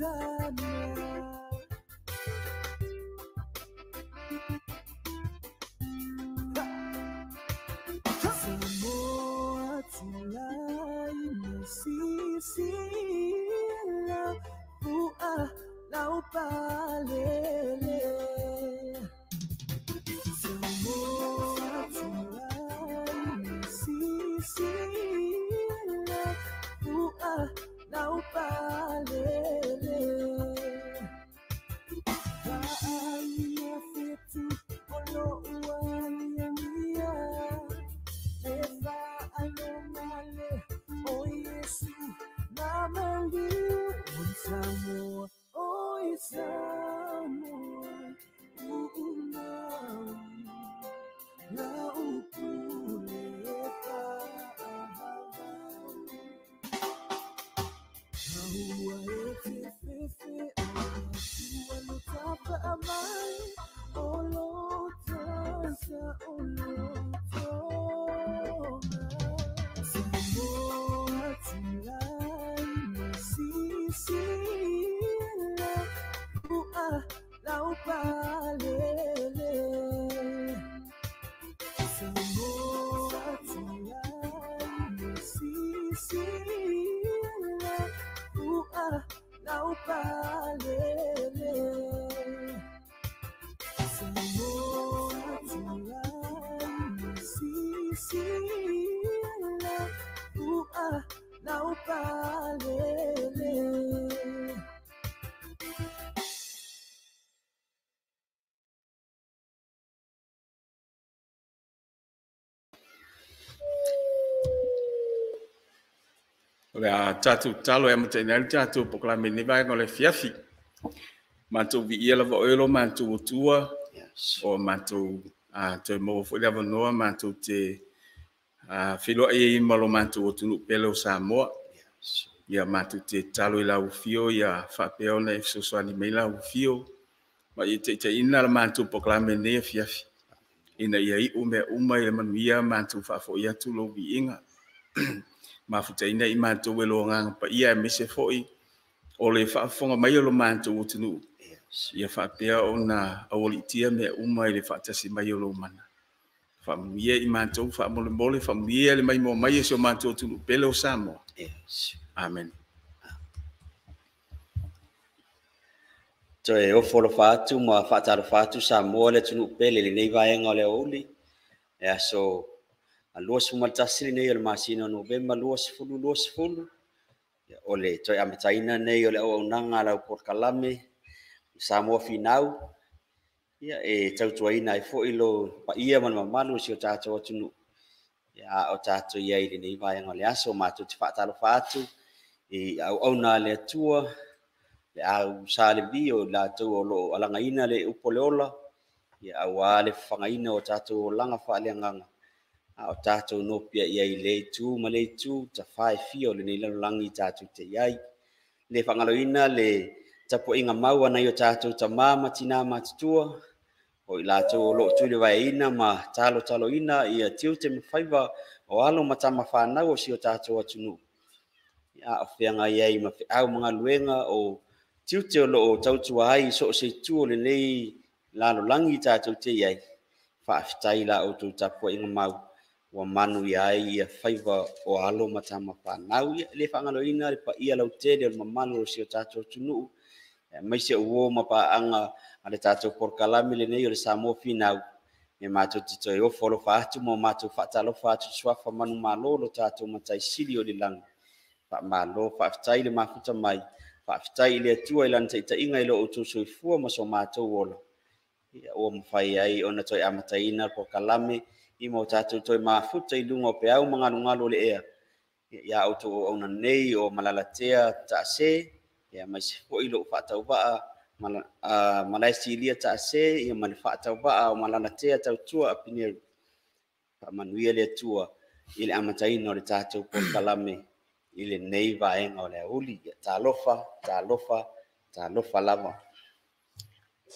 Hosanna. Samoa tulai sisila fua lau palele. Samoa tulai sisila fua lau palele. Va'ai fetu o lo'u aliagia, le fa'alomale o Iesu na maliu. Oi Samoa, oi Samoa, u'umau lau pule e fa'avavau. Aua e te fefe o Atua lo tafa'amai, o lo tasa o lo toga. Samoa tulai me sisila fua lau palele. Samoa tulai me sisila fua lau palele. Samoa tulai me sisila fua lau palele. O le a tatou talo e amataina ai le tatou polokalame i lenei vaega o le afiafi. Matou viia lava oe lo matou Atua. Yes. O matou toe maua foi le avanoa matou te feiloai ai ma lo matou atunuu pele o Samoa. Yes. Ia matou te talo i lau afio ia faapea ona e fesoasoani mai lau afio ma ia taitaiina la matou polokalame i lenei afiafi. Ina ia iu mea uma i le manuia matou faafoi atu lou viiga. Mafutaina i matou e lo agaga paia aemaise foi o le faafofoga mai o lo matou atunuu. Yes. Ia faapea ona aualiitia mea uma i le faatasi mai o lou mana. Faamanuia i matou faamolemole, faamanuia le maimoa mai e si o matou atunuu pele o Samoa. Yes. Amen. Toe ofo alofa atu ma faatalofa atu Samoa le atunuu pele i lenei vaega o le aoauli. E aso 21 lenei o le masina o Novema 2020. O le toe amataina nei o le auaunaga a lau polokalame Samoa Finau. Ia, e tautuaina ai foi lo paia ma le mamalu o si o tatou atunuu. Ia, a o tatou i ai i lenei vaega o le aso, matou te faatalofa atu i auauna a le Atua, le au Sa Levi o latou o lo o alagaina le upu o le ola, ia, aua le fafagaina o tatou olaga faaleagaga. A o tatou nopia i ai i le itu ma le itu, tafa e fia o lenei lalolagi tatou te i ai. Le faagaloina le tapuaiga mau a nai o tatou tama ma tina matutua, o i latou o lo o tulivaeina ma talotaloina ia tiute ma faiva o alo ma tama fanau o si o tatou atunuu. A o feagai ai ma feau ma galuega o tiute o lo o tautua ai i so o se itu o lenei lalolagi tatou te i ai. Faafetai la outou tapuaiga mau ua manuia ai ia faiva o alo ma tama fanau. Ia, le faagaloina le paia lautele o le mamalu o si o tatou atunuu, aemaise o uo ma paaga a le tatou polokalame lenei o le Samoa Finau. E matou te toe ofo alofa atu ma matou faatalofa atu i suafa manumalo lo tatou Matai Sili o le lagi. Faamalo, faafetai le mafuta mai, faafetai i le Atua i lana taitaiga i lo outou soifua ma so matou ola. Ia, ua mafai ai ona toe amataina le polokalame i ma o tatou toe mafuta i luga o peau ma galugalu o le ea. Ia outou auauna nei o Malalatea Taase, ia aemaise foi lou faatauvaa Malaesilia Taase, ia ma le faatauvaa o Malalatea Tautua Apineru. Faamanuia le Atua i le amataina o le tatou polokalame i lenei vaega o le aoauli. Ia, talofa, talofa, talofa lava.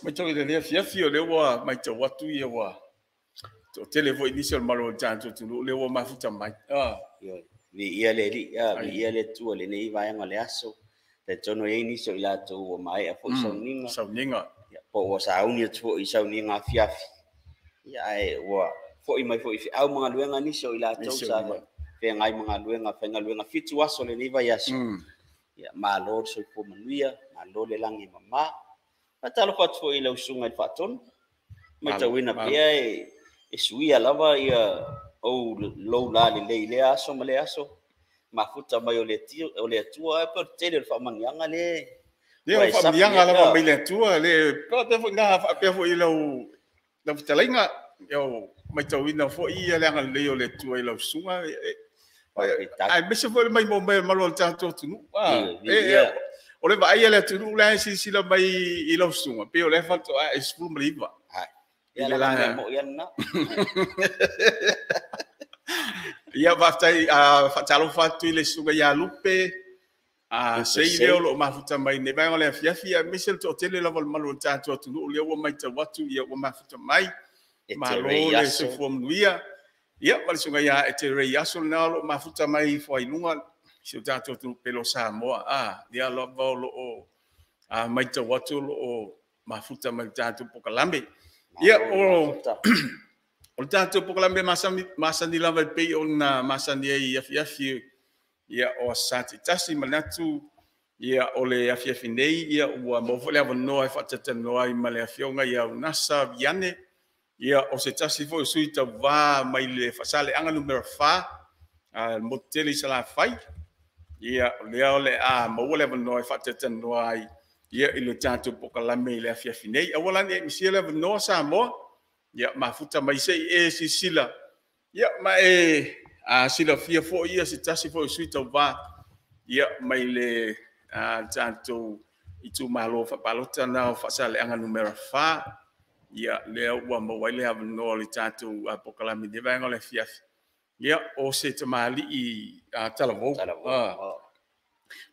Matau i lenei afiafi o lea ua matau atu ia ua toatele foi nisi o le malo o le tatou atunuu lea ua mafuta mai. Ioe, viia le Alii, viia le Atua i lenei vaega o le aso. Talitonu e i ai nisi o i latou ua maea foi sauniga. Sauniga. Ia, po ua sauni atu foi i sauniga afiafi. Ia, ae ua foi mai foi i feau ma galuega nisi o i latou sa feagai ma galuega, faigaluega 7 aso lenei vaiaso. Ia, malo le soifua manuia, malo le lagi e mama. Faatalofa atu foi i lau susuga i le Faatonu. Matauina pea e suia lava ia ou lou lalelei i lea aso ma lea aso. Mafuta mai o le Atua, ae pe o le tele o le faamanuiaga le. Ia, o faamanuiaga lava mai le Atua, le faapea foi na faapea foi i lau fetalaiga. Ia, matauina foi ia le agalelei o le Atua i lau susuga. Aemaise foi le maimoa mai o le malu o le tatou atunuu. O le vaai a le atunuu la e silasila mai i lau susuga, pei o lea faatoa e 19. Ia, la mea moi lena. Ia, faafetai, faatalofa atu i le susuga ia Lupe, sei lea o loo mafuta mai nei vaega o le afiafi, aemaise le toatele lava o le malu o le tatou atunuu lea ua matau atu ia ua mafuta mai. Malo le soifua manuia. Ia, ma le susuga ia Eterei Aso lena o loo mafuta mai Fuailuga, si o tatou atunuu pele o Samoa. Lea lava o loo matau atu o loo mafuta mai le tatou pokalame. Ia, o le tatou pokalame masani lava e pei ona masani ai afiafi, ia, o aso Sa taitasi manatu, ia, o le afiafi nei, ia, ua maua foi le avanoa e faatatalanoa ai ma le afioga ia Unasa Viane, ia, o se tasi foi o sui tauvā mai le Faasaleleaga numera 4, motu tele i Salafai. Ia, o lea o le a maua le avanoa e faatatalanoa ai, ia, i le tatou pokalame i le afiafi nei. Aua la ne i misia le avanoa Samoa, ia, mafuta mai se i e silasila, ia, ma e silafia foi ia se tasi foi o sui tauvā, ia, mai le tatou itumalo faapalota na o Faasaleleaga numera 4, ia, lea ua maua ai le avanoa o le tatou pokalame i lenei vaega o le afiafi. Ia, o se tamalii talavou.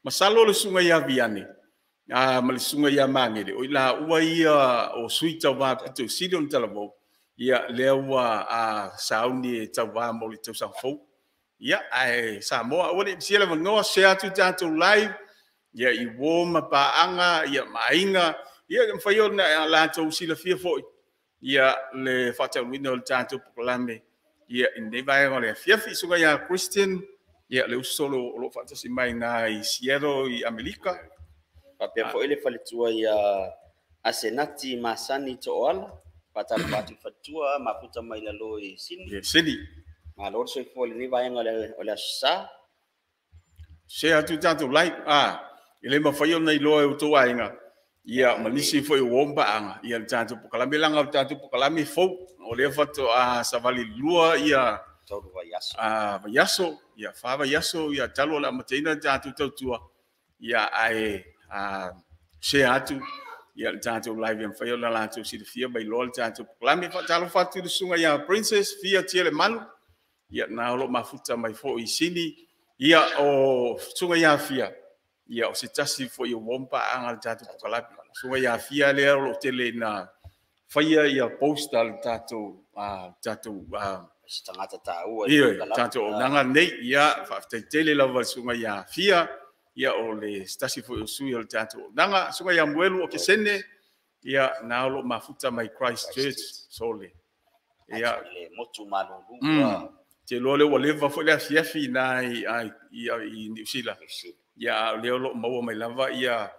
Masalo le susuga ia Viane ma le susuga ia Magele, o i laua ia o sui tauvā pito i sili ona talavou, ia, lea ua sauni e tauvā mo le tausaga fou. Ia, ae Samoa, aua ne i misia le avanoa, share atu tatou live, ia, i uo ma paaga, ia, ma aiga, ia, mafai ona latou silafia foi, ia, le faataunuuina o le tatou pokalame, ia, i lenei vaega o le afiafi. Susuga ia Christian, ia, le uso o lo o faatasi mai na i Seattle i Amerika. Faapea foi le faletua ia Asenati Masani To'oala, faatalofa atu i faletua, mafuta mai lalo i Sini. Sini. Malo le soifua i lenei vaega o le aso Sa. Share atu tatou live, e le mafai ona iloa e outou aiga, ia, ma nisi foi o uo ma paaga, ia, le tatou pokalame, leaga o le tatou pokalame fou, o lea faatoa savali lua, ia, 3 vaiaso. Vaiaso, ia, 4 vaiaso, ia, talu o le amataina le tatou tautua, ia, ae share atu, ia, le tatou live e mafai ona latou silafia ma iloa le tatou pokalame. Faatalofa atu i le susuga ia Princess Fia Tialemanu, ia, na o loo mafuta mai foi i Sini. Ia, o susuga ia Fia, ia, o se tasi foi o uo ma paaga le tatou pokalame. Susuga ia Fia lea o loo tele ina faia ia post a le tatou se tagata taua i le tatou auaunaga nei. Ia, faafetai tele lava le susuga ia Fia, ia, o le se tasi foi o sui o le tatou auaunaga. Susuga ia Muelu o Kesene, ia, na o loo mafuta mai Christchurch Sole. Ia, le motu malulu. Te loa le ua leva foi le afiafi na i Niu Sila. Ia, o lea o loo maua mai lava ia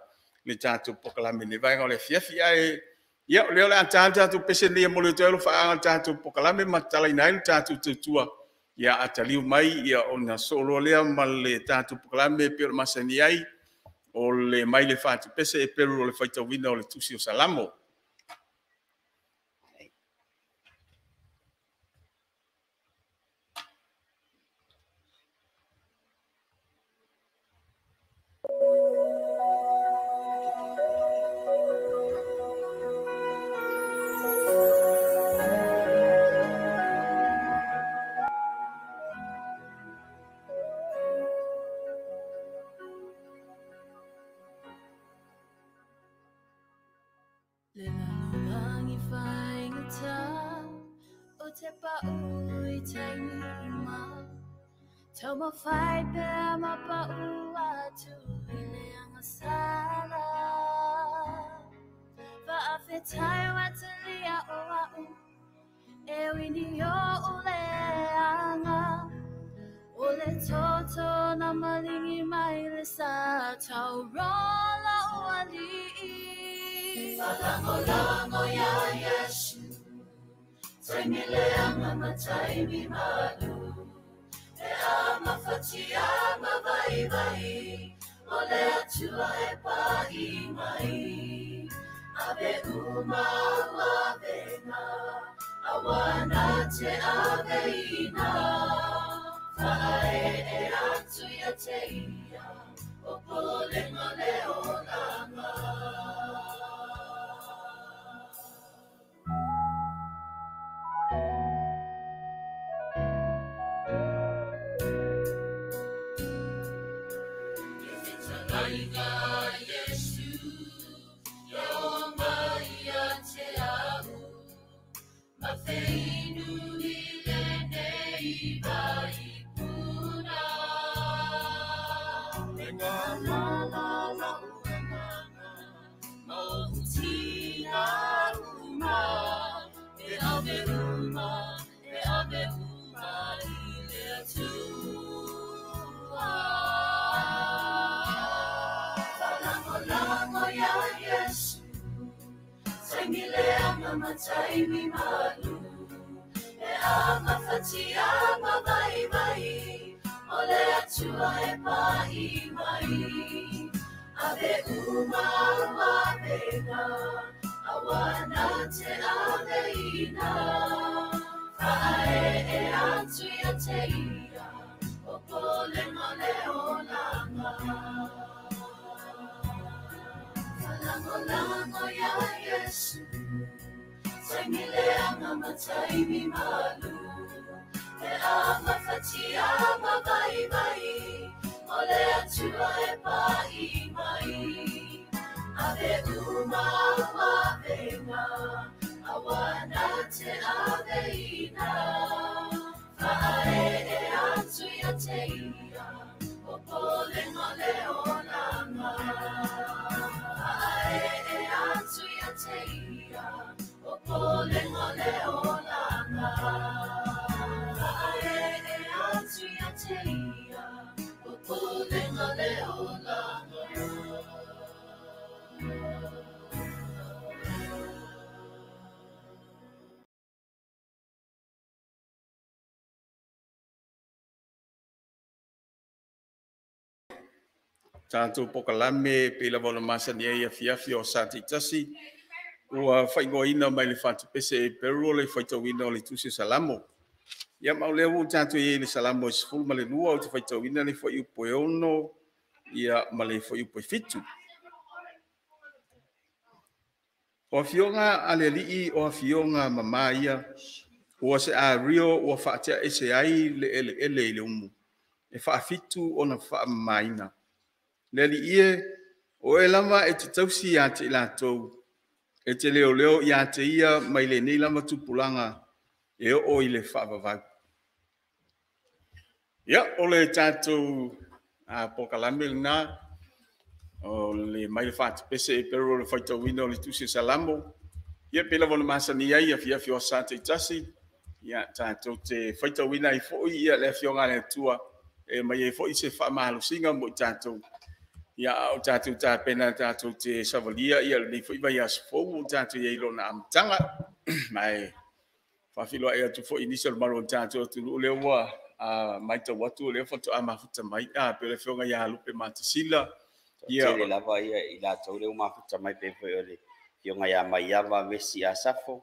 le tatou pokalame nei vaega o le afiafi. Ae, ia, o lea o le a ta le tatou pese nei e momoli atu ai alofaaga le tatou pokalame ma tatalaina ai le tatou tautua. Ia, a taliu mai, ia, ona sosoo loa lea ma le tatou pokalame e pei o le masani ai, o le mai le fatupese e pelu o le faitauina o le tusi o Salamo. Le lalolagi faigata o te pa'u i taimi uma, taumafai pea ma pa'u atu i le agasala. ni o le anga o le toto na malingi mai le sa taurola o ali'i Fa'alagolago iā Iesu taimi leaga ma taimi malu e a mafatia ma vaivai o le Atua e pa'i mai ave uma au avega aua na te aveina fa'ae'e atu ia te ia o polega le olaga. Fetalaiga Iesu ia o mai ia te au ma feinu i lenei vai puna E ngā lala la uanganga ma o tina uma e ave uma i le Atua. Fa'alagolago iā Iesu taimi leaga ma taimi malu e a mafatia ma vaivai o le Atua e pa'i mai ave uma au avega aua na te aveina fa'ae'e atu ia te ia o polega le olaga. Fa'alagolago iā Iesu taimi leaga ma taimi malu e a mafatia ma vaivai o le Atua e pa'i mai ave uma au avega aua na te aveina fa'ae'e atu ia te ia o polega le olaga. Fa'ae'e atu ia te ia o polega le olaga. Fa'ae'e atu ia te ia o polega le olaga. Tātou pokalame pe lava o le masani ai afiafi o sa teitasi ua whaingoina mai le whatupese e Peru le whaitauina o le tusi o Salamo. Ia ma o lea ua tātou i le Salamo e 12 o te whaitauina le whaiupo e 6 ia ma le whaiupo e 7. O afioga a le alii o afioga mamā ia, ua se a rio ua whaatea ese ai le ele ele i le umu, e whaafitu ona whaamamaina. Le alii e, o e lava e te tausi ia te i latou, e te leo leo ia te ia mai le nei lava tupulaga e oo i le whaavavau. Ia, o le tātou pokalame lena, o le mai le whaatupese e Peru o le whaitauina o le tusi o Salamo. Ia, pe lava o le masani ai, a fia fia o sa teitasi. Ia, tātou te whaitauina ai foi, ia le afioga le Atua, e mai ai foi se whaamahalosinga mo i tātou. Ia, o tātou tāpena, tātou te savalia, ia le nei foi vai aso fou, o tātou ia i lona amataga. Mai, whawhiloa e atu foi nisi o le maro o tātou atu leo ua mai tau atu, leo whanto a mafuta mai, pe le whionga ia Lupe Matasila. Ia tele lava ia i latou leo mafuta mai pe foi o le whionga ia Maiava Mesi Asafo.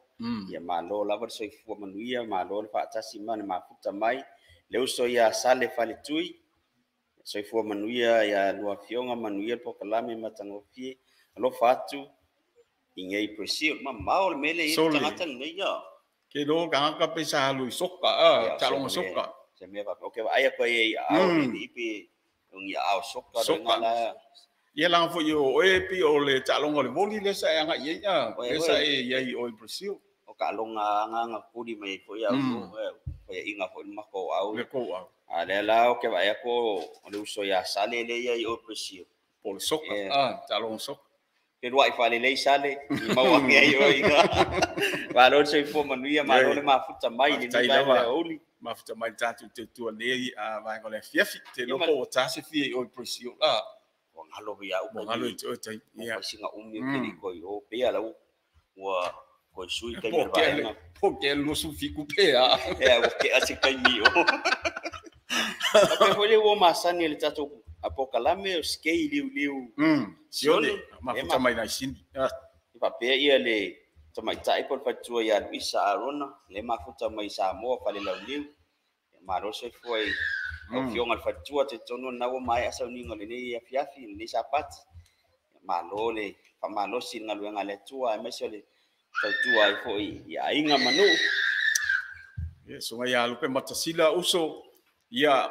Ia malo lava le soifua manuia, malo le whaatasi ma le mafuta mai. Leo so ia Sale Faletui, soifua manuia ia lua fionga manuia pokalame matangofie. Alofa atu i ngei Brazil, ma mao le mele i tangata nei ia. Ke lo ka ka pe sa halu i soka, talonga soka. Se mea pa, okay, ai ko e au ni ipi ngi au soka ngala. Ia la fo yo e pi o le talonga le voli le sa anga ia, le sa e ia i o Brazil. O ka longa anga kuri mai fo ia o e inga fo mako au. Le ko au. A le la o ke vai ko o le uso ia Sale le ia i o Brazil. Po le soka, talonga soka. Feluai faalelei Sale i maua ake ai oe. Malo le soifua manuia, malo le mafuta mai i lenei Faafetai vaega o le lava. aoauli. Mafuta mai le tatou tautua nei vaega o le afiafi. Te Ia iloa po ua ta se fia i oe Priscilla. Ua galo ia au Ua galo i te oe tai. ua Ia. fai sina umi ou te le i toe i o. Pei lava la ua toe sui taimi Po o le ke vaega. po ke 27 pe a. Ea, ua kea se taimi i o. Faapea foi lea ua masani e le tatou polokalame o skei liuliu Sione. Sione. Mafuta mai nai Sini. E faapea ia le tamaitai po o le faletua ia Luisa Arona, le mafuta mai Samoa Falelauniu. Malo le soifua i lau afioga i le faletua, talitonu lena ua maea sauniga o lenei afiafi, lenei Sapati. Malo le faamalosi i le galuega a le Atua, aemaise o le tautua ai foi i aiga ma nuu. Ia, susuga ia Lupe Matasila uso, ia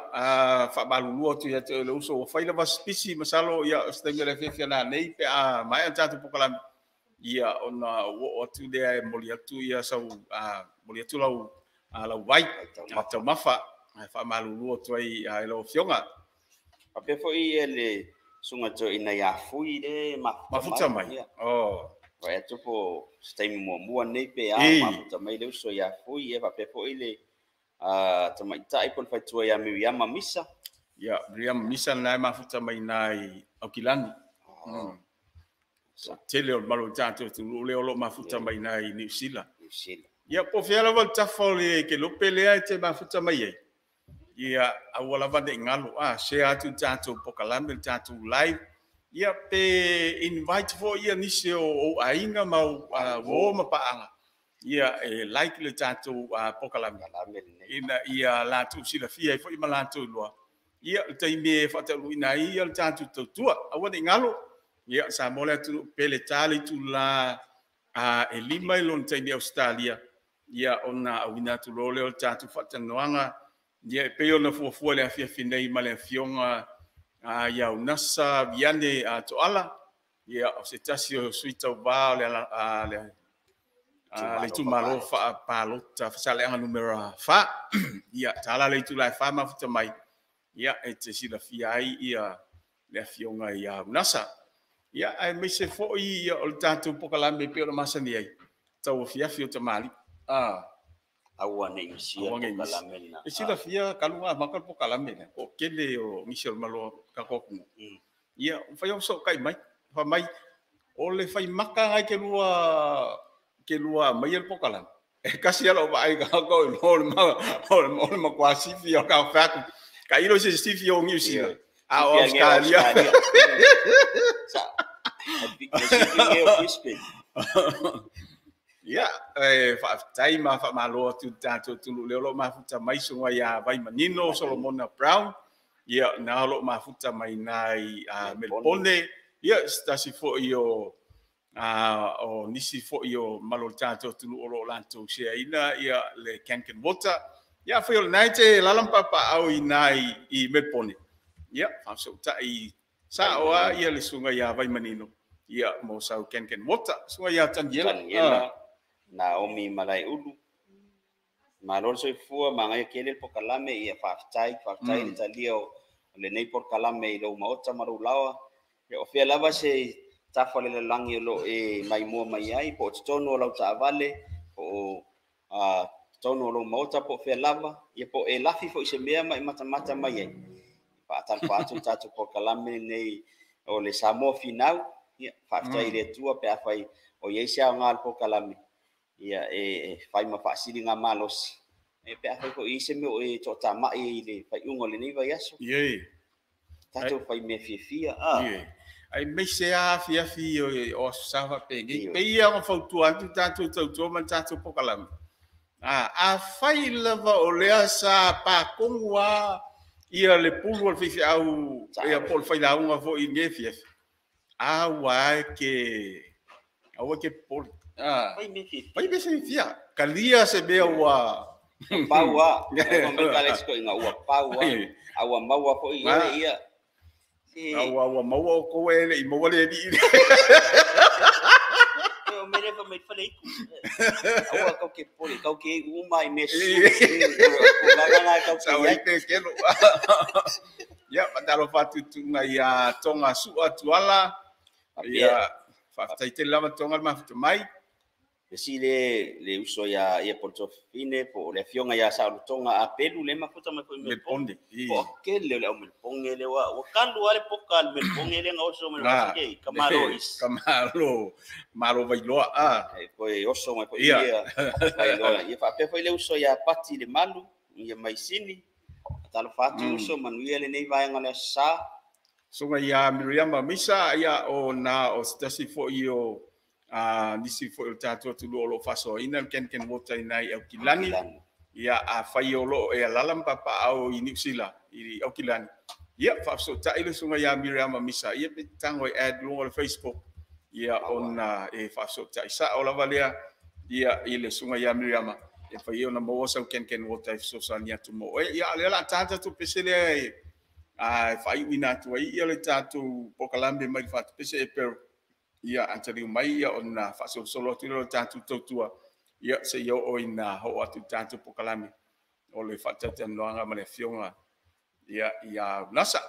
faamalulu atu ia te oe le uso, ua fai lava sipisi masalo ia o se taimi o le afiafi ana nei pe a maea le tatou polokalame. Ia ona ua oo atu lea e moli atu ia sau moli atu lau lau vai taumafa faamalulu atu ai i lau afioga. Faapea foi ia le susuga toeaina ia Fui le Mafuta mai. Ia. Oh. Vaai atu po se taimi muamua nei pe a mafuta mai le uso ia Fui, ia faapea foi le tamaitai po o le faletua ia Miriama Misa. Ia, Miriama Misa na e mafuta mai nai Aukilani. Tele o le malo o tatou atunuu lea o lo o mafuta mai nai Niu Sila. Niu Sila. Ia, po o fea lava le tafa o le kelope lea e te mafuta mai ai. Ia, aua lava ne i galo. Share atu le tatou polokalame, le tatou live. Ia, pe invite foi ia nisi o ou aiga ma ou uo ma paaga. Ia, e like le tatou polokalame. Ina ia latou silafia ai foi ma latou iloa. Ia, le taimi e faataunuuina ai ia le tatou tautua. Aua ne i galo. Ia, Samoa le atunuu pele ta le itula e 5 i lona taimi Ausetalia. Ia, ona auina atu loa lea o le tatou faatalanoaga. Ia, e pei ona fuafua le afiafi nei ma le afioga ia Unasa Viane Toala. Ia, o se tasi o sui tauvā o le itumalo faapalota Fasaleaga numera 4. Ia, tala le itula e 4 mafuta mai. Ia, e te silafia ai ia le afioga ia Unasa. Ia, aemaise foi ia o le tatou polokalame pei ona masani ai, tau afiafi o tamalii. Aua nei misia Aua nei misia. polokalame lena. E silafia kaluga maka le polokalame lea. Po o kele o nisi o le malo o tatou atunuu. Ia, fai o so kai mai. Fa mai, o le fai maka ngai ke lua mai le polokalame. E kasi ala o vaai ka ko o le ma o le makwa sifi o ka fa ku. Ka ilo se sifi o Niu Sila. A o Sifi a Australia. Sa. Sifi nge o Brisbane. Ia, e faafetai ma faamalo atu i le tatou atunuu lea o lo o mafuta mai susuga ia Vaimanino Solomona Brown. Ia, na o lo o mafuta mai nai Melbourne. Ia, se tasi foi o nisi foi o malo o le tatou atunuu o lo o latou shareina ia le Kankan Water. Ia, foi o lenei te lala ma papaau i nai i Melbourne. Ia, faafesootai saoa ia le susuga ia Vaimanino. Ia, mo sau Kankan Water. Susuga ia Taniela. Taniela. Naomi Malaiulu. Malo le soifua, magaia kele le polokalame, ia faafetai, faafetai le talia o lenei polokalame i lou maota ma lou laoa. Ia, o fea lava se tafa o le lalolagi o lo e maimoa mai ai, po o totonu o lau taavale, po o totonu o lou maota, po o fea lava, ia po o e lafi foi se mea ma e matamata mai ai. Faatalofa atu le tatou polokalame lenei o le Samoa Finau. Ia, faafetai i le Atua pe afai o i ai se aoga o le polokalame. Ia, e fai ma faasiliga malosi. E pe afai foi i se mea o e toatamai i le faiuga o lenei vaiaso. Ie. Tatou fai mea fiafia. Ie. Ai meise a afiafi o aso sa faapengei. Pei ia ona fautua atu tatou tautua ma le tatou polokalame. A fai lava o lea sa pakogu a ia le pulu o le faifeau ia po o le failauga foi i lenei afiafi. A ua e ke aua ke popole. Fai mea fiafia. Fai mea fiafia. Kalia se mea ua pau a. Ua mai ka le sikoiga, ua pau a. A ua maua foi i ele ia. A ua maua o koe ele i maua le alii. O mele fa mai fale iku. Aua kau ke pole, kau ke uma i me su. O la kau ke Sa oi te kelo. Ia, patalo fatutuga ia Tonga Sua Tuala. Ia, Faafetai tele lava Toga le mafuta mai. Le si le uso ia ia Polotofine po o le afioga ia Saolotoga Apelu le mafuta mai foi Melbourne. Po kele le au Melbourne le wa kalu ale poka le Melbourne le ngaoso mai le kamalo is. Kamalo malo vailoa a. Koe oso mai foi ia. Vailoa. Ia faapea foi le uso ia Pati le Malu ia Maisini. Talofa atu uso manuia lenei vaega le aso sa. Susuga ia Miriama Misa ia o na o se tasi foi o nisi foi o tatou atunuu o lo o faasoaina le Ken Water i nai Aukilani. Ia a fai o lo o e alala ma papaau i Niu Sila i Aukilani. Ia faafesootai le susuga ia Miriama Misa ia pe tago e add luga o le Facebook. Ia ona e faafesootai sao lava lea ia i le susuga ia Miriama e fai ona maua sau Ken Water e fesoasoani atu mo oe. Ia lea la tata tu pese lea e faaiuina atu ai ia le tatou pokalame mai le fatupese e pero. Ia antaliu mai ia ona faasolosolo atu lea o le tatou tautua. Ia se i oo ina oo atu i tatou pokalame o le faatautanoaga ma le afioga ia ia Unasa.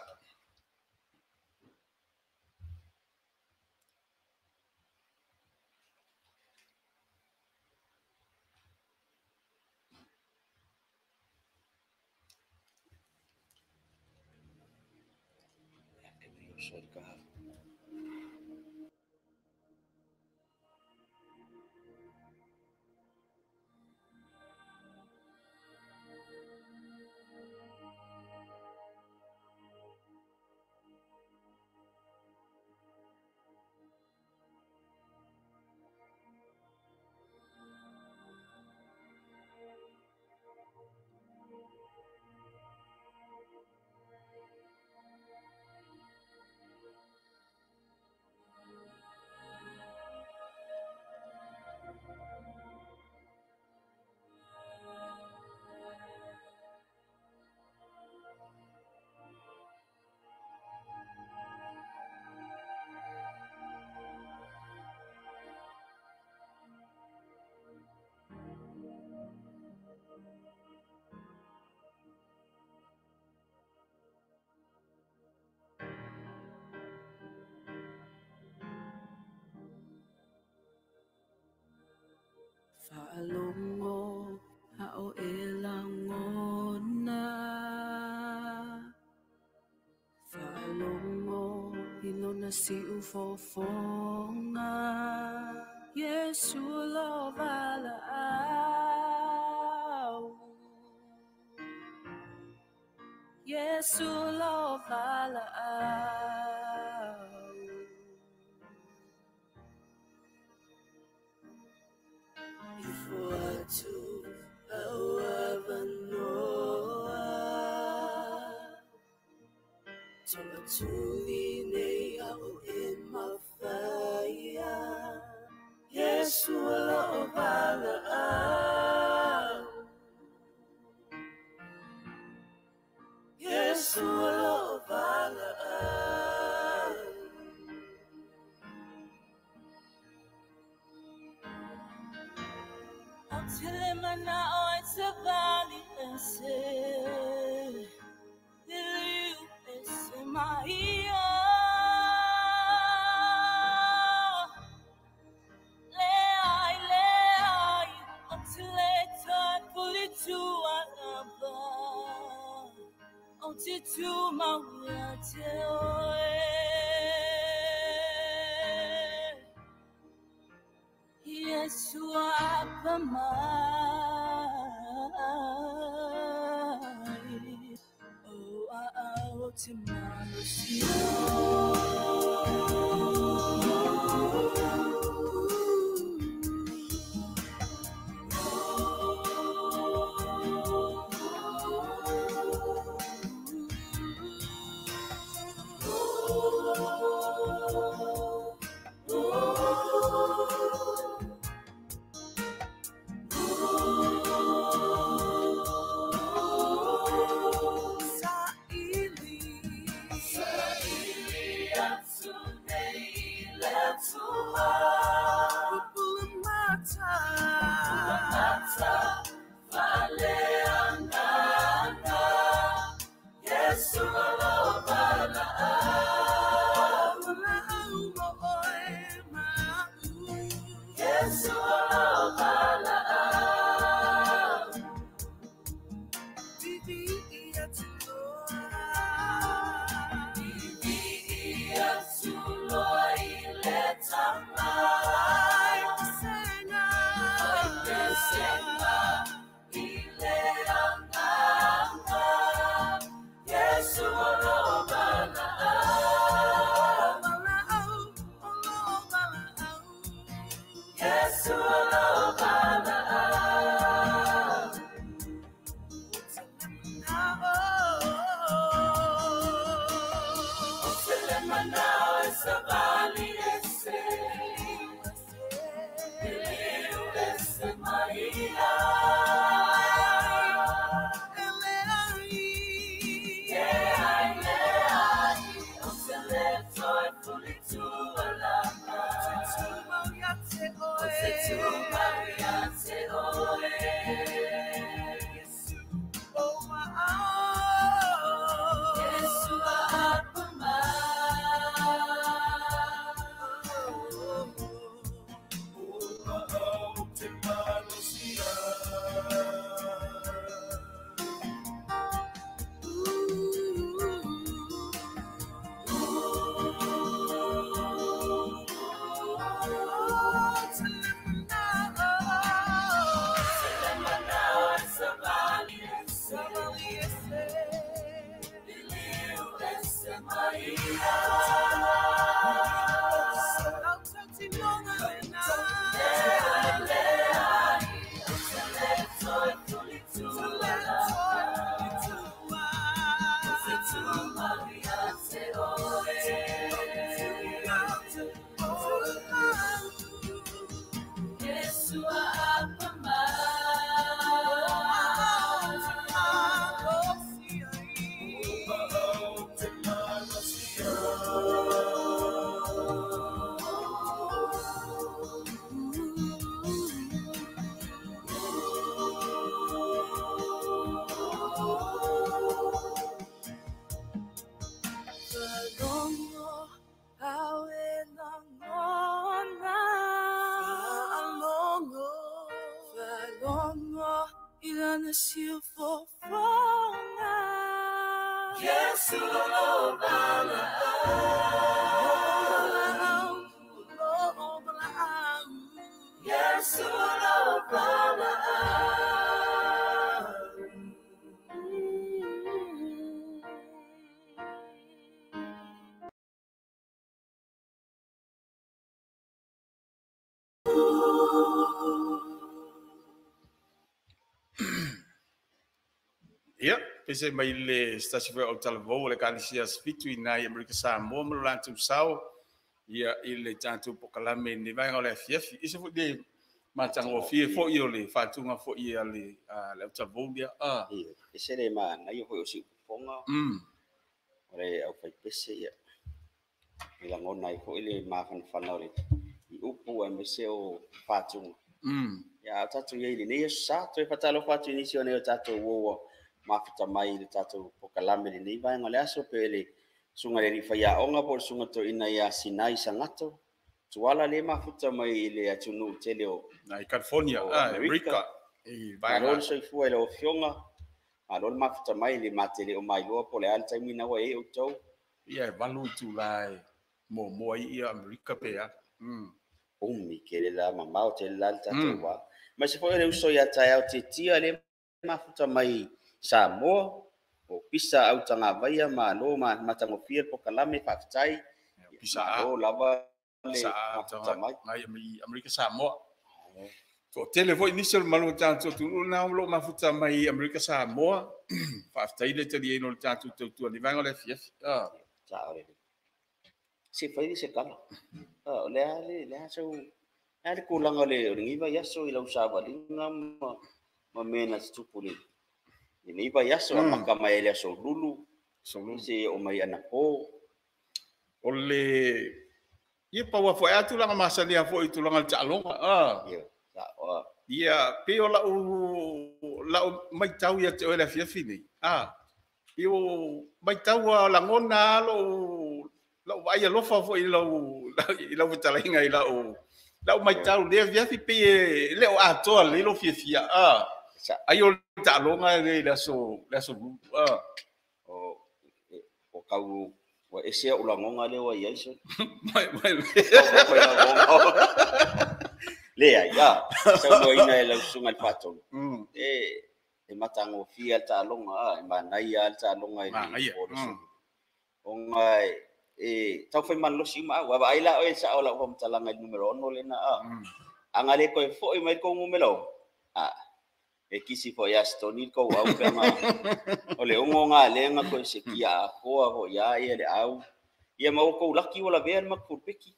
Faalongo ao e langona. Faalongo ilona si ufofonga. Yesu lo valaau. Yesu lo valaau. Ifo atu au avanoa. Toatuli nei au e mafaia. Yesu lo valaau. Yesu lo valaau. Telemana o e vali ese, liu ese maia. Leai, leai, o te le tai tu alava, o te tu maua te oe. Yesu apa mai, oh a te malusia. Oh. Yesu o valaau. Vivi atu loa i le tama. Ai pesega i le agaga. Yesu o lo valaau. Yesu o lo valaau. O te le manao e savali ese. Iliu ese maia. Leai, leai, o te le toi fulitua lava. O te tumau ia te oe. Yesu a apa Ua au te malosia. Te le manao e savali ese. Iliu ese maia. Leai, leai, o te le toi fulitua lava. O te tumau ia te oe. Yesu a apa Ua au te malosia. Yesu o lo valaau. Yesu o lo valaau. Ia, pese mai le stasi foi o talavou le kalisia fitu i nai Amerika Samoa ma lo latou sao ia i le tatou pokalame ni vaega o le afiafi. Ise foi le matagofie foi o le faatuga foi a le le talavou lia. Ah. Ia, e se le manaia foi o siufofoga o le aufaipese ia. I lagona ai foi le mafanafana o le i upu aemaise o faatuga. Ia, a o tatou iai i lenei aso sa, toe faatalofa atu i nisi o nei o tatou ua mafuta mai i le tatou pokalame i lenei vaega o le aso, pe le susuga i le alii faiaoga po o le susuga toeaina ia Sinai Sagato. Tuala le mafuta mai i le atunuu tele o Nai California, o Amerika. Amerika. I Malo vaega. le soifua i lau afioga, malo le mafuta mai le matele o mailoa po o le a le taimi na ua i ai outou. Ia e 8 itula e muamua ai ia Amerika pe a. Umi tele la mamao tele la le tatou va. Ma se foi o le uso ia taeao tiatia le mafuta mai Samoa, o pisa au tagavaia malo matagofie le pokalame faafetai. Pisa a. Malo lava le Pisa a mafuta taga mai. nai Amerika Samoa. Toatele foi nisi o le malu o tatou atunuu na o loo mafuta mai Amerika Samoa. Faafetai le taliaina o le tatou tautua ni vaega o le afiafi. Ah. Sa o le. Se fai le se kala. Ah, o le a le le a sau. A le tulaga o le lenei vaiaso i lau savaliga ma mea na tutupu le lenei vaiaso amata mai ai le aso Lulu. Aso Lulu. Se o mai anapo. O le ia paua foi a tulaga masani a foi i tulaga o le taaloga. Ah. Ia, sa o. Ia, pe o lau maitau ia te oe le afiafi nei. Ah. Pe o maitau a lagona a lou vaai alofa foi i lau fetalaiga i lau Lau maitau lea afiafi pei e le o atoa lelei lou fiafia a. Ai o le taaloga le i le aso Lulu. O kau ua ese au lagoga lea ua i ai so. Mai mai. Leai, a saunoaina e lau susuga i le faatonu. E matagofie le taaloga a, e manaia le taaloga i le po. Ona e taufai malolosi uma au. A vaai la oe sao lau faamatalaga i le numera 6 lena a. Aga le koe foi mai kou numera 6. A e kisi foi ia Stony kou au pe nga o le ongo nga lenga ko se kia akoa ho ia ia le au. Ia mau kou laki wala vea le makupeki.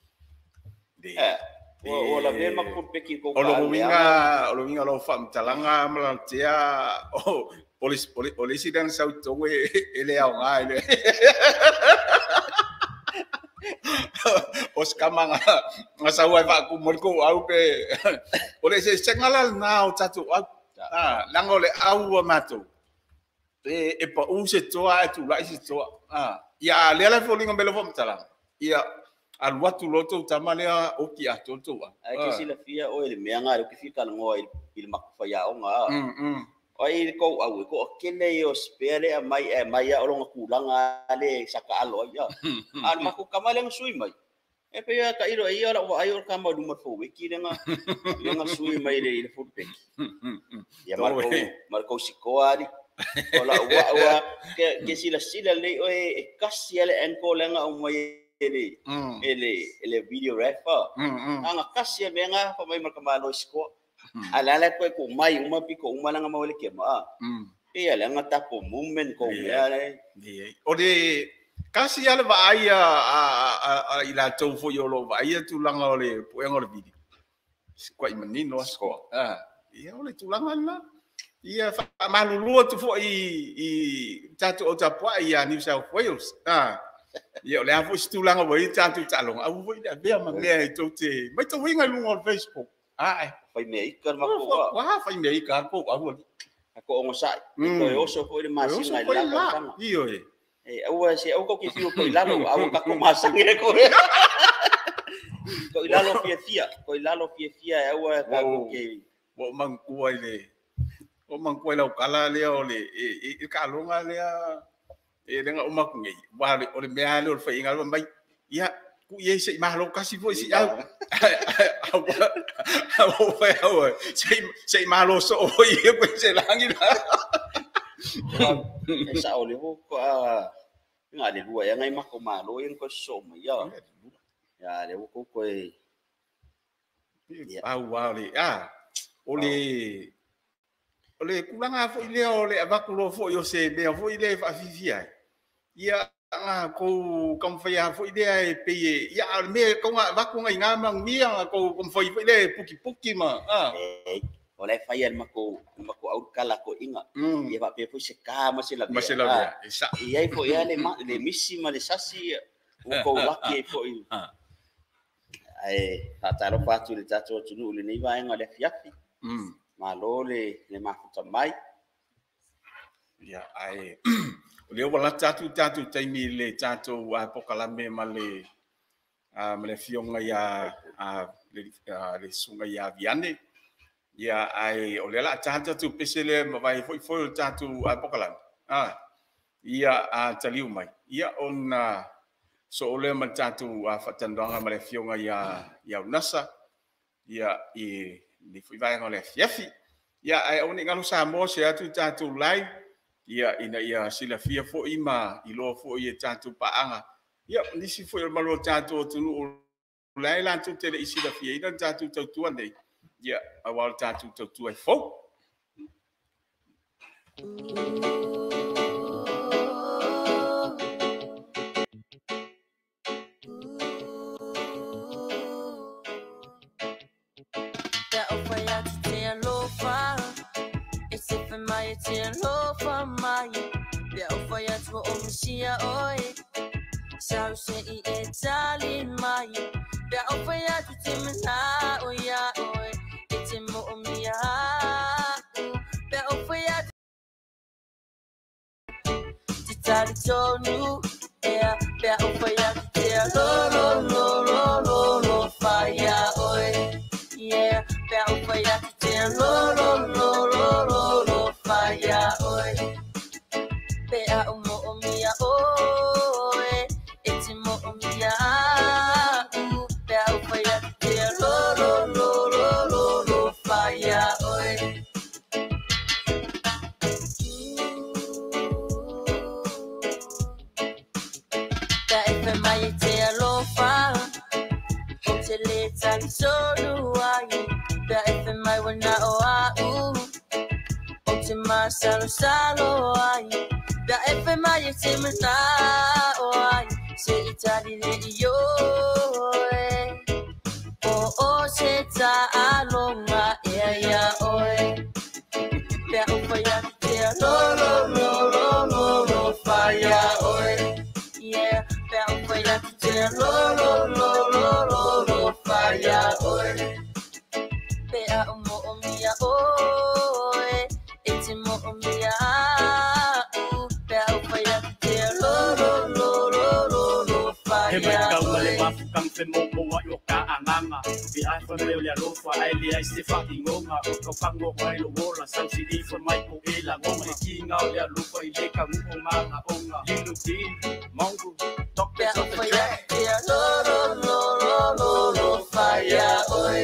O la vea makupeki kou. O lo winga lo faamatalaga ma la tea o polisi dan sau tongo e le au ngai le. O skamanga nga sau ai va ku mo ko au pe o le se sengala na o tatu au a langa le au mato e pa u se toa e tu lai se toa a ia le la fo linga melo fo mtala ia alu atu loto tama lea o ki a toto a ai ke sila fia o le mea nga le ki fika ngoa i le makufa ia onga ai ko au ko kele yo spele mai e mai o longa kulanga le saka alo ia al maku kamale sui mai e pe ka ilo ia la ai o kama luma fo wiki lenga lenga sui mai le le fulpeki ia marko sikoari o la wa ke sila sila le o e kasi le enko lenga o mai ele ele ele video refa anga kasi menga fa mai marka malo siko ala ala ko ko mai uma piko uma langa mawale ke ma e ala nga tapo movement ko me ala o de kasi ala va ai a ila tou fo yo lo va ai tu langa o le poenga o le video kwa manino asko a ia o le tulanga na ia fa malulu tu fo i tatu o tapua ia New South Wales a ia o le afu tulanga o i tatu talonga au fo i vea ma mea i tou te mai tou inga lunga o Facebook ai fai mea ika ma ko wa fai mea ika ko au ko ongo sai ko e oso fo le masinga i la tanga io e e au se au ko ki fiu ko ilalo au ka ko masangi ko ko ilalo fia fia ko ilalo fia fia au ka ko ke o mangkua ile o mangkua lau kala le o le e ka longa le e lenga o makungi wa le o le mea le o le fai inga mai ia ku ye se malo kasi foi si au au au se malo so o ye ko se langi la e sa o le ho ko a nga le lua ya ngai mako malo yen ko so mai ya ya le ko ko e au wa le a o le kulanga fo ile o le avakulo fo yo se mea fo ile fa fifia ia nga ko kamfai fo ile e pe ia me ko nga vaku nga nga mangia ko kamfai fo ile puki puki ma a o le fai al mako mako au kala ko inga ia va pe fo se ka ma se la ma se la esa ia fo ia le le misi ma le sasi o ko laki fo i ai ta ta ro patu le tatu tunu le nei va nga le fiafi malo le le mafuta mai ia ai o le wala tatu tatu taimi le tatu a pokalame ma le fionga ia a le sunga ia viane ia ai o le la tatu pesele ma vai foi foi tatu a pokalame a ia a taliu mai ia ona so o le ma tatu a fatandonga ma le fionga ia ia unasa ia i ni fui vai ngole fiafi ia ai oni ngalo sa mo se atu tatu lai ia ina ia sila fia fo ima i lo fo i tatu paanga ia nisi fo i malo tatu tunu lai la tu tele i sila fia ina tatu tautua nei ia awal tatu tautua fo talitonu ai Pea e whai mai wana o au O te masalo salo ai Pea e whai mai e te mana o ai Se i tali le i oe O o se ta alonga ea ia oe Pea o whai atu te lo lo lo lo lo lo whaia oe Yeah, pea o whai atu te lo lo lo lo lo lo whaia oe Pea o mo o mia oe E te mo o mia au Pea o whai atu te lo lo lo lo lo lo He mai whaia kau ma le oe mafu kang fe mo mo wa yo ka anganga. Fi ai fa me o le alofa ai le ai se fa ingonga. O kau pango wa lo wola sau si di fa mai ko e la ngonga. Le kinga o le alofa i le ka ngu o manga onga. Lilo D, Mongo, Pea Doctors o of the whai Track. atu te lo lo lo lo lo lo whaia oe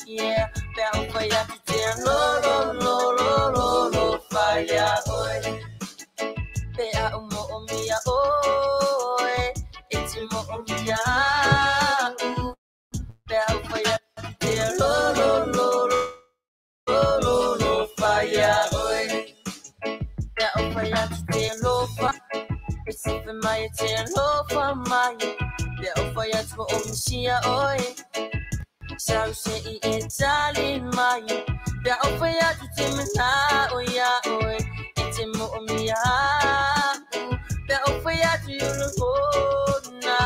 Yeah, pea o whai atu te lo lo lo lo lo lo whaia oe Pea o mo o mia oe E te mo o mia au Pea o whai atu te lo lo lo lo lo lo whaia oe Pea o whai atu te lo wha E te whai mai e te lo wha mai Pea o whai atu o misia oe Sau se i e tali mai Pea o whai atu te mana o ia oe E te mo o mia au Pea o whai atu i ulu hona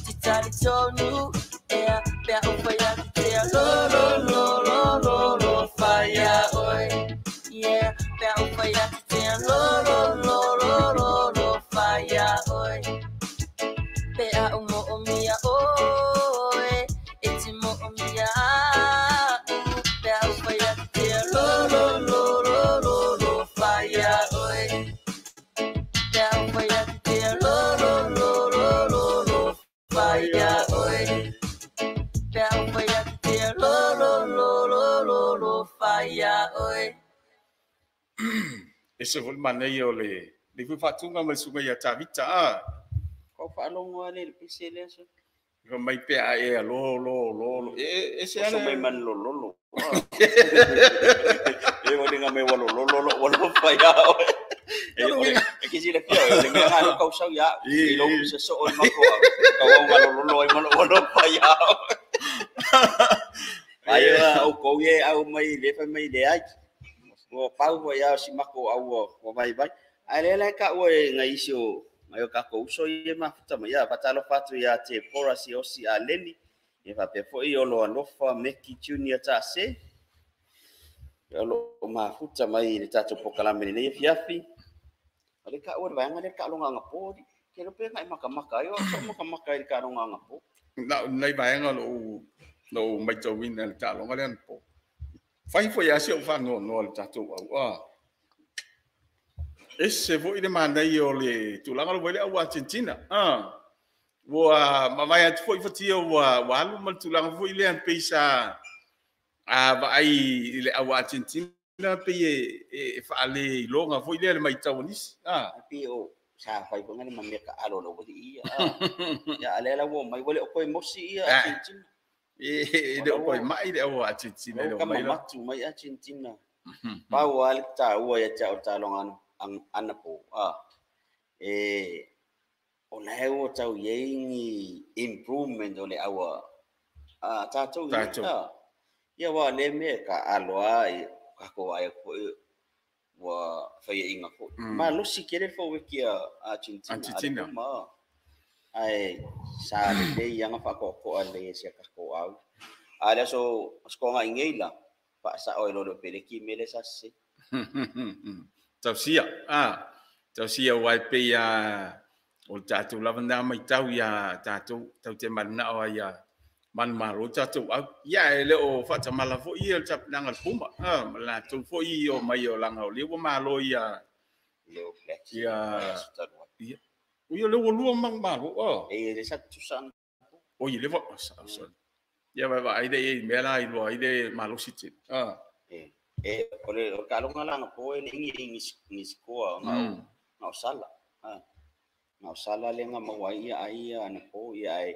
Te tali tonu Ea pea o whai atu te lo lo lo lo lo lo whaia oe Yeah, pea o whai atu te lo lo lo lo lo lo whaia oe Pea o mo o mia oe E te mo o mia au Pea o whai atu te lo lo lo lo lo lo whaia oe Pea o whai atu te lo lo lo lo lo lo whaia oe Pea o whai atu te lo lo lo lo lo lo whaia oe E se fo le manaia o le le foi faatuga ma le suga ia Tavita a. Kau whaalongo ale le pese le aso. Fa mai pea e a lo lo lo lo. E e se Oso mai ale. man lololo. E o linga me walo lololo walo whaia oe. E o le e kisi le fia o le mea ngā kau sau ia. I lo se so o le mako kau au ngā lololo ai malo walo whaia oe. Ai au kou ye au mai le whai mai le ai. Ua pau wa ia si mako au wa vai vai. Ai le le ka ua e ngai isi o ngai o kako uso i e mafuta mai ia patalo fatu ia te pora si osi a leni. E whapea foi o lo alofa Meki Junior ta se. Ia lo mafuta mai le tātou pokalame nei e fiafi. O le ka ua le vaenga le ka longa anga pōri. Ke lo pe ngai makamaka ai o so makamaka i le ka longa anga pō. Na nei vaenga lo lo mai tauina le taaloga lea na po. Fai foi ia si o whanoa le tātou au. A. E se foi le manaia o le tulaga lo le au Argentina. A. Ua mavae atu foi fatia ua ua alu ma le tulaga foi lea pei sa a vaai i le au Argentina pei e faale iloga foi lea le maitau a nisi. A. Ai pi o sa whai po ngani mamea ka alo lo wali ia. Ia ale la wo mai wale o koe mosi ia Argentina. E le o koe mai le au Argentina le O o ka mai la. mamatu mai Argentina. Pau a le tā ua ia te au tālonga ana po. E o la ua tau iei ni improvement o le aua a tātou ia. Tātou. Ia wā le mea ka aloa i kako ai ko ua whaia inga ko. Ma losi kere fo wiki a Argentina. Argentina. Ma ai sa le le ianga whako ko a le sia kako au. A le so skonga ingeila pa sa oi lolo pele ki mele sa se. Tausia. Tausia wai pe ia o le tātou lava nā mai tau ia tātou tau te mana o ia man maro tātou au. Ia e le o whatamala fo ia le tapinanga le puma. Ma la tou fo i o mai o langa o le ua malo ia Leo Black. Ia. Ia. O ia le ua lua mang malo. E le sa tusan. O ia le wa sa sa. Ia vai vai le i mea la i loa i le malosi te. E o le o ka longa langa po e le ingi ingi ingi skoa nga o sala. Nga o sala le nga mawa ia ai ia ana po ia ai.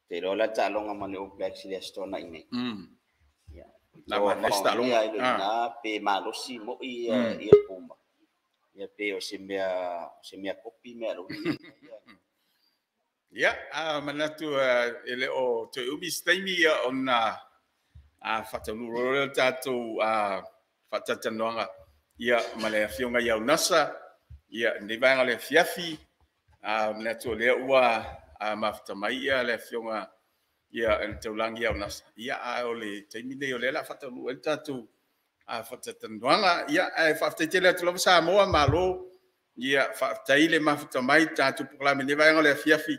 Te iloa la taaloga ma le All Blacks i le Aso Toonai nei. Ia. La ma le taaloga. Ia, ina pe malosi moi ia Puma. Ia pe o se mea kopi mea lo. Ia, manatu e le o toe umi se taimi ia ona faataunuu loa le tatou faatautanoaga ia ma le afioga ia Unasa ia lenei vaega o le afiafi. Manatu o lea ua mafuta mai ia le afioga ia le taulagi ia Unasa. Ia, a o le taimi nei o lea o le a faataunuu ai le tatou faatautanoaga. Ia, ae faafetai tele atu lava Samoa, malo. Ia, faafetai le mafuta mai tatou polokalame lenei vaega o le afiafi.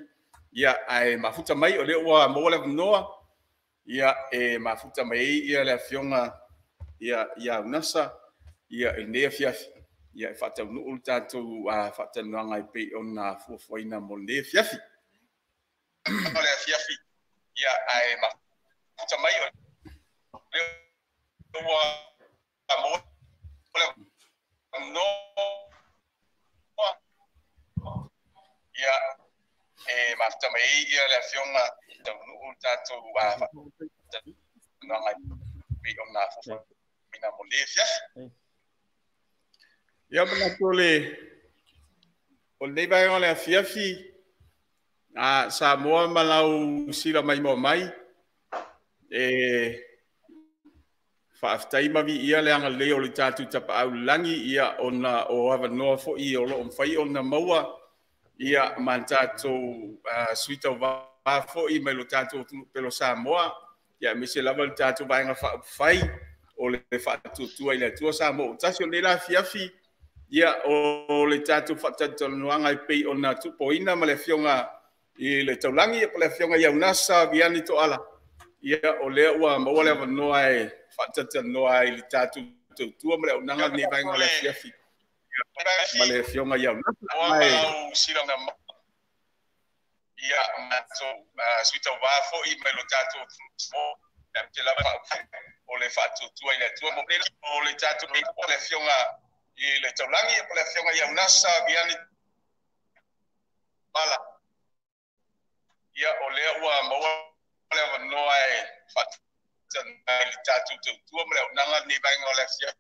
Ia, ae mafuta mai o lea ua maua le avanoa. Ia, e mafuta mai ai ia le afioga ia Unasa ia i lenei afiafi. Ia, e faataunuu le tatou faatalanoaga e pei ona fuafuaina mo lenei afiafi. O le afiafi, ia, ae mafuta mai o lea ua maua le avanoa. Ia, e mafuta mai ai ia le afioga taunuu le tatou faatanoaga e pei ona fuafuaina mo lenei afiafi. Ia, manatu o lenei vaega o le afiafi, Samoa ma lau sila maimoa mai, e faafetai ma viia le agalelei o le tatou tapaau i le lagi, ia ona o avanoa foi o lo o mafai ona maua, ia ma tatou sui tauvā foi mai lo tatou atunuu pele o Samoa, ia aemaise lava le tatou vaega faaupufai o le faatuatua i le Atua Samoa ua tasi. O lenei la afiafi, ia o le tatou faatalatalanoaga e pei ona tuupoina ma le afioga i le taulagi po o le afioga ia Unasa Viani Toala. Ia, o lea ua maua le avanoa e faatalatalanoa ai i le tatou tautua ma le auaunaga lenei vaega o le afiafi ma le afioga ia Unasa. Ia, matou sui tauvā foi mai lo tatou o le faatuatua i le Atua o le tatou le afioga i le taulagi po o le afioga ia Unasa Viani Toala. Ia, o lea ua maua le avanoa e faatanoa i le tatou tautua ma le auaunaga lenei vaega o le afiafi.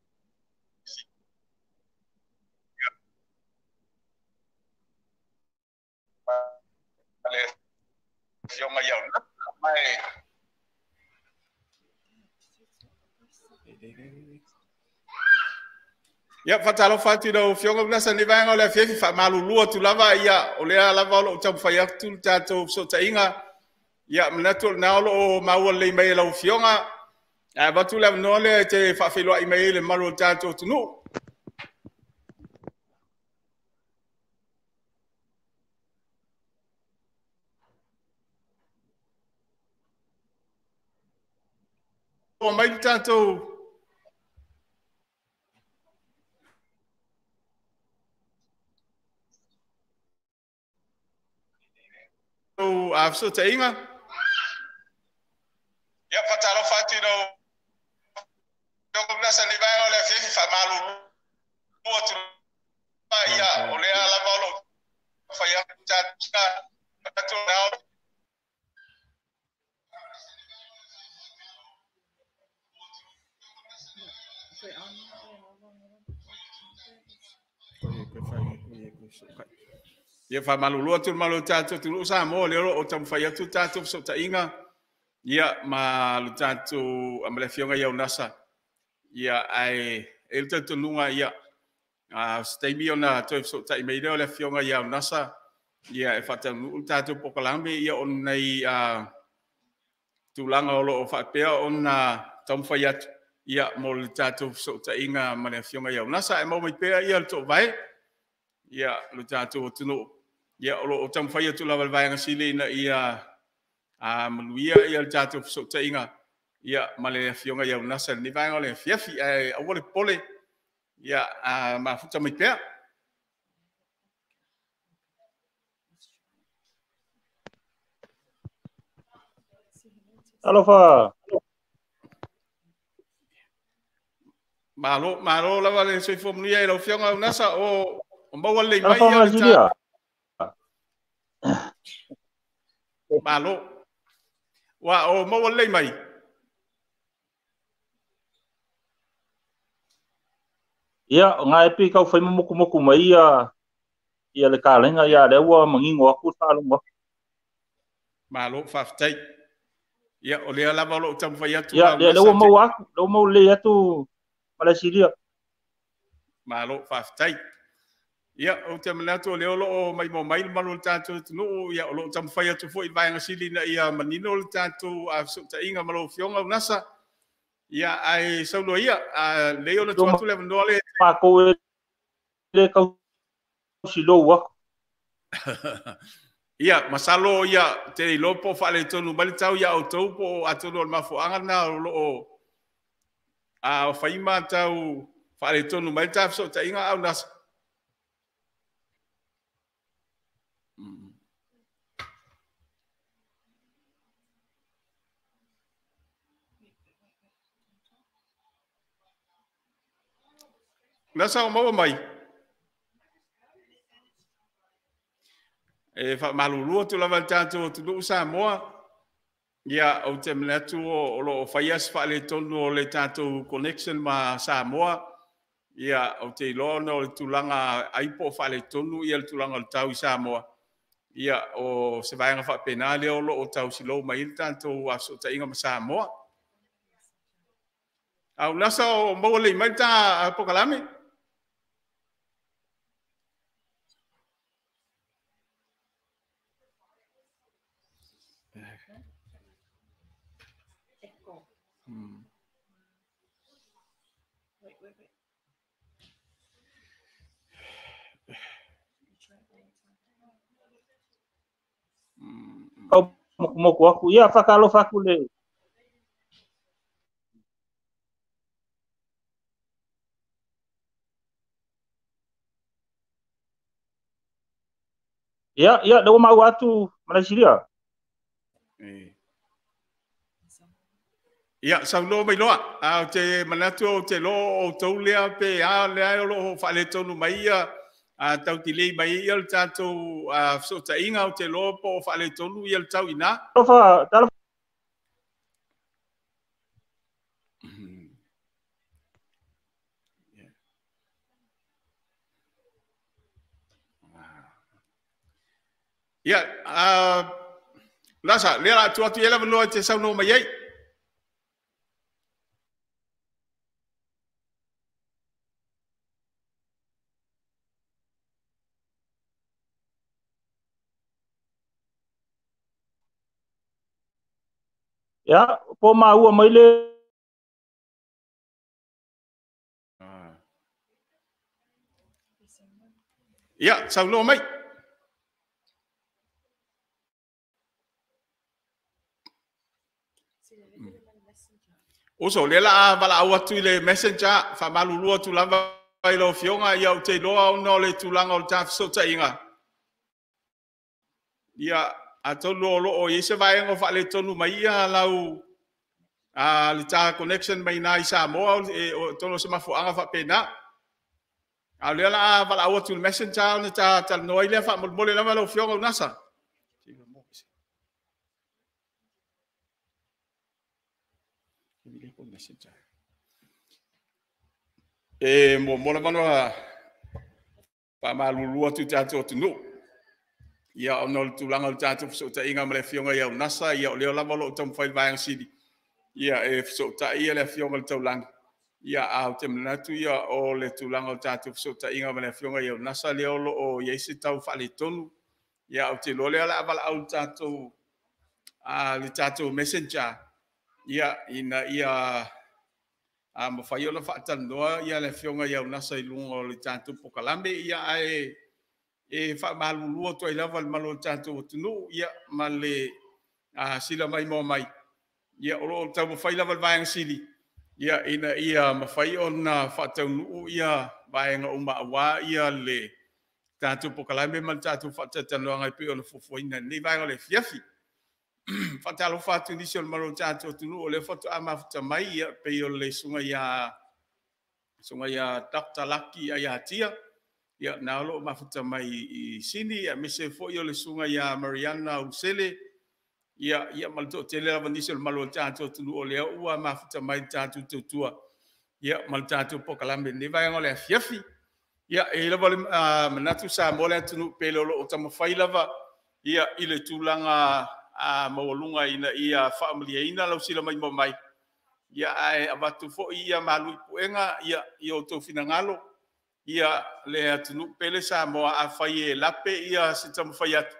Le afioga ia Unasa mai. Ia, faatalofa atu i lau afioga Unasa lenei vaega o le afiafi, faamalulu atu lava, ia, o lea lava o lo o taumafai atu le tatou fesootaiga. Ia, manatu o lena o lo o maua lelei mai e lau afioga. Ae avatu le avanoa lea e te faafeiloai mai ai le mamalu o le tatou atunuu. Mai le tatou fesootaiga. Ia, faatalofa atu i lau afioga Unasa lenei vaega o le afiafi, faamalulu atu ia, o lea lava o lo o fai atu tatou. Ia, faamalulu atu le mamalu o le tatou atunuu Samoa, lea o lo o taumafai atu le tatou fesootaiga, ia, ma le tatou ma le afioga ia Unasa. Ia, ae e le talitonuga, ia, se taimi ona toe fesootai mai lea o le afioga ia Unasa, ia, e faataunuu le tatou polokalame, ia, ona i tulaga o lo o faapea ona taumafai atu, ia, mo le tatou fesootaiga ma le afioga ia Unasa. Ae maua mai pea ia le toovae, ia, le tatou atunuu, ia, o lo o taumafai atu lava le vaega sili ina ia manuia ia le tatou fesootaiga, ia, ma le afioga ia Unasa lenei vaega o le afiafi. Ae aua le popole, ia, mafuta mai pea. Alofa. Malo, malo lava le soifua manuia i lau afioga Unasa, o maua lelei mai ia le. Malo. Ua o maua lelei mai. Ia, o ngā e pei kau whai moku mai ia ia le kalenga ia le ua mangingo aku faalogo atu. Malo faafetai. Ia, o lea lava o loo taumafai atu. Ia, lea ua maua atu, lea ua maua lelei atu Malaesilia. Malo faafetai. Ia, ou te manatu o lea o loo maimoa mai le malu o le tatou atunuu. Ia, o loo taumafai atu foi i vaega sili ina ia manino le tatou fesootaiga ma lau Afioga Unasa. Ia, ae saunoa ia, lelei ona tuu atu le avanoa le Matou e le tau silou atu. Ia, masalo ia te iloa po o faaletonu mai le tau ia outou po o atonu o le mafuaaga lena o loo fai ma tau faaletonu mai le ta fesootaiga au Nasa. Nasa o maua mai. E faamalulu atu lava le tatou atunuu Samoa. Ia, ou te manatu o loo faia se faaletonu o le tatou connection ma Samoa. Ia, ou te iloa ona o le tulaga ai po o faaletonu ia le tulaga o le tau i Samoa. Ia, o se vaega faapena lea o loo tausilou mai le tatou fesootaiga ma Samoa. Au Nasa o maua lelei mai le ta polokalame? Kau moku aku. Ia, whakalofa aku le. Ia, ia, le ua maua atu Malaesilia. Ia, saunoa mai loa. Ou te manatu ou te loa o outou lea pe a lea o loo faaletonu mai ia tau tilei mai ia le tatou fesootaiga. Ou te loa po o faaletonu ia le tau ina. Talofa, talofa. Ia, Nasa, lea la atu atu i le avanoa te saunoa mai ai. Ia, po maua mai le. Ia, saunoa mai. Oso, lea la valaau atu i le messenger, faamalulu atu lava i lau Afioga. Ia, ou te iloa ona o le tulaga o le ta fesootaiga. Ia, atonu o loo i ai se vaega o faaletonu mai ia lau le ta connection mai na i Samoa, tonu o se mafuaaga faapena. A o lea la valaau atu i le messenger ona ta talanoa ai lea faamolemole lava lau Afioga Unasa. E muamua lava ona faamalulu atu i tatou atunuu. Ia, ona o le tulaga o le tatou fesootaiga ma le Afioga ia Unasa. Ia, o lea lava o loo taumafai le vaega sili ia e fesootai ia le Afioga i le Taulagi. Ia, a ou te manatu ia o le tulaga o le tatou fesootaiga ma le Afioga ia Unasa lea o loo i ai se tau faaletonu. Ia, ou te iloa lea o le a valaau le tatou messenger, ia, ina ia mafai ona faatalanoa ia le Afioga ia Unasa i luga o le tatou polokalame. Ia, ae e faamalulu atu ai lava le malu o le tatou atunuu, ia, ma le sila maimoa mai. Ia, o loo taumafai lava le vaega sili, ia, ina ia mafai ona faataunuu ia vaega uma aua ia le tatou polokalame ma le tatou faatalatalanoaga e pei ona fuafuaina i lenei vaega o le afiafi. Faatalofa atu i nisi o le malu o le tatou atunuu o lea faatoa mafuta mai, ia, pei o le susuga ia Dr. Laki Aiatia, ia, na o loo mafuta mai i Sini, aemaise foi o le susuga ia Mariana Usele. Ia, ia ma le toatele lava nisi o le malu o le tatou atunuu o lea ua mafuta mai le tatou tautua, ia ma le tatou polokalame i lenei vaega o le afiafi. Ia, e i ai lava le manatu Samoa le atunuu pele o lo o taumafai lava ia i le tulaga maualuga ina ia faamalieina lau silamaimoa mai. Ia, ae avatu foi ia malu i puega ia i outou finagalo ia le atunuu pele Samoa afai e lape ia se taumafai atu.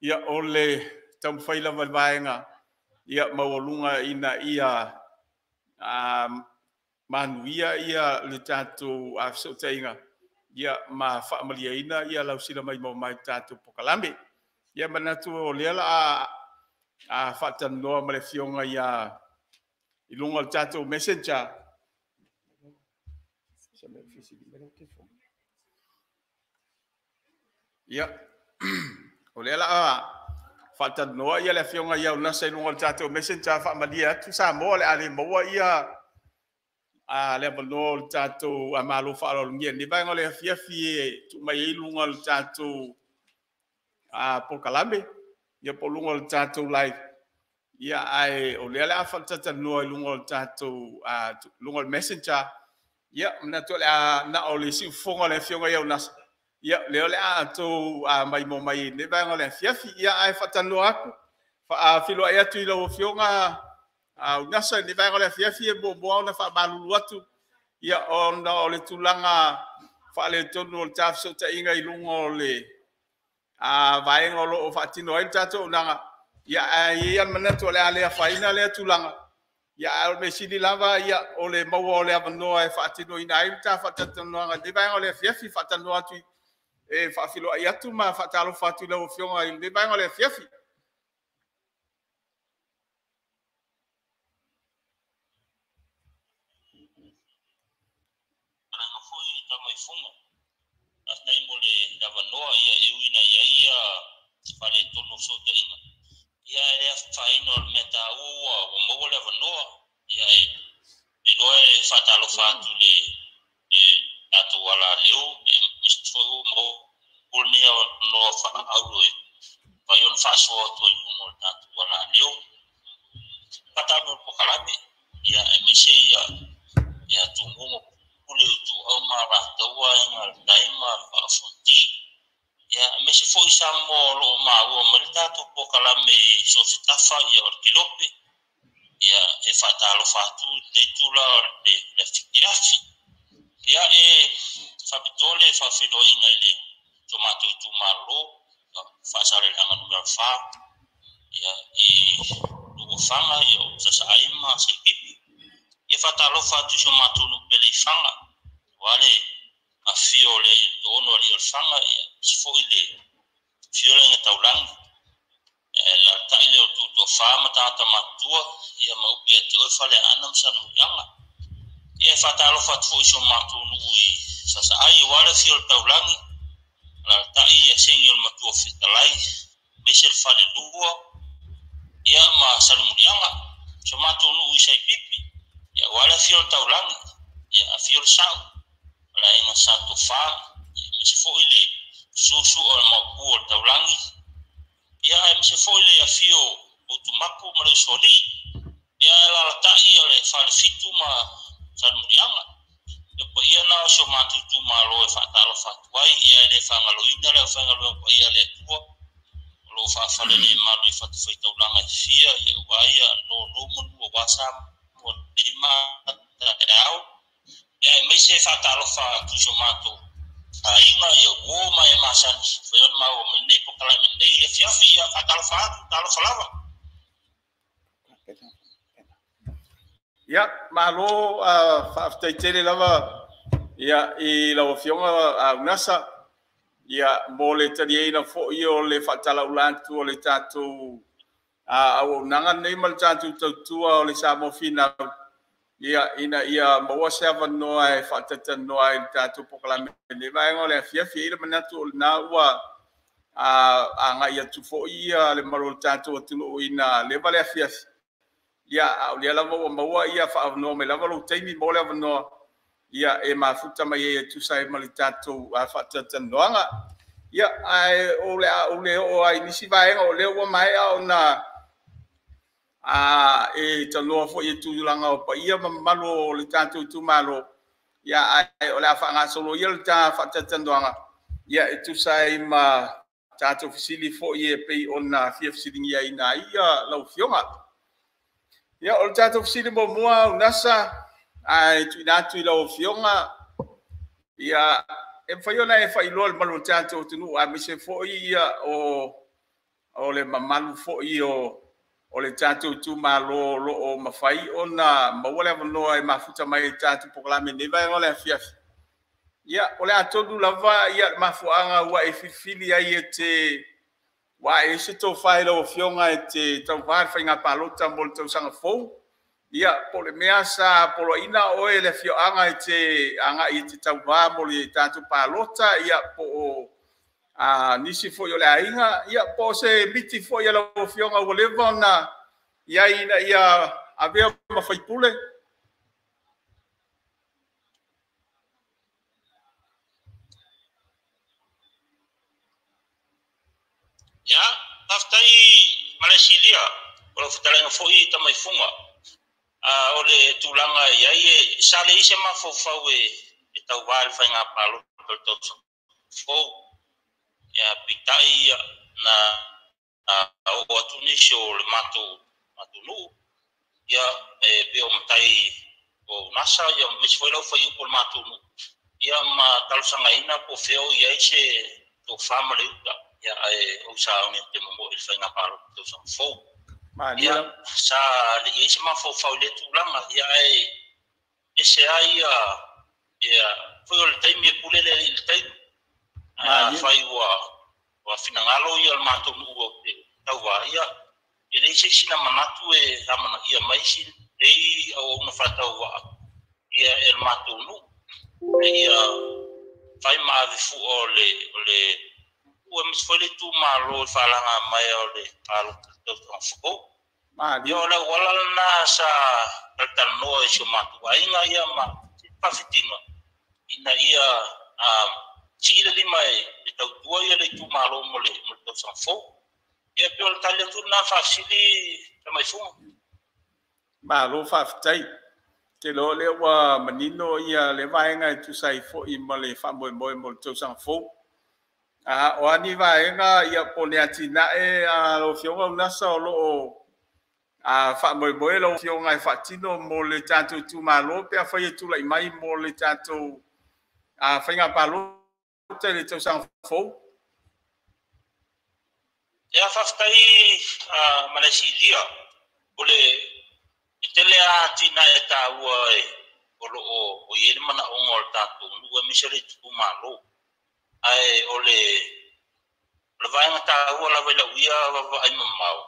Ia, o le taumafai lava i le vaega ia maualuga ina ia manuia ia le tatou fesootaiga ia ma faamalieina ia lau silamaimoa mai le tatou polokalame. Ia manatu o lea la a faatalanoa ma le afioga ia i luga o le tatou messenger. Ia, o lea la a faatalanoa ia le afioga ia Unasa i luga o le tatou messenger, faamalie atu Samoa o le a le maua ia le avanoa o le tatou malo faaaloalogia i lenei vaega o le afiafi e tuu mai ai luga o le tatou polokalame, ia po o luga o le tatou live. Ia, ae o lea o le a faatatalanoa i luga o le tatou luga o le messenger. Ia, manatu o le a na o le siufofoga o le afioga ia Unasa, ia lea o le a outou maimoa mai i lenei vaega o le afiafi. Ia, ae faatalanoa atu, faafiloai atu i lau afioga Unasa i lenei vaega o le afiafi. E muamua ona faamalulu atu, ia, ona o le tulaga faaletonu o le ta fesootaiga i luga o le vaega o lo o faatino ai le tatou auaunaga. Ia, ae i ai le manatu o le a le afaina lea tulaga. Ia, ae o le mea sili lava ia o le maua o le avanoa e faatinoina ai le ta faatalatalanoaga i lenei vaega o le afiafi. Faatalanoa atu e faafiloai atu ma faatalofa atu i lau afioga i lenei vaega o le afiafi. Ia e le afaina, o le mea taua ua maua le avanoa. Ia e loa e faatalofa atu i le tatou alaleo, ia aemaise foi ua maua lenei avanoa faaauro e mafai ona faasoa atu ai i luga o le tatou alaleo. Faatalofa i le polokalame, ia aemaise ia Tumua ma Pule, Ituau ma Alataua, Aiga i le Tai ma le Vaa o Fonoti. Ia aemaise foi Samoa o lo o maua mai le tatou polokalame i so o se tafa ia o le kelope. Ia e faatalofa atu i lenei itula o le afiafi. Ia e faapitoa le faafeiloaiga i le so matou itumalo, Faasaleleaga Nu.4, ia i Luofaga, ia o Sasaai ma Seipipi. Ia faatalofa atu i so matou nuu pele i Faga, aua le afifio o le toaono alii o le Faga, ia aemaise foi le afio o le Aiga Taulagi, alaalatai le outou toafa ma tagata matutua, ia ma upu ia te oe Faleaana ma Salemuliaga. Ia e faatalofa atu foi i so matou nuu i Sasaai, aua le afio o le Taulagi, alaalatai ia Segi o le Matua Fetalai, aemaise le Falelua, ia ma Salemuliaga. So matou nuu i Saipipi, ia aua le afio o le Taulagi, ia afio le Sau, o le Aiga Sa Tofa, ia aemaise foi le susu o le Maopu o le Taulagi, ia aemaise foi le afio o Utumapu ma le Usoalii, ia alaalatai o le Falefitu ma Salemuliaga. Ia paia na o si o matou itumalo e faatalofa atu ai, ia e le faagaloina le aufaigaluega paia a le Atua o lo o faafalelemalu i fatafaitaulaga e fia, ia aua ia nonomanu aua Samoa nei ma taeao. Ia aemaise faatalofa atu i si o matou aiga, ia uo ma e masani fai ona maua mai lenei polokalame lenei afiafi. Ia faatalofa atu, talofa lava. Ia, malo, faafetai tele lava ia i lau afioga Unasa, ia mo le taliaina foi o le faatalaula atu o le tatou auaunaga nei ma le tatou tautua o le Samoa Finau, ia ina ia maua se avanoa e faatatalanoa ai i le tatou polokalame lenei vaega o le afiafi. E i ai le manatu o lena ua agai atu foi ia le malu o le tatou atunuu ina leva le afiafi. Ia, a o lea lava ua maua ia faaavanoa mai lava lou taimi mo le avanoa ia e mafuta mai ai e tusa ai ma le tatou faatalatalanoaga. Ia, ae o le a ou le oo ai nisi vaega o lea ua maea ona e tanoa foi i tulaga o paia ma mamalu o le tatou itumalo. Ia, ae o le a faagasolo ia le ta faatalatalanoaga, ia e tusa ai ma tatou fesili foi e pei ona fia fesiligiaina ai lau Afioga. Ia, o le tatou fesili muamua Unasa, ae tuuina atu i lau Afioga, ia e mafai ona e faailoa i le mamalu o le tatou atunuu aemaise foi ia o le mamalu foi o le tatou itumalo o lo o mafai ona maua le avanoa e mafuta mai i tatou polokalame i lenei vaega o le afiafi. Ia, o le a tonu lava ia le mafuaaga ua e filifili ai e te ua e se tofa i lau Afioga e te tauva i le faiga palota mo le tausaga fou. Ia, po o le mea sa poloaiina oe e le afioaga e te agai e te tauva mo le tatou palota, ia po o nisi foi o le aiga, ia po o se miti foi a lau Afioga ua leva ona i ai ina ia avea ma faipule. Ia, faafetai Malesilia o lau fetalaiga foi Tamaifuga. O le tulaga e i ai e sa leai se mafaufau e tauva i le faiga palota o le tausaga fou. Ia, peitai na oo atu nisi o le matou nuu, ia e pei o matai o Unasa, ia aemaise foi lau fuaiupu o le matou nuu, ia ma talosagaina po o fea o i ai se tofa ma le uta, ia ae ou sauni ou te momoe i le faiga palota o le tausaga fou. Ia, sa leai se mafaufau i lea tulaga, ia ae ese ai ia foi o le taimi e pule le alii i le taimi. Ae afai ua finagalo ia le matou nuu ou te tauva, ia e leai se isi na manatu e amanaia mai si lei auauna faatauvaa ia e le matou nuu. Ia fai ma ave fua o le ua aemaise foi le itumalo i faalaga mai o le palota o le tausaga fou. Ia o le auala lena sa talatalanoa i si o matou aiga ia ma faafitiga ina ia sii le lima e tautua ia le itumalo mo le tausaga fou. Ia pei o le tali atu lena faafesili Tamaifuga. Malo faafetai. Te loa lea ua manino ia le vaega e tusa ai foi ma le faamoemoe mo le tausaga fou. O a ni vaega ia po o ni atinae lau Afioga Unasa o lo o faamoemoe lau Afioga e faatino mo le tatou itumalo pe afai e tulai mai mo le tatou faiga palota i le tausaga fou. Ia faafetai Malesilia o le tele a atinae taua o lo o i ai le manaoga o le tatou nuu aemaise le itumalo. Ae o le vaega taua lava i lau ia vaavaai mamao,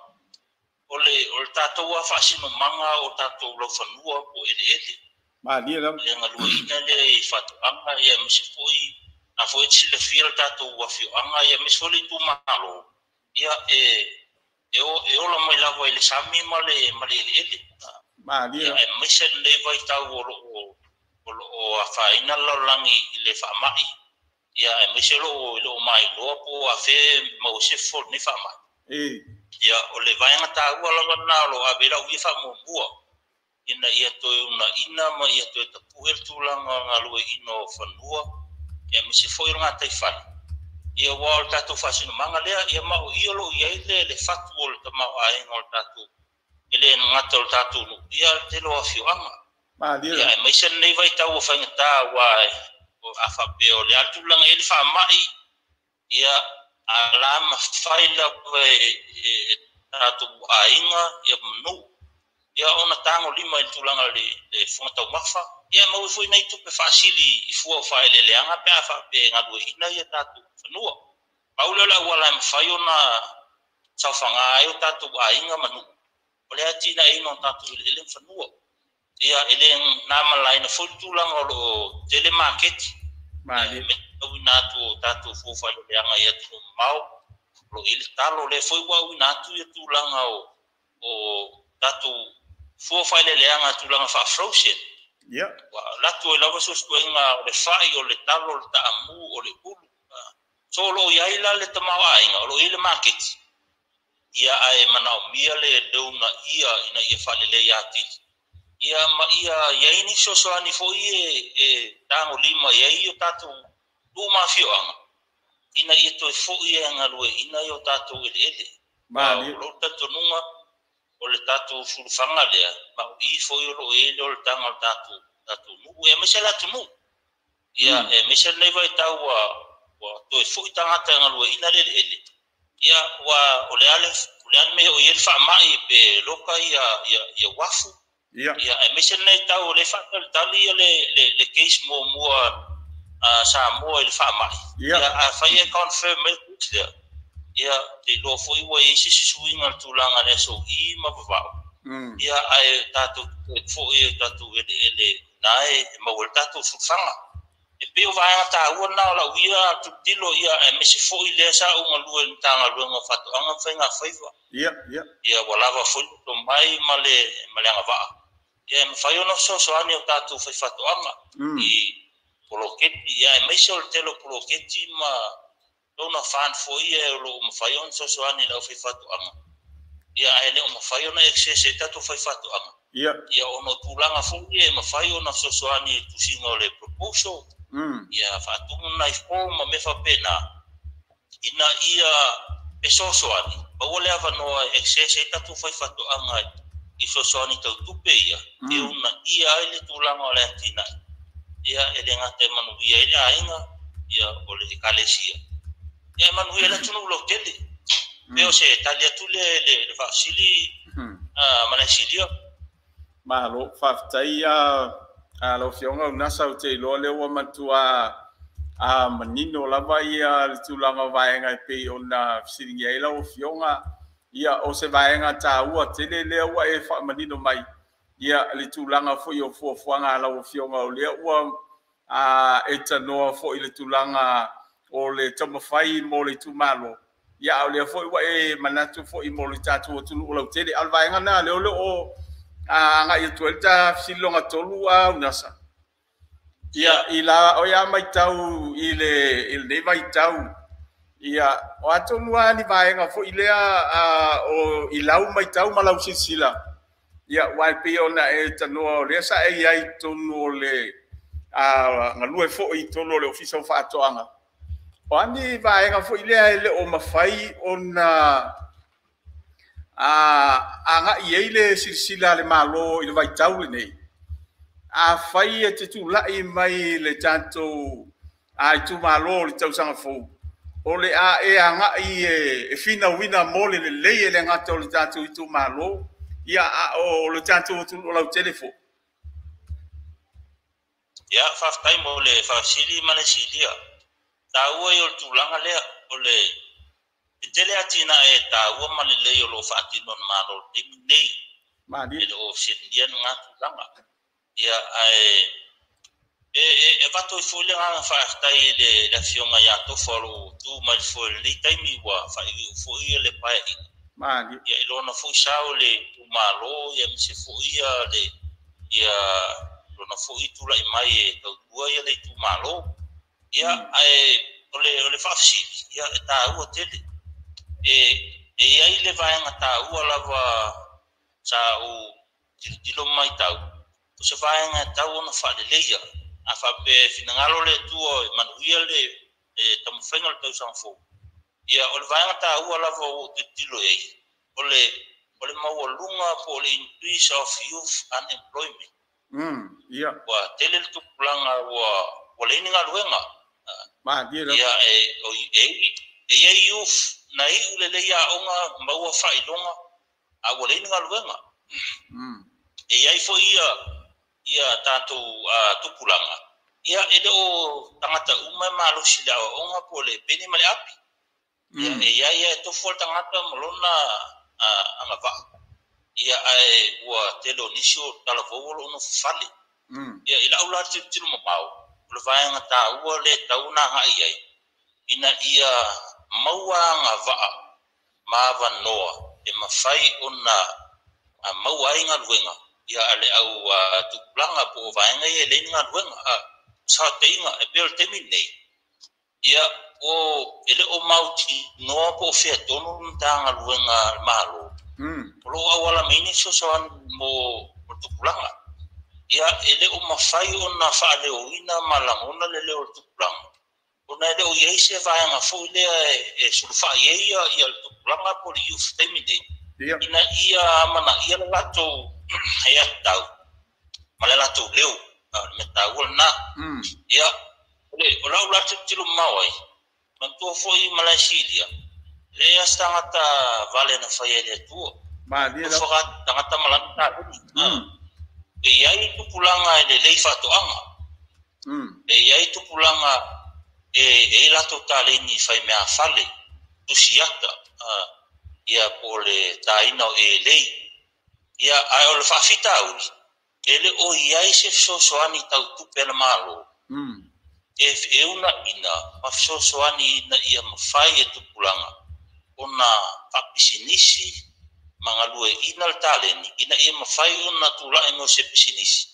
o le tatou faasinomaga o tatou laufanua po o eleele. Malie lava. Le galueaiina lea i faatoaga, ia aemaise foi a foi e silafia le tatou afioaga, ia aemaise foi le itumalo, ia e ola mai lava i le sami ma le eleele. Malie. Ia aemaise lenei vaitau o lo o afaina le lalolagi i le faamai, ia aemaise o lo o mailoa po o afe maua se fofo o lenei faamai. Ia o le vaega taua lava lena o lo o ave i lau ia faamuamua ina ia toe unaina ma ia toe tapue le tulaga o galueaiina o fanua, ia aemaise foi o le gataifale. Ia ua o le tatou faasinomaga lea, ia ma o i o lo o i ai le fatu o le tamaoaiga o le tatou, e le gata o le tatou nuu, ia le tele o afioaga. Ia aemaise lenei vaitau o faigata ua a faapea o le a le tulaga i le faamai, ia ala mafai lava e tatou aiga ia ma nuu, ia ona tagolima i le tulaga le fofoga taumafa, ia maua foi nai tupe faasili i fua o faaeleeleaga pe a faapea e galueaiina ia tatou fanua. Pau lea o le auala e mafai ona saofaga ai o tatou aiga ma nuu, o le atinaeina o tatou eleele ma fanua. Ia e le na malaina foi le tulaga o lo o tele maketi. Auina atu o tatou fua faaeleeleaga i atunuu mamao, o lo o i ai le talo lea foi ua auina atu ia tulaga o tatou fua faaeleeleaga tulaga faa-frozen. Ua alu atu ai lava suesuega o le fai, o le talo, o le taamu, o le ulu, So o loo iai la le tamaoaiga, o loo iai le maketi, ia ae manaomia le leunaia ina ia faalelei atili, ia ma ia iai ni fesoasoani foi e tagolima i ai o tatou nuu ma afioaga ina ia toe foi e galueaiina i o tatou eleele. Malie. O lou talitonuga o le tatou sulufaga lea, ma o i foi o loo iai le olataga o le tatou nuu, aemaise le atunuu. Ia aemaise lenei vaitau ua toe foi tagata e galueaiina le eleele. Ia ua o le a le mea o i ai le faamai pe loka ia uafu. Ia aemaise lenei tau o le faatalitali ia le case muamua Samoa i le faamai. Ia afai e confirm mai le case lea, ia te iloa foi ua i ai se isi suiga i le tulaga le SOE ma vavao. Ia ae tatou foi e tatou eleele na e maua le tatou sulufaga. E pei o vaega taua na o lau ia tilotilo, ia aemaise foi lea sa ou galue i le Matagaluega o Faatoaga ma Faiga Faiva. Ia ua lava foi le tomai ma le agavaa. Ia e mafai ona fesoasoani o tatou faifaatoaga i poloketi, ia aemaise o le tele o poloketi ma lona fan foi e o loo mafai ona fesoasoani i le aufaifaatoaga. Ia ae le o mafai ona access e tatou faifaatoaga. Ia ona o tulaga foi e mafai ona fesoasoani i le tusiga o le proposal. Ia faatumu nai form ma mea faapena ina ia fesoasoani maua le avanoa e access ai tatou faifaatoaga i fesoasoani tau tupe ia e uunaia ai le tulaga o le atinae. Ia e le gata e manuia ai le aiga, ia o le ekalesia, ia e manuia le atunuu lautele. Pe o se tali atu le faafesili ma le silia. Malo, faafetai a lau Afioga Unasa, ou te iloa lea ua matua manino lava ia le tulaga o vaega e pei ona fesiligia ai lau Afioga. Ia o se vaega taua tele lea ua e faamanino mai ia le tulaga foi o fuafuaga a lau Afioga, o lea ua e tanoa foi le tulaga o le taumafai mo le itumalo. Ia a o lea foi ua e manatu foi mo le tatou atunuu lautele. A o le vaega lena lea o lo o agai atu ai le ta fesili tolu a Unasa. Ia i la o ia maitau i lenei vaitau, ia o atonu lava ni vaega foi lea o i lau maitau ma lau silasila. Ia ua e pei ona e tanoa o lea sa e i ai i totonu o le galue foi i totonu o le Ofisa o Faatoaga. O a ni vaega foi lea e le o mafai ona agai ai le silasila a le Malo i le vaitau lenei, afai e te tulai mai le tatou itumalo o le tausaga fou, o le a e agai e finauina mo le lelei e le gata o le tatou itumalo, ia a o le tatou atunuu lautele foi. Ia faafetai mo le faafesili ma le silia. Taua ia o le tulaga lea, o le tele atinae e taua ma lelei o loo faatino e le Malo i le taimi nei. E le o fesiligia lena tulaga. Ia ae e avatu ai foi le agaga faafetai i le Afioga ia Tofa o loo tu mai le foe i lenei taimi ua faaiuiu foi le paeaiga. Ia i lona foi sao le itumalo, ia aemaise foi ia le ia lona foi tulai mai e tautua ia le itumalo. Ia ae o le faafesili, ia e taua tele. E iai le vaega taua lava sa ou tilotilo ma matau, o se vaega e tau ona faaleleia. A faapea e finagalo le Atua e manuia le taumafaiga o le tausaga fou, ia o le vaega taua lava ua ou tilotilo i ai, o le maualuga po o le increase of youth unemployment. Ua tele le tupulaga ua leai ni galuega. Ia e iai youth na iu lelei aoga maua faailoga a ua leai ni galuega. E iai foi ia tatou tupulaga, ia e le o tagata uma e malosi i le aoaoga po o le peni ma le api. Ia e iai e tofu le tagata ma lona agavaa. Ia ae ua tele o nisi o talavou o loo nofofale. Ia i lau la tilotilo mamao, o le vaega taua le tau ona agai ai, ina ia maua agavaa ma avanoa e mafai ona maua ai galuega ia a le au tupulaga po o vaega ia e leai ni galuega. Saotaiga e pei o le taimi lenei, Ia o e le o mautinoa po o fea tonu le Matagaluega a le Malo o lo o auala mai ai ni fesoasoani mo le tupulaga. Ia e le o mafai ona faaleoina ma lagona le leo o le tupulaga ona e le o i ai se vaega foi lea e sulufai ai ia le tupulaga po o le youth i le taimi nei ina ia amanaia le latou aiatatau ma le latou leo. O le mea taua lena. Ia, o lau la tilotilo mamao ai, manatua foi Malaesilia, e leai lava se tagata vale na faia e le Atua. Tofa tagata ma lana taleni. E i ai tupulaga e lelei faatoaga. E i ai tupulaga e i ai latou taleni i faimeafale, tusiata, ia po o le taina o elei. Ia, ae o le faafitauli, e le o i ai se fesoasoani tau tupe a le Malo e unaina ma fesoasoani ina ia mafai e tupulaga ona faapisinisi ma galueaiina le taleni ina ia mafai ona tulai mo se pisinisi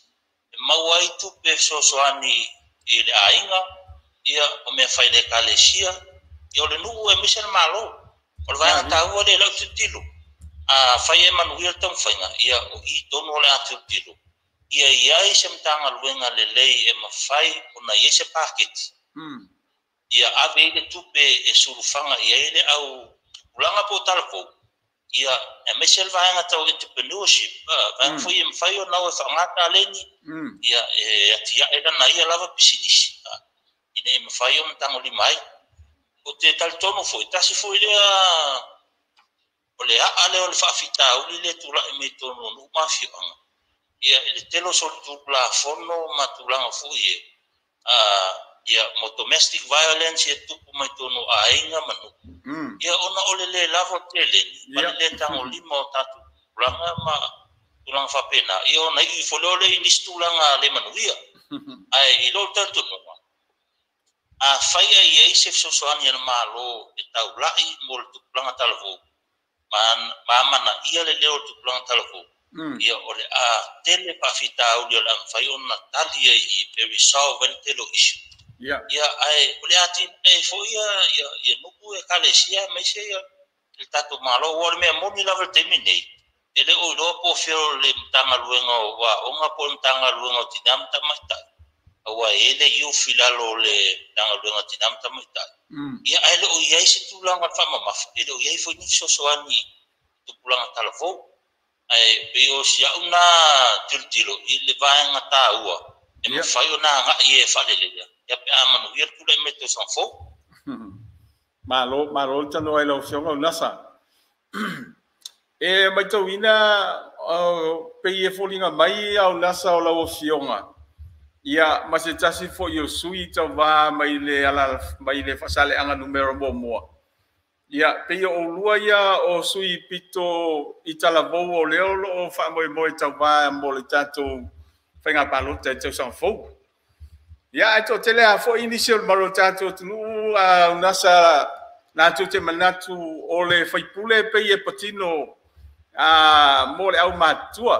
e maua ai tupe fesoasoani i le aiga, ia o mea fai i le ekalesia, ia o le nuu aemaise le Malo. O le vaega taua lea i lau tilotilo, afai e manuia le taumafaiga, ia o i tonu o le a tilotilo, ia i ai se Matagaluega lelei e mafai ona i ai se paketi, ia ave ai le tupe e sulufaga i ai le au tupulaga po o talavou, ia aemaise le vaega tau entrepreneurship, vaega foi e mafai ona o e faaaoga taleni, ia e atiae lana ia lava pisinisi, ina ia mafai ona tagolima ai. Ou te talitonu foi, tasi foi lea o le aa lea o le faafitauli lea e tulai mai totonu o nuu ma afioaga, ia i le tele o solitulafono ma tulaga foi e ia mo domestic violence e tupu mai totonu o aiga ma nuu, ia ona o le le lava o teleni ma le le tagolima o tatou tulaga ma tulaga faapena, ia ona iu ifo lea o le i nisi tulaga le manuia. Ae i lou talitonuga, afai ae i ai se fesoasoani a le Malo e taulai mo le tupulaga talavou ma amanaia le leo o le tupulaga talavou, ia o le a tele faafitauli o le a mafai ona tali ai i pe resolve ai le tele o issue. Ia ae o le atinae foi ia nuu ekalesia aemaise ia le tatou Malo. Ua o le mea moni lava i le taimi nei, e le o iloa po o fea o le Matagaluega o Aoga po o le Matagaluega o Tina ma Tamaitai, aua e i ai le youth i lalo o le Matagaluega o Tina ma Tamaitai. Ia ae le o i ai se tulaga faamamafa, e le o i ai foi ni fesoasoani i tupulaga talavou. Ae pei o si au na tilotilo i le vaega taua e mafai ona agai e faaleleia, ia pe a manuia le tulai mai tausaga fou. Malo, malo le tanoa i lau Afioga Unasa. E matauina pei e foliga mai au Unasa o lau Afioga, ia ma se tasi foi o sui tauvā mai le ala mai le Faasaleleaga numera 1. Ia pei o oulua ia o sui pito i talavou o lea o lo o faamoemoe tauvā mo le tatou faiga palota i le tausaga fou. Ia ae toatele lava foi nisi o le mamalu o le tatou atunuu a Unasa latou te manatu o le faipule pei e patino mo le aumatutua.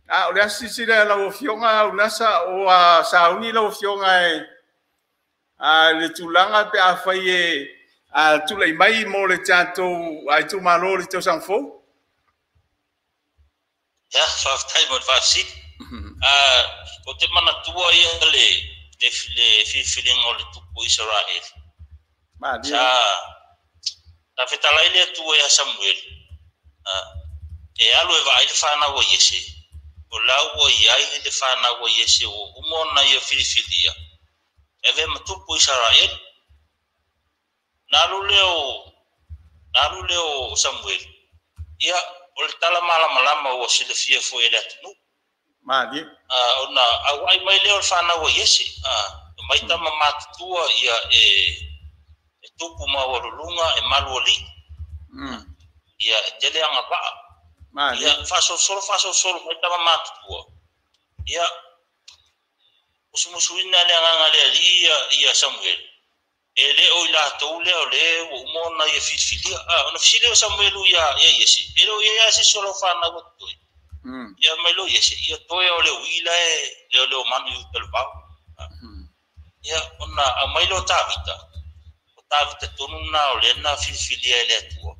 A o le a silasila lau Afioga Unasa o sauni lau Afioga e le tulaga pe afai e tulai mai mo le tatou itumalo i le tausaga fou? Ia, faafetai mo le faafesili. Ou te manatua ia le filifiliga o le tupu o Isaraelu. Sa fetalai le Atua ia Samuelu, e alu e vaai le fanau a Iese, o la ua i ai le fanau a Iese ua uma ona ia filifilia, e avea ma tupu o Isaraelu. Na alu lea o Samuelu, ia, o le tala malamalama ua silafia foi e le atunuu. Ona auai mai lea o le fanau a Iese, mai tama matutua ia e tupu maualuluga e malu alii. Ia e tele agavaa. Ia faasolosolo mai tama matutua. Ia musumusuina le agaga le alii ia Samuelu. E le o i latou lea o le ua uma ona ia filifilia. Ona fesili o Samuelu ia Iese, e le o ia ia se isi o lau fanau o totoe. Ia mai lo Iese, ia toe o le ui la e leo leo manu i uta le vao. Ia ona aumai lea o Tavita. Tavita tonu na o lea na filifilia e le Atua.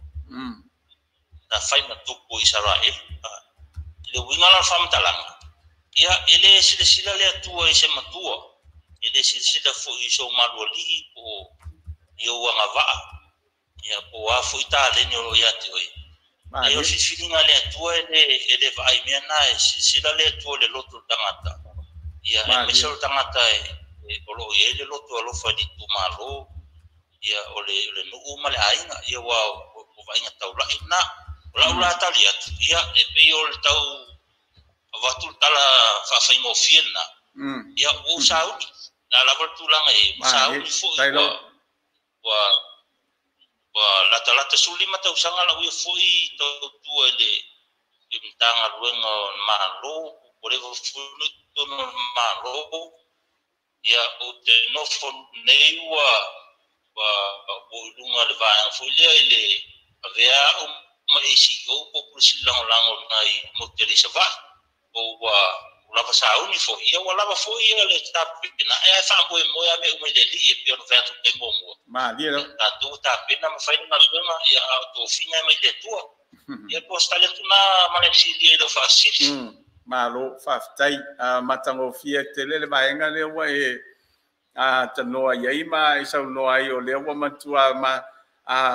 Na fai ma tupu o Isaraelu. I le uiga la o le faamatalaga, ia e le silasila le Atua i se matua, e le silasila foi i sou malualii po o i ou agavaa, ia po o a foi taleni o lo o ia te oe. Leai, o le filifiliga a le Atua e le vaai mea na, e silasila le Atua i le loto o le tagata, ia aemaise o le tagata o lo o i ai le loto alofa i le itumalo, ia o le nuu ma le aiga, ia aua o vaaiga taulai lena. O lau la tali atu, ia e pei o le tau avatu le tala faafaigofie lena, ia ua ou sauni, o le a lava le tulaga e i ai, ua sauni foi ua ua latalata 15 tausaga lau ia foi tautua i le Matagaluega o le Malo, ua leva foi ona i totonu o le Malo. Ia, ou te nofo nei ua ou i luga o le vaega foi lea i le avea au ma ACEO po o Pule Sili Lagolago i le motu tele i Savaii. O ua lava sauni foi, ia ua lava foi ia le tapena, ae faamoemoe lava mea uma i le Alii e pei ona fai atu i le taimi muamua. Malie lava. Ia, tatou ua tapena ma fai le galuega, ia, a o tofiga e mai le Atua. Ia, po o se tali atu lena ma le fesili i lau faasili. Malo, faafetai. Matagofie tele le vaega lea ua e tanoa i ai ma e saunoa ai, o lea ua matua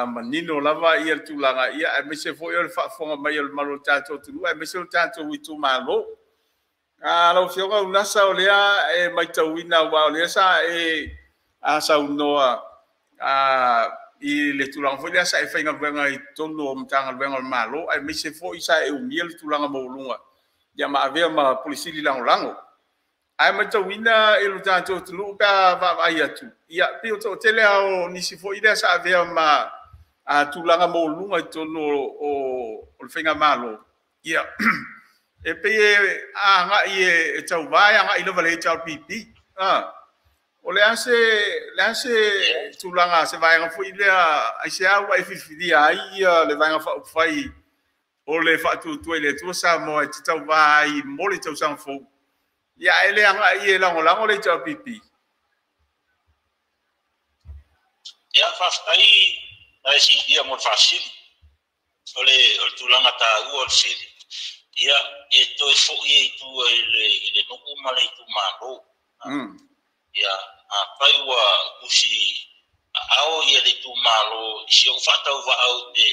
manino lava ia le tulaga, ia aemaise foi o le faafofoga mai o le malu o le tatou atunuu, aemaise o le tatou itumalo. Lau Afioga Unasa, o lea e matauina, aua o lea sa e saunoa i le tulaga foi lea sa e faigaluega i totonu o Matagaluega o le Malo, aemaise foi sa e umia le tulaga maualuga ia ma avea ma Pule Sili Lagolago. Ae matauina i lo tatou atunuu pe a vaavaai atu, ia pei o toatele lava o nisi foi lea sa avea ma tulaga maualuluga i totonu o le faigamalo, ia e pei e agai e tauva e agai lava i le HRPP. O le a se, le a se tulaga, se vaega foi lea, aisea ua e filifilia ai ia le Vaega Faaupufai o le Faatuatua i le Atua Samoa e te tauva ai mo le tausaga fou, ia ae le agai e lagolago le HRPP? Ia, faafetai nai Silia mo le faasili. O le tulaga taua o le fesili, ia, e toe foi ai i tua i le nuu ma le itumalo. Ia, afai ua tusi aao ia le itumalo i si ou faatauvaa ou te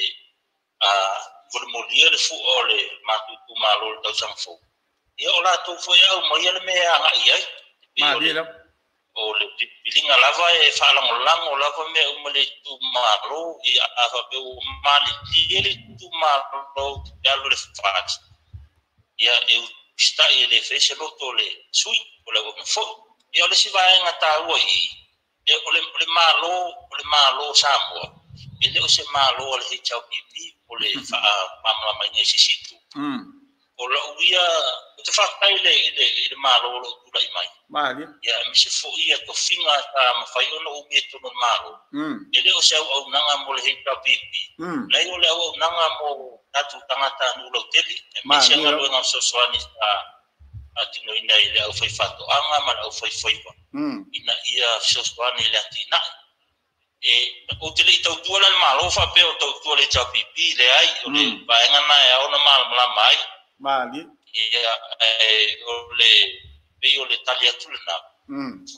molimolía le fua o le matou itumalo i le tausaga fou, ia o latou foi e aumaia le mea e agai i ai. E pei o le filifiliga lava e faalagolago lava mea uma i le itumalo, ia a faapea ua malilie le itumalo e alu i le FAST, ia e usitai e le faia se loto o le sui o le auauna foi. Ia o le isi vaega taua i i, ia o le Malo, o le Malo o Samoa, e le o se Malo a le HRPP o le faamalamalamaina i se isi itu. O lau ia, ou te faafetai i le Malo o lo o tulai mai. Ia, aemaise foi ia tofiga sa mafai ona umia i totonu o le Malo. E le o se auaunaga mo le HRPP. Leai, o le auaunaga mo tatou tagatanuu lautele, aemaise galuega fesoasoani sa faatinoina i le aufaifaatoaga ma le aufaifaiva ina ia fesoasoani i le atinae. Ou te le i tautua la i le Malo faapea o tautua i le HRPP, leai, o le vaega lena e ao ona malamalama ai. Ia, ae o le pei o le tali atu lena,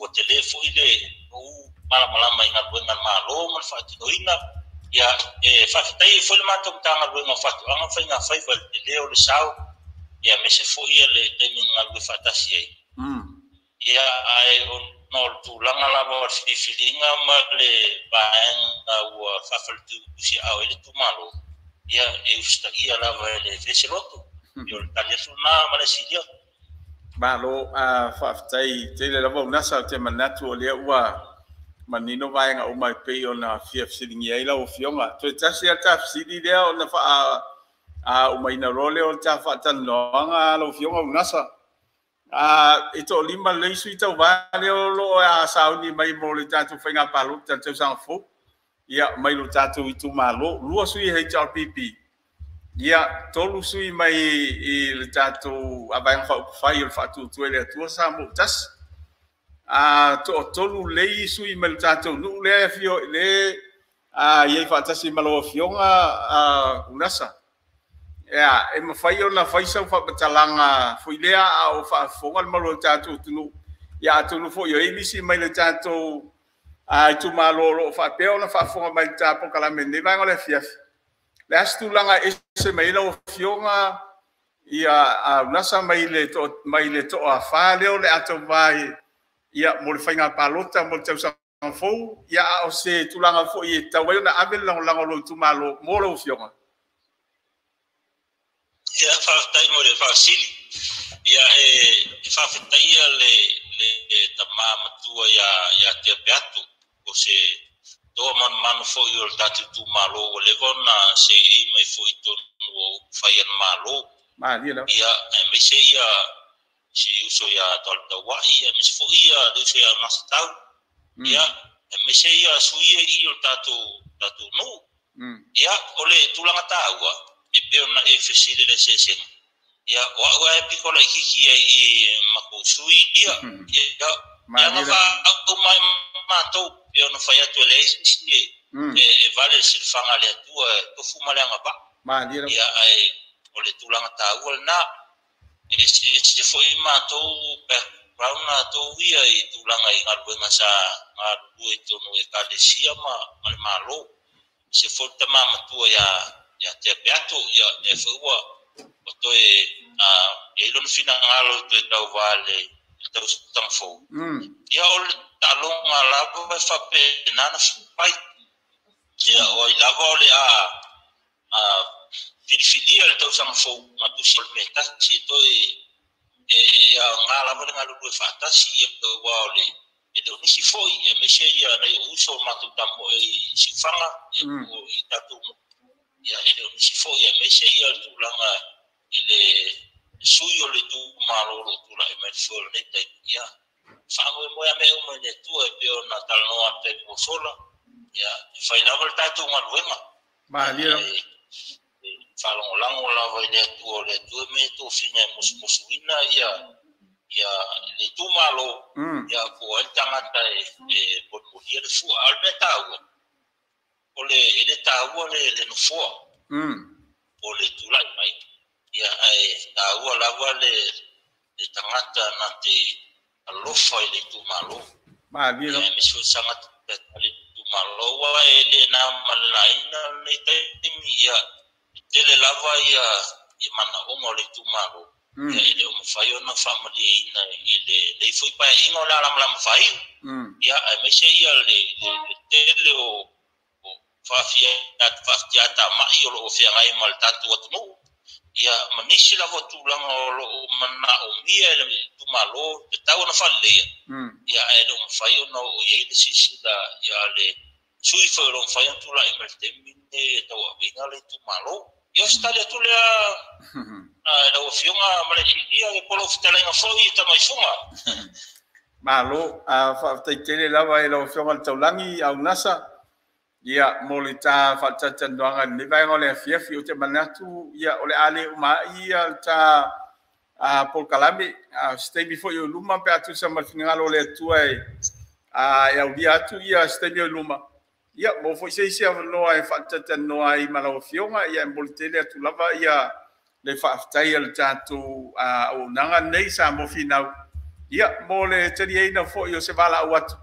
ua tele foi le ou malamalama i galuega a le Malo ma le faatinoina. Ia, e faafetai ai foi le matou Matagaluega o Faatoaga ma Faiga Faiva i le tele o le sao, ia aemaise foi le taimi na galulue faatasi ai. Ia, ae ona o le tulaga lava o le filifiliga ma le vaega ua faafaletusiaao ai le itumalo, ia, e usitaia lava e le fai se loto. Ia, o le tali atu lena ma le silia. Malo, faafetai tele lava Unasa, ou te manatu o lea ua manino vaega uma e pei ona fia fesiligia ai lau Afioga. Toe tasi lava le ta fesili lea ona faaumaina loa lea o le ta faatalanoaga lau Afioga Unasa. E toalima lelei sui tauva lea o lo o sauni mai mo le tatou faiga palota i le tausaga fou. Ia, mai lo tatou itumalo, 2 sui HRPP, ia, 3 sui mai i le tatou Vaega Faaupufai o le Faatuatua i le Atua Samoa Tasi. a to'atolu lei sui mai le tatou nuu lea e afio le iai faatasi ma lau afioga Unasa. Ia, e mafai ona fai sau faamatalaga foi lea a o faafofoga le malu o le tatou atunuu. Ia atonu foi o i ai nisi mai le tatou itumalo o lo o faapea ona faafofoga mai le ta polokalame i lenei vaega o le afiafi. Le a se tulaga e ese mai ai lau afioga ia Unasa mai le toafa lea o le a tauva ia mo le faiga palota mo le tausaga fou, ia a o se tulaga foi e tatau ai ona ave le lagolago a lou itumalo mo lau afioga? Ia, faafetai mo le faafesili. Ia, e faafetaia le tamā matua ia Tea Peato, o se toa manumanu foi o le tatou itumalo ua leva ona seei mai foi i totonu o upufai a le Malo. Malie lava. Ia, aemaise ia si uso ia Toaletauai, aemaise foi ia le uso ia Masatau. Ia, aemaise ia sui i o le tatou nuu. Ia, o le tulaga taua, e pei ona e fesili le eseesega. Ia, o au e piko laitiiti ai i makou sui ia. Ia, ia au mai matou, e ona fai atu e leai se isi e vale le silafaga a le Atua e tofu ma le agavaa. Ia, ae o le tulaga taua lena. E ese foi matou background matou ia i tulaga i galuega sa galulue i totonu o ekalesia ma le Malo. Se foi le tamā matua ia Tea Peato, ia lea foi ua toe i ai lona finagalo e toe tauvā le tausaga fou. Ia, o le taaloga lava e faapena na fai. Ia, o ai lava o le a filifilia le tausaga fou ma tusi o le mea tasi e toe e aoga lava le galulue faatasi, ia ua o le e le o nisi foi, aemaise ia nai o uso o matou tamoe i Siufaga, ia po i tatou nuu. Ia, e le o nisi foi, aemaise ia le tulaga i le sui o le itumalo o lo o tulai mai le foe o lenei taimi. Ia, faamoemoe a mea uma i le Atua e pei ona talanoa atu ai ua sola. Ia, e fai lava le tatou galuega. Malie lava. E faalagolago lava i le Atua, o le Atua e mea tofiga e musumusuina ia le itumalo, ia po o ai le tagata e molimoli le fua. A o le mea taua, o le e le taua le nofoa o le tulai mai. Ia, ae taua lava le tagata na te alofa i le itumalo. Malie lava. Ia, aemaise foi tagata le itumalo, ua e le na ma le laina lenei taimi, ia e tele lava ia manaoga o le itumalo. Ia, e le o mafai ona faamalieina i le foi paeaiga o le alamalama faiu. Ia, aemaise ia le tele o faafiatamai o lo o feagai ma le tatou atunuu. Ia, ma nisi lava tulaga o lo o manaomia e le itumalo e tatau ona faaleleia. Ia, ae le o mafai ona oo i ai le silasila ia le sui foi o lo o mafai ona tulai mai le taimi lenei e tauaveina le itumalo. Ia, o se tali atu lea lau afioga ma le silia e po lou fetalaiga foi i Tamaifuga. Malo, faafetai tele lava i lau afioga le Taulagi au Nasa. Ia, mo le ta faatatalanoaga i lenei vaega o le afiafi, ou te manatu ia o le a le uma ai ia le ta polokalame. Se taimi foi o luma pe a tusa ma le finagalo o le Atua e aulia atu ia se taimi o luma. Ia, mo foi se isi avanoa e faatatalanoa ai ma lau afioga, ia e momoli tele atu lava ia le faafetai a le tatou auaunaga lenei sa mo finau. Ia, mo le taliaina foi o se valaau atu,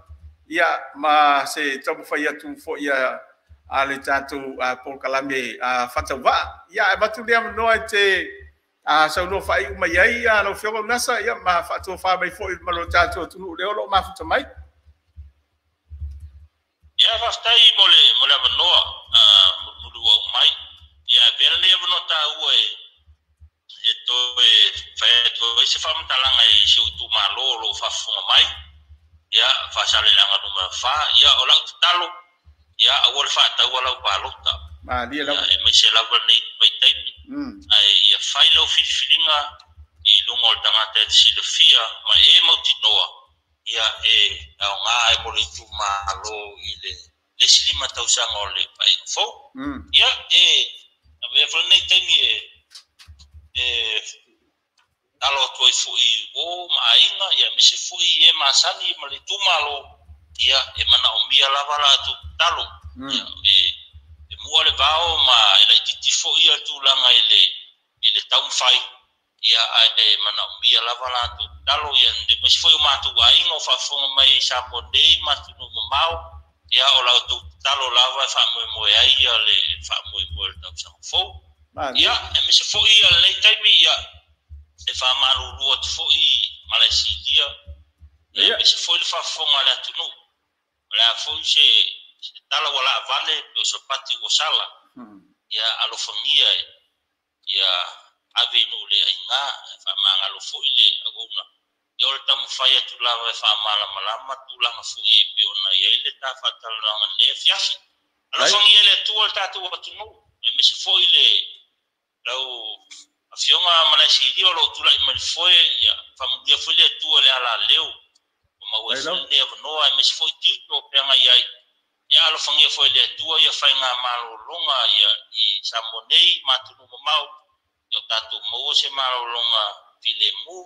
ia ma se taumafai atu foi a le tatou polokalame faatauvaa. Ia, e avatu lea avanoa e te saunoa faaiu mai ai lau afioga Unasa, ia ma faatofa mai foi ma lo tatou atunuu lea o lo o mafuta mai. Ia, faafetai mo le avanoa mulimuli ua aumai. Ia, avea lenei avanoa taua e toe fai atu ai se faamatalaga i si ou itumalo o lo o faafofoga mai. Ia, Faasaleleaga Nu.4. Ia, o lau tatalo, ia, aua le faataua lau palota. Malie lava. Ia, aemaise lava lenei vaitaimi. Ae ia fai lau filifiliga i luga o le tagata e te silafia ma e mautinoa, ia, e aoga ai mo le itumalo i le isi 5 tausaga o le paeaiga fou. Ia, e avea foi lenei taimi e tatalo atu ai fo'i i uō ma aiga ia aemaise fo'i i e masani ma le itumālō ia e manaʻomia lava latou tatalo ia e mua le vao ma e laʻititi fo'i ia tulaga i le i le taumafai ia ae manaʻomia lava latou tatalo ia aemaise foi o matou aiga o faafofoga mai i Samoa nei ma atunuu mamao ia o la outou tatalo lava e faamoemoe ai ia le faamoemoe o le tausaga fou ia aemaise foi ia lenei taimi ia e faamalulu atu foi Malaesilia ia aemaise foi le faafofoga a le atunuu o le a foi se tala ua laavale pe o se pati ua sala ia alofagia ia ave i nuu le aigā e faamagalo foi le auauna ia o le taumafai atu lava e faamalamalama tulaga foi e pei ona i ai le ta faatalanoaga i lenei afiafi. Alofagia e le Atua le tatou atunuu aemaise foi le lau Afioga Malaesilia o lo o tulai mai le foe ia faamanuia foi le Atua i le alaleo ua maua ai foi lenei avanoa aemaise foi tiute o feagai ai ia alofagia foi e le Atua ia faigamalologa ia i Samoa nei ma atunuu mamao ia o tatou maua se malologa filemu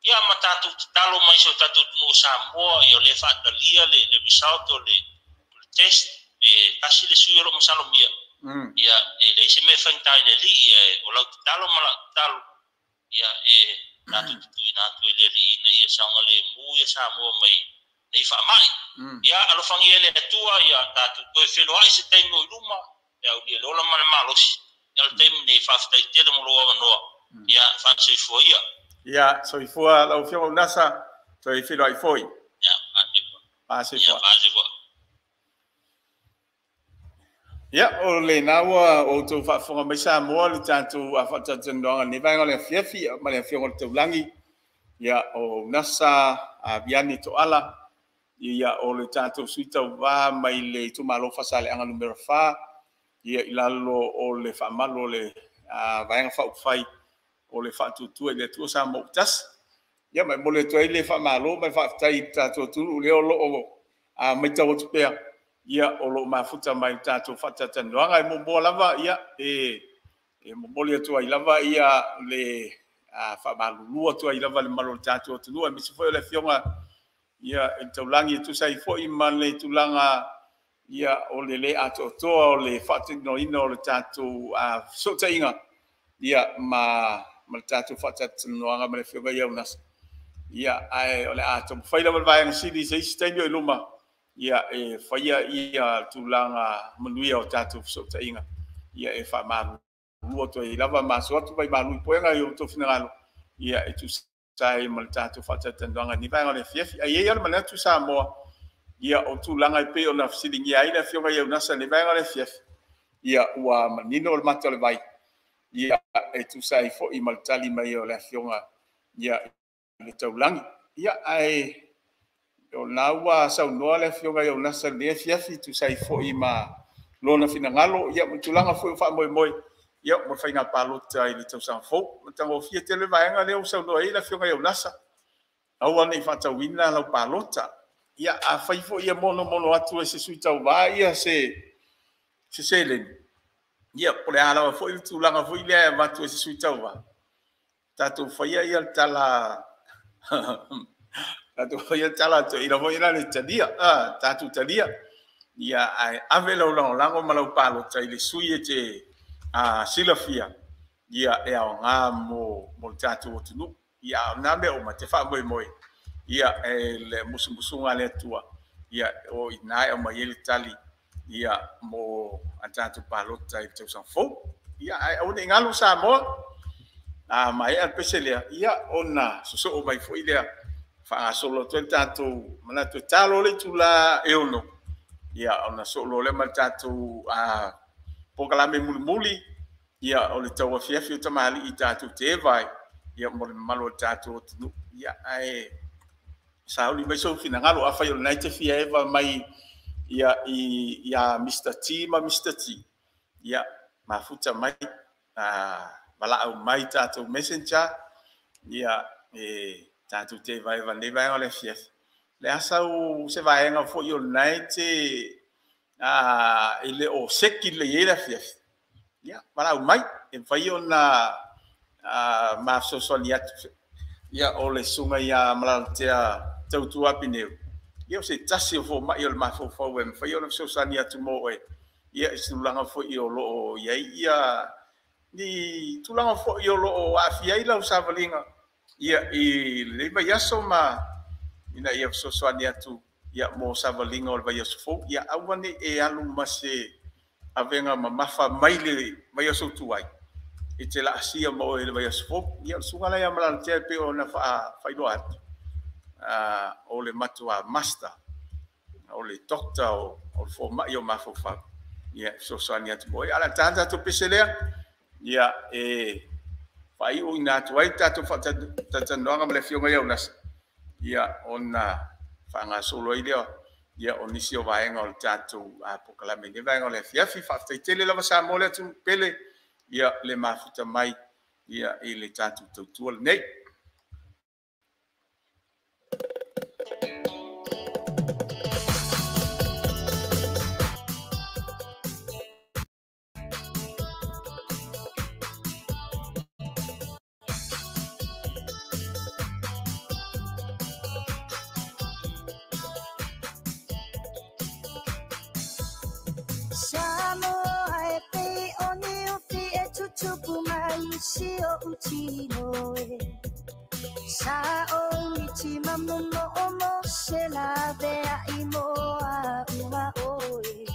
ia ma tatou tatalo mai si o tatou atunuu o Samoa ia o lea e faatalia le result o le test pe tasi le sui o lo o masalomia ia e leai se mea e faigata i le alii ae o lau tatalo ma lau tatalo ia e tatou te tuuina atu ai le alii ina ia saogalemu ia Samoa mai nei faamai ia alofagia e le Atua ia tatou toe feloai se taimi o i luma e aulia le ola ma le malosi ia o le taimi nei faafetai tele mo lou avanoa ia faasoifua ia. Ia soifua lau Afioga Unasa, toe feloai foi. Ia faasoifua. Ia, o lena ua outou faafofoga mai Samoa le tatou faatalatalanoaga i lenei vaega o le afiafi ma le Afioga o le Taulagi, ia o Unasa Viane Toala, ia o le tatou sui tauva mai le itumalo Faasaleleaga numera 4, ia i lalo o le faamalu o le Vaega Faaupufai o le Faatuatua i le Atua Samoa ua Tasi. Ia ma e momoli atu ai le faamalo ma le faafetai i le tatou atunuu lea o lo o matau atu pea, ia o lo o mafuta mai i le tatou faatalatalanoaga. E muamua lava ia e momoli atu ai lava ia le faamalulu atu ai lava i le mamalu o le tatou atunuu, aemaise foi o le Afioga ia i le Taulagi e tusa ai foi ma le tulaga ia o le le atoatoa o le faatinoina o le tatou fesootaiga ia ma le tatou faatalatalanoaga ma le Afioga ia Unasa. Ia ae o le a taumafai lava le vaega sili i se isi taimi o i luma ia e faia ia tulaga manuia o tatou fesootaiga ia e faamalulu atu ai lava ma aso atu mai malu i puega i outou finagalo ia e tusa ai ma le tatou faatalatalanoaga i lenei vaega o le afiafi. Ae i ai lava le manatu Samoa ia o tulaga e pei ona fesiligia ai le Afioga ia Unasa i lenei vaega o le afiafi ia ua manino le mata o le vai ia e tusa ai foi ma le tali mai o le Afioga ia i le Taulagi. Ia ae o lena ua saunoa le Afioga ia Unasa i lenei afiafi e tusa ai foi ma lona finagalo ia ma tulaga foi o faamoemoe ia mo le faiga palota i le tausaga fou. Matagofie tele vaega lea ua saunoa ai le Afioga ia Unasa, aua ne i faatauina lau palota. Ia afai foi ia monomono atu e se sui tauva ia se seleni, ia po o le a lava foi le tulaga foi lea e avatu e se sui tauva, tatou faia ia le tala tatou faia le tala toeaina foi la le talia, tatou talia. Ia ae ave lau lagolago ma lau palota i le sui e te silafia ia e aoga mo le tatou atunuu. Ia o na mea uma te faamoemoe ia e le musumusuga a le Atua ia o i ina e aumai ai le tali ia mo a tatou palota i le tausaga fou. Ia ae aua ne i galo Samoa, a maea le pese lea ia ona sosoo mai foi lea faagasolo atu ai le tatou manatu e talo le itula e 6 ia ona soo loa lea ma le tatou polokalame mulimuli ia o le tauafiafi o tamalii tatou te eva ai ia mo le mamalu o le tatou atunuu. Ia ae sauni mai sou finagalo afai o lena e te fia eva mai ia ia Mr T ma Mr T, ia mafuta mai valaau mai tatou messenger ia e tatou te evaeva nei vaega o le afiafi. Le a sau se vaega foi o lena e te e le o seki lelei ai le afiafi, ia valaau mai e mafai ona ma fesoasoani atu. Ia o le susuga ia Malalatea Tautua Pineu, ia o se tasi o fomai o le mafaufau e mafai ona fesoasoani atu mo oe, ia i se tulaga foi o lo o i ai ia ni tulaga foi o lo o aafia ai lau savaliga ia i lenei vaiaso ma ina ia fesoasoani atu ia mo savaliga o le vaiaso fou. Ia aua ne i e alu ma se avega mamafa mai le vaiaso tuai e te laasia ma oe i le vaiaso fou. Ia o le susuga lea ia Malalatea e pei ona faailoa atu, o le matua master, o le doctor o le fomai o mafaufau, ia fesoasoani atu mo oe. Ae o le a ta tatou pese lea, ia e faaiuina atu ai tatou faatalatalanoaga ma le afioga ia Unasa, ia ona faagasolo ai lea ia o nisi o vaega o le tatou polokalame i lenei vaega o le afiafi. Faafetai tele lava Samoa le atunuu pele, ia le mafuta mai ia i le tatou tautua lenei. Samoa e pei o ni ufi e tutupu mai si o utino e. Sa o miti mamomo o mo se la vea i moa ua oe.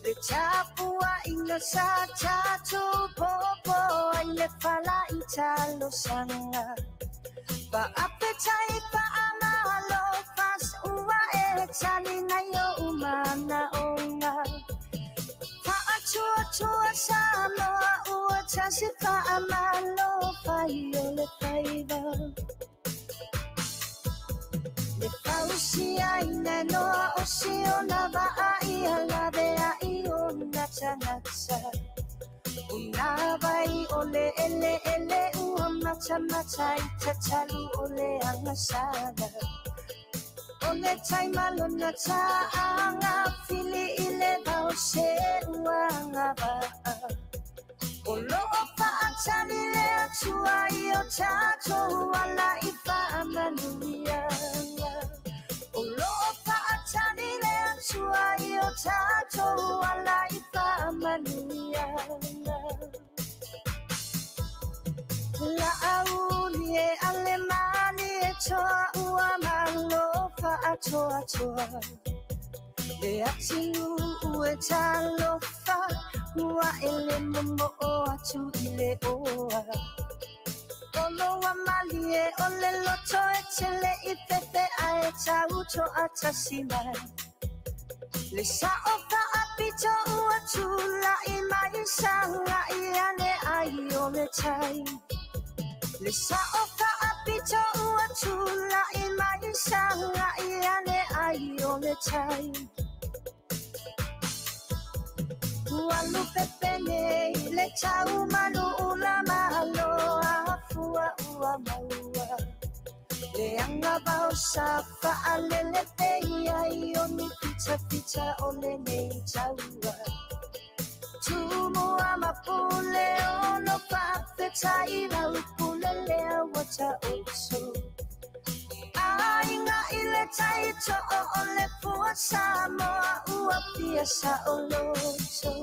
Le chapua inga sa tatu popo ai le fala i talo sanga. Pa apetai pa amalo fas ua e tali na yo umana onga. Tua tua Samoa ua tasi faamalo fai o le faiva. Le fausia ina noa o si ona vaa ia lavea i ona tangata. Una vai o le ele ele ua mata mata i tatalu o le angasala. O le taimalona taanga fili i le vao se uanga vaa. O loo faatali le atua i o tatou ala i faamanuiaga. O loo faatali le atua i o tatou ala i faamanuiaga. La auli e ale mali e toa ua malo faatoa toa. Le atinu ue talofa ua ele momo o atu i le oa. Oloa mali e ole loto e tele i pepe a e tauto atasi mai. Le sao faapito ua tula i mai sanga i ane ai o le tai. Le sao faapito ua tula i mai sanga i ane ai o le tai. Ua lupe nei le tau manu ula malo afua ua maua. Le anga vao sa faalele peia i o ni pita pita o le nei taua. Tumua mapule ono papetai lau pule lea wata oto. Ainga i le taito o le pua Samoa ua pia sa o loto.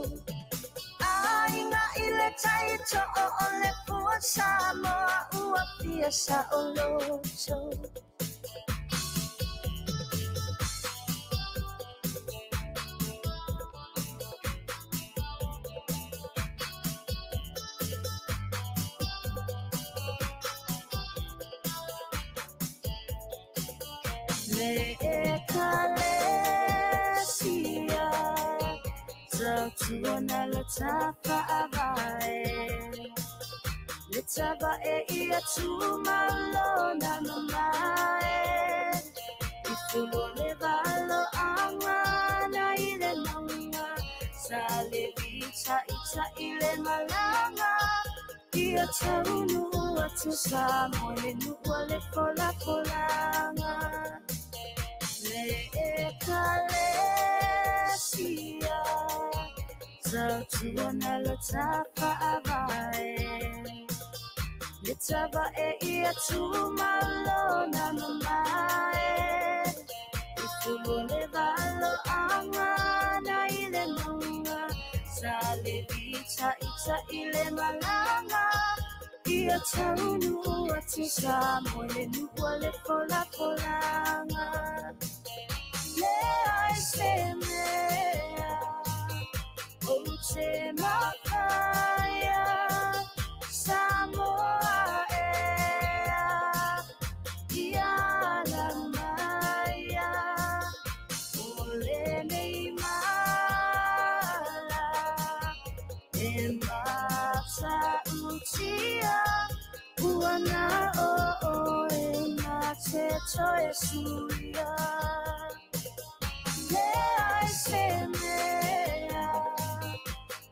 Ainga i le taito o le pua Samoa ua pia sa o loto. Le ekalesia tautua le tafaavae. Le tavae ia tumalona mamae. I fulo le valo anga na i le maunga. Sa le vita ita i le malanga. Ia taunu atu sa moe le nua le fola folanga. Le ekalesia tautua le tafaavae. Le tava e ia tu malona mamae. I fulu le valo anga na ile maunga. Sa le vita ita ile malanga. Ia taunu atu sa mo le nua le fola folanga. Le ai se mea, o te makaia, Samoa ea, ia la maia, o le nei mala, e mata utia, ua na o o e mate toe suia. Le ai se mea,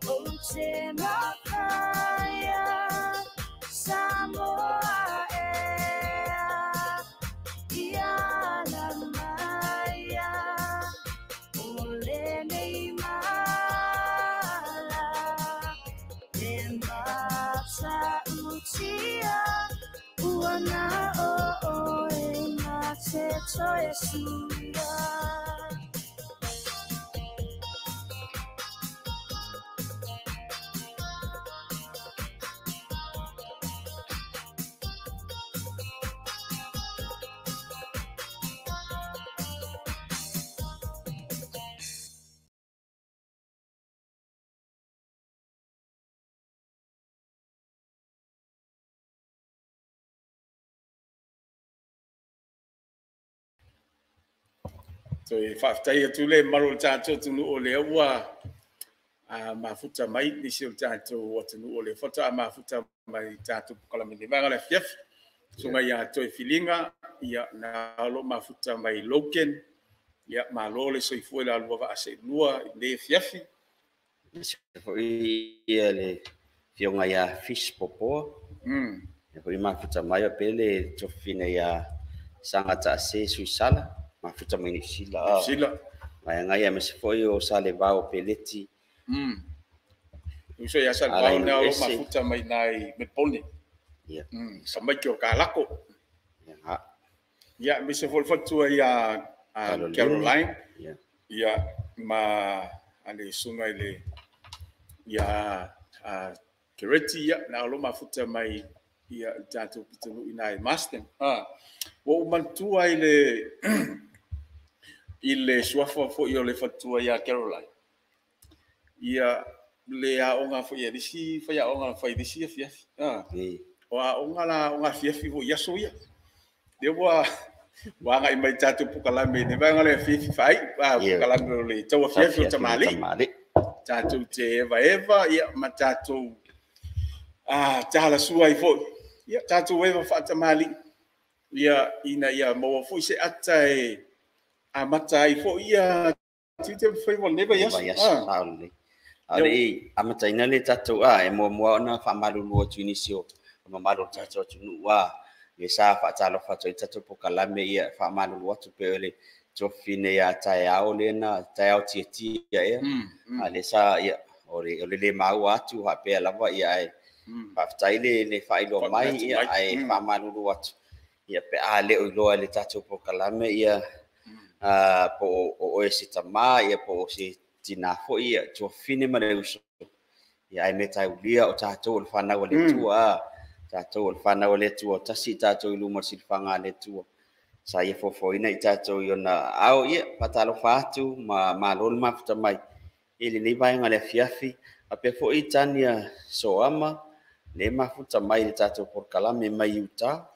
o te makaia, Samoa ea, ia la maia, o le nei mala, e mata utia, ua na o o e mate toe suia. So e faafetai atu le mamalu o le tatou atunuu o lea ua mafuta mai nisi o le tatou atunuu o lea faatoa mafuta mai tatou polokalame vaega o le afiafi. Susuga ia Toe Filiga, ia na o lo mafuta mai Logan, ia malo le soifua i le alua vaa seelua i lenei afiafi. Foi ia le fioga ia Fish Popoa. Ia foi mafuta mai o pele tofina ia Sanga Taase Suisala. Mafuta mai Niu Sila. Sila. Mai ngai me se foi o sale vao peleti. Uso ia sale vao na o mafuta mai nai Melbourne. Ia. Sa mai ki o kalako. Ia. Ia me se foi fatua ia Caroline. Ia. Ia ma ale sunga ile ia Kereti ia na o mafuta mai ia tatou pitulu ina i Marsden. Ua ou manatua i le i le suafa foi o le fatua ia Caroline. Ia le aoga foi e lisi fai aoga fai lisi afiafi. O aoga la aoga afiafi foi aso ia. Le ua agai mai tatou polokalame ne vaega le afiafi fai, polokalame o le tau afiafi o tamalii. Tatou te eva eva ia ma tatou talasua ai foi. Ia tatou eva faatamalii. Ia ina ia maua foi se ata e amata ai foi ia tite fai mo neva ia. Ale amata ina le tatou e muamua ona faamalulu atu i nisi o mamalu o le tatou atunuu le sa faatalofa atu ai tatou polokalame ia faamalulu atu pe o le tofine ia taeao lena taeao tiatia ia. Ale sa ia o le le maua atu faapea lava ia ai faafetai le faailoa mai ia ai faamalulu atu. Ia pe a le o iloa le tatou polokalame ia po o oe se tamā ia po o se tina foi ia tuafine ma le uso. Ia ai me taulia o tatou o le whanau o le Atua. Tatou o le whanau o le Atua, tasi tatou i luma o le silifaga a le Atua. Sa ia fofoina i tatou i ona ao ia faatalofa atu ma malo le mafuta mai i lenei vaega le afiafi. A pea foi Tania Soama le mafuta mai le tatou polokalame mai Utah.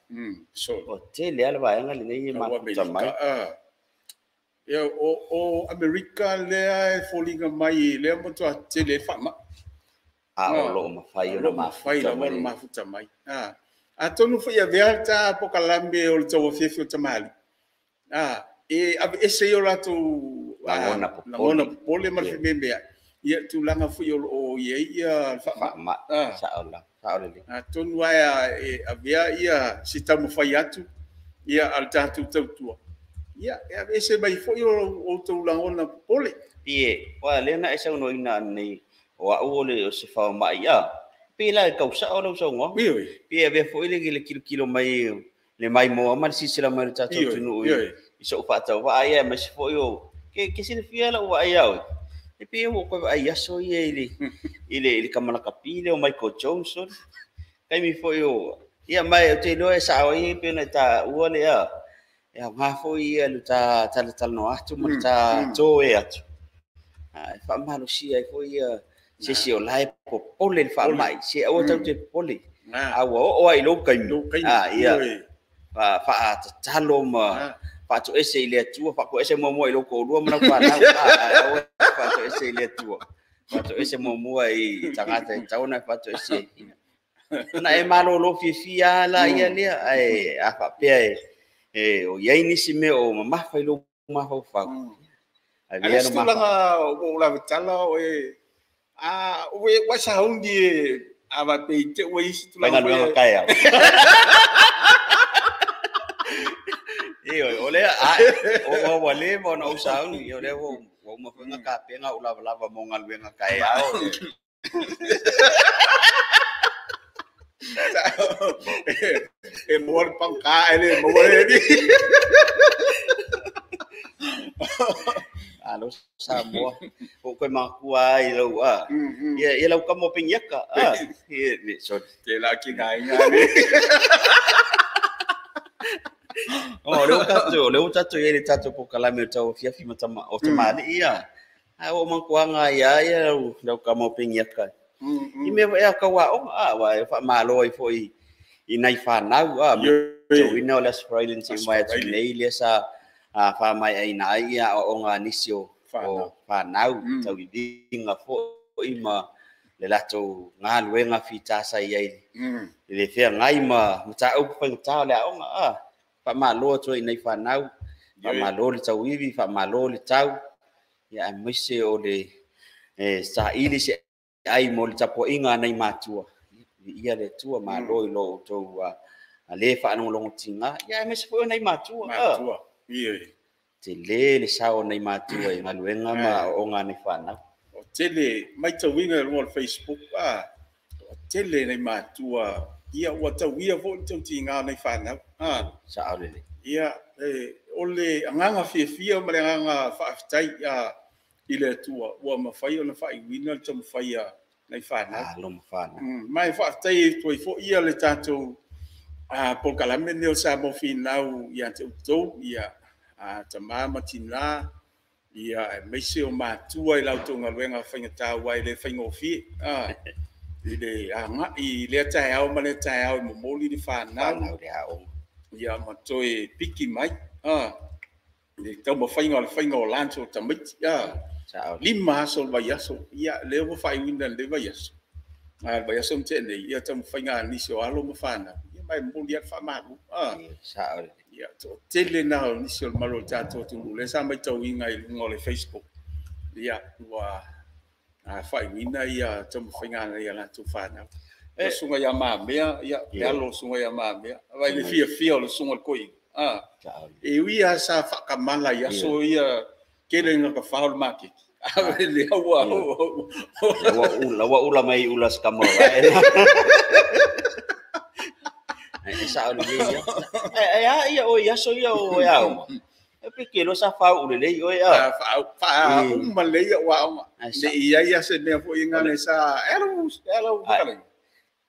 So o tele a le vaega lenei e mafuta mai. Ia o Amerika lea e foliga mai lea matua tele e faama. A o loo mafai ona mafuta mai. Atonu foi avea ta polokalame o le tau afiafi o tamalii. E ave ese i o latou lagona popole ma le fememeai. Ia tulaga foi o loo i ai ia le faamai. Sao lelei. Atonu ae e avea ia si taumafai atu ia a le tatou tautua. Ia e ave ese mai foi o outou lagona popole. Pie, oa lea na e saunoaina nei o au o le o se faomai ia. Pe la e tausa'o lau saunoaga. Pe avea foi le kilokilo mai le maimoa ma le silasila mai o le tatou atunuu i so'u faatauvaa ia aemaise foi o ke silafia la'u vaai iā oe e pei ua ou toe vaai aso ia i le kamalakapi lea o Michael Jones ole taimi foi o ia ma ou te iloa e sa'o ai pei ona e tāua lea e aogā foi ia le ta talatalanoa atu ma le ta toe atu e faamalosia ai foi ia se isi o la e popole i le faama'i se aua tatou te popole a ua oo lava i lou taimi ia faatatalo ma faatoese i le Atua, faatoese muamua i lou toalua ma lau fanau, ae aua faatoese i le Atua, faatoese muamua i tagata e tatau ona faatoese ai. Ona e malolo fiafia lava la ia lea, ae a faapea e o i ai nisi mea o mamafa i lou mafaufau, Ae le isi tulaga ua ou lavetala o e a ua e sauni e a faapea i te i ua isi tulaga Faigaluega taeao. Ioe, o lea o ua leva ona ou sauni, o lea ua uma foi ona tapena ou lavalava mo galuega taeao. E maua le pagā e le maua le alii. Alo Samoa, o koe matua ai lau a. Ia ia lau kamo pengiaka. A. Ia sorry. Te la ki ngai ngai. O le tatou, le tatou ia le tatou polokalame o tau afiafi ma tama o tamalii ia. Ai o mantuaga ia ia lau lau kamo pengiaka. I mea foi a tau aoga a wa e faamalo ai foi i nai fanau a tauina o le Aso Faraile na se'i mai atu nei lea sa faamaeaina ai ia aoaoga a nisi o fanau tauiviga foi ma le latou galuega fita sa i ai i le feagai ma mataupu faigata o le aoga a faamalo atu ai i nai fanau, faamalo le tauivi, faamalo le tau, ia aemaise o le saili se ai mo le tapuaiga a nai matua. Viia le Atua, malo i lo outou le faalogologotiga, ia aemaise foi o nai matua. Matua. Tele le sao o nai matua i galuega ma aoaoga a nai fanau. O tele matauina i luga o le Facebook, o tele nai matua ia ua tauia foi le tautiga o nai fanau. Sa'o lelei. Ia o le agaga fiafia ma le agaga faafetai i le Atua ua mafai ona faaiuina le taumafai a nai fanau. Alo ma fanau. Ma e faafetai atu ai foi ia le tatou polokalame lenei o Samoa Finau ia te outou, ia tama ma tina, ia aemaise o matua i la outou galuega faigata aua e le faigofie i le agai i lea taeao ma lea taeao e momoli le fanau ia ma toe piki mai le taumafaiga o le faiga o lunch o tamaiti. 5 aso o le vaiaso, ia lea ua faaiuina i lenei vaiaso, le vaiaso na tea nei, ia taumafaiga a nisi o alo ma fanau, ia ma e momoli lava le faamalo. Ia toatele na o nisi o le mamalu o le tatou atunuu lea sa matauina i luga o le Facebook, ia ua faaiuina ia taumafaiga a nai a latou fanau. O susuga ia Mamea, ia le alo o susuga ia Mamea, vaai le fiafia o le susuga i le toeaina. E ui lava sa faatamala i aso ia tele ina tafao le maketi. Lea ua ua ula mai ula se kama. E sa'o lelei ia. E a ia oe i aso ia o e aoga. E pe ke loa sa faauu lelei oe a. Faauma lelei au aoga. Ne i ai a se mea foi ngana sa e alu makalei.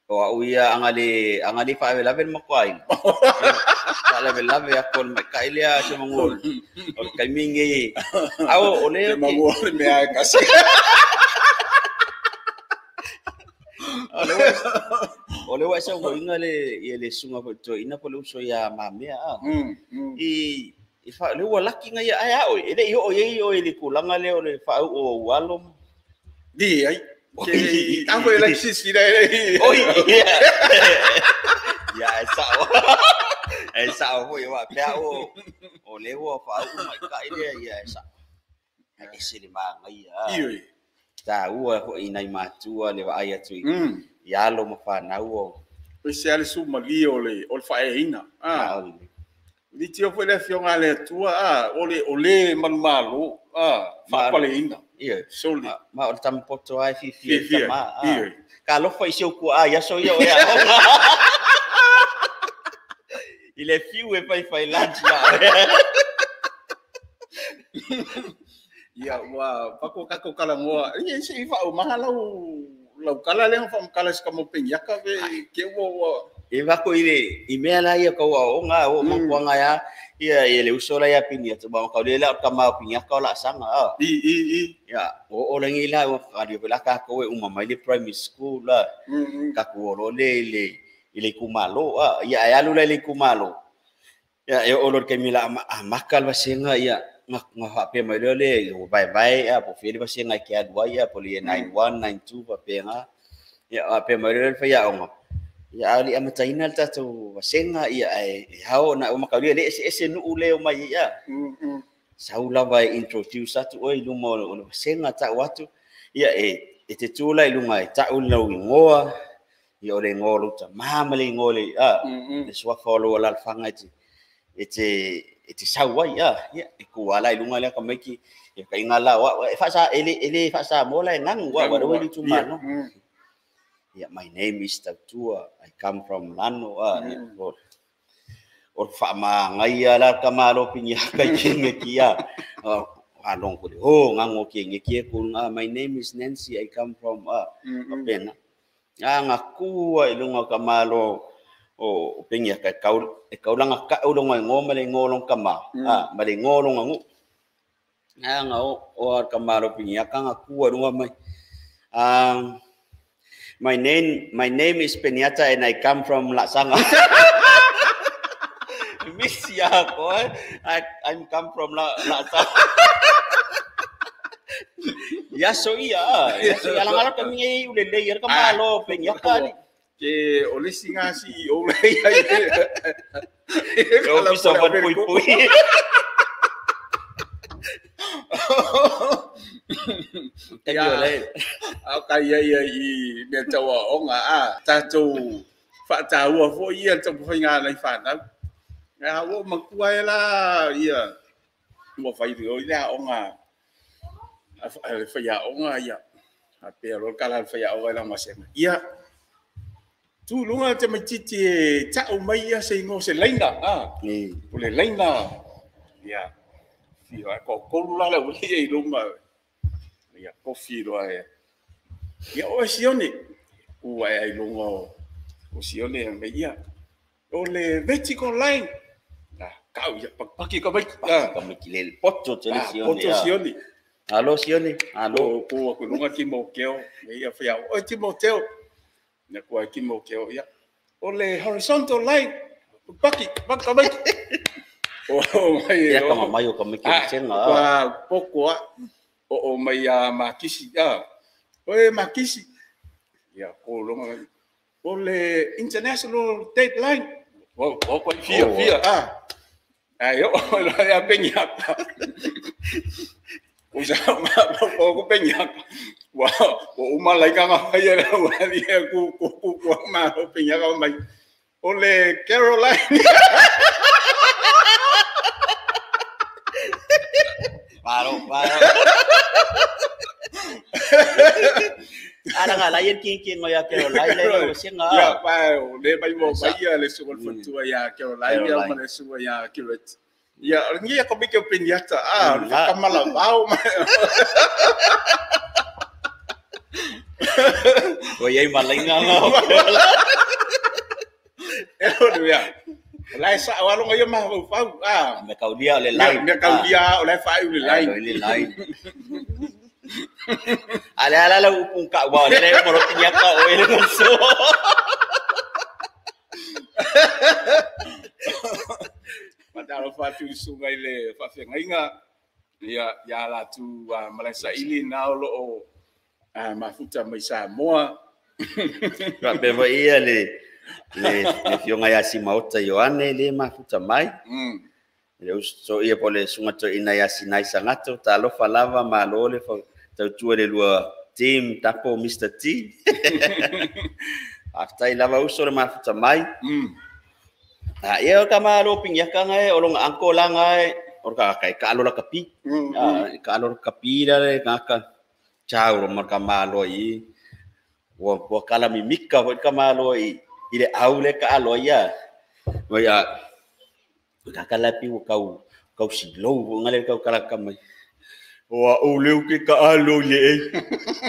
O au ia anga le faalavelave le makuaina. Faalavelave atu o le maita'i lea se magu o le taimi lenei. Ao o lea Te magu o le mea e kasi. O le ua e saunoaina le ia le susuga foi toeaina po o le uso ia Mamea a. I le ua laki na ia ae a oe e le i oo i ai oe i le tulaga lea o le faauu o ou alo. Leai. A foi la sisila e. Oi. Ia e sa'o. E sa'o foi faapea o lea ua faauu maita'i lea ia e sa'o. Ae ese le magaia. Ioe. Taua foi i nai matua le vaai atu i alo ma fanau o. Ese lava le sumalie o le faaeaina. Litio foi le afioga a le Atua o le manumalo faapaleina. Ia. Soli. Ma o le tamapoto ai fiafia Fiafia, tama. ia. Ka alofa i si ou kuaa i aso ia o e aoga. I le fiu e faifai lunch ia oe. Ia, ua pako kako kalagoa. Ia, se i faaumaga lau kala lea na faamakala i se kama o Peniaka pe ke ua E vako i le i mea la ia kau aoga o makuanga ia ia ia le uso la ia pini atu ba kau le la o kama o Piniaka o la sanga a. I. Ia o lengi la o ka dio la ka ko e uma mai le primary school la. Ka ku o lo le le i le kumalo a. Ia ai alu la i le kumalo. Ia e o lo ke mila a maka le vasenga ia nga fa pe mai le le o vai vai a po fele vasenga ke alu ia po le 91 92 pa pe nga. Ia a pe mai le fa ia onga. Ia ali amataina le tatou vasenga ia e hao na o makaulia le ese ese nuu le o mai ia. Sau lava e introduce atu oi luma o le vasenga tau atu. Ia e te tula i lunga e tau lau ingoa. Ia o le ingoa lo tamā ma le ingoa le a. Le suafa o lo alalafanga e te sau ai a. Ia e kua la i lunga lea ka maiki. Ia ka inga la wa e faasa e le faasa mo la e ngangu wa wa le tu mano. Yeah, my name is Tautua. I come from Lano. O whaama la ka malo Piniaka i ke ngeki a. Along ko le, oh, ngango ke ngeki e ko my name is Nancy. I come from pena. Nga kua i lunga ka malo o Piniaka e kaulanga ka ulonga ngo male ngolong kama. Male ngolong ngu. Nga o ka malo Piniaka nga kua lunga mai. My name is Peniata and I come from Lasanga. Miss ya ko, I come from Lasanga. Ya so ia, ya so ia langala kami ngai ulele ia ka malo Peniata ni. Ke o le singa CEO le ia. O pisa van pui pui. Ia, au ka ia ia i mea taua onga a tātou whaataua fo ia le taumafaiga nai whanau. Ia ua matua e la ia ua whai reo i le aoga a le whaiaoga ia. A pea loa le kala le whaiaoga i lau masega. Ia, tu lunga te maititi e tau mai ia se ingoa se laina a. O le laina. Ia, fia ko kolu la le uli i luma. Ia kofi loa e. Ia o Sione. Ua e ai lunga o Sione me ia. O le vertical line. Ah, kau ia paki ka mai. Ka mai ki le poto te le Sione. Poto Sione. Alo Sione. Alo. Ko ko lunga ki mo keo. Me ia fia o Timoteo. Na ko ki mo keo ia. O le horizontal line. Paki paki ka mai. O mai. Ia ka mai o ka mai ki senga. Wa poko a. O mai a Makisi a. Oe Makisi. Ia ko longa. O le international dateline. O ko fia fia a. Ai o la Peniaka. O sa ma o ko Peniaka. Wa o malaika nga ia la wa ia ku ku ku ma o Peniaka mai. O le Caroline. Paro, paro. Ala nga la yen king king ya Caroline le o singa. Ya pa o le mai mo mai ia le suo futua ya Caroline ya ma le suo ya Kiret. Ya ngi ya ko ke Peniata a ka mala vau. Ko yai malainga nga. E o ya. La sa wa longa ia ma fau a. Me kaulia le line. Me kaulia o le fa le line. Le line. Ale ala la upung ka wa le mo ro pinya ka o ele so. Matalo fa tu sunga ile fa fenga ia ia la tu malasa ili na lo o mafuta mai Samoa. Ka pe va ia le le fionga ia Simaota Ioane le mafuta mai. Le uso ia po le sunga to ina ia Sinai Sangato talofa lava malo le fa tautua le lua team tapo Mr T. Aftai lava uso le mafuta mai. Ia ka malo Piniaka ngai o longa anko la ngai o O ka ka ka alo la kapi. Ka alo la kapi la le ka chau ro ma ka malo i. Ua kala mimika foi ka malo i le au le ka alo ia. Mai a ka kala pi ua kau silou ngale kau kala ka mai. Ua o leu ke ka alo le e.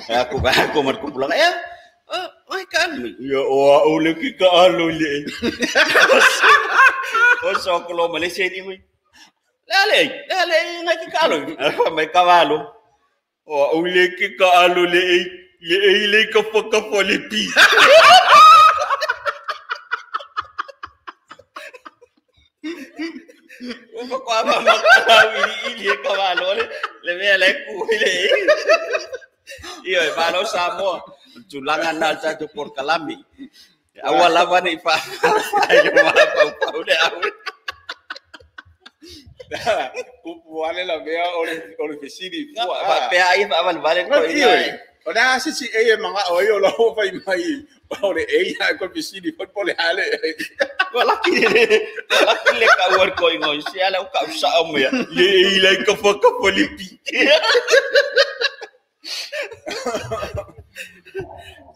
Aku ba ko mar ko pula ya. Ai ka alo. Ya ua o leu ke ka alo le e. O so ko lo Malaysia ni mai. Lale, lale ngai ke ka alo. Mai ka valo. Ua o le ke ka alo le e. Le e le ka fa le pi. Uma kwa ma ma ili ili ka valo le mea le ku le. Iyo e valo Samoa. Tulanga na ta tu por kalami. Awa lava ni fa. Yo ma pa pa le au. Kupu ale la mea o le fesili fua. Pa pe ai fa vale vale ko ina. O na si si e manga o yo lo fai mai o le e ya ko fesili fo po le ale. Wa laki le ka ua ko ingo si ala o ka sa o mea. Le le ka fa ka fo le pi.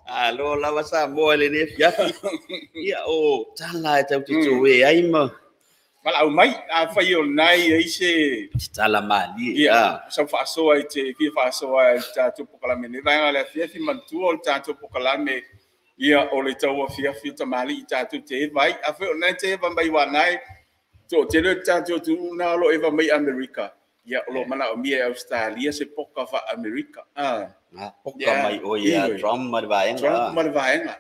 Alo lava Samoa le ne fiafi. Ia o tala e tau te tue ai ma. Wala au mai, a whai o nai e ise... Tala mali. Ia, sa whaasoa i te, fia whaasoa i tātou pokalame. Ne vaenga le fiafi mantua o le tātou pokalame, ia o le taua fiafi o tamali i tātou te eva ai. A whai o nai te eva mai wānai, tō te leo tātou tu nā lo eva mai Amerika. Ia, o lo mana o mia e Australia se poka wha Amerika. Poka mai o ia, Trump ma le vaenga. Trump ma le vaenga.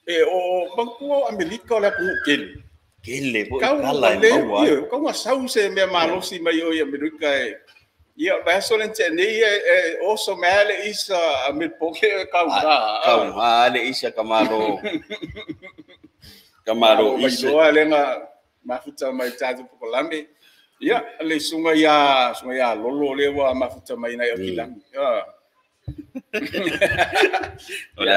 E o mangkua o Amerika o le apu kele. Kele, po i kala e maua. Kau ngā sau se mea malosi mai o i Amerika e. Ia, vai so le te nei e oso mea le isa a me poke kau ngā. Kau ngā le isa ka malo. Ka malo isa. Mai loa le ngā mafuta mai tātou pokalame. Ia, le sunga ia lolo le wa mafuta mai nai o kilangi. O le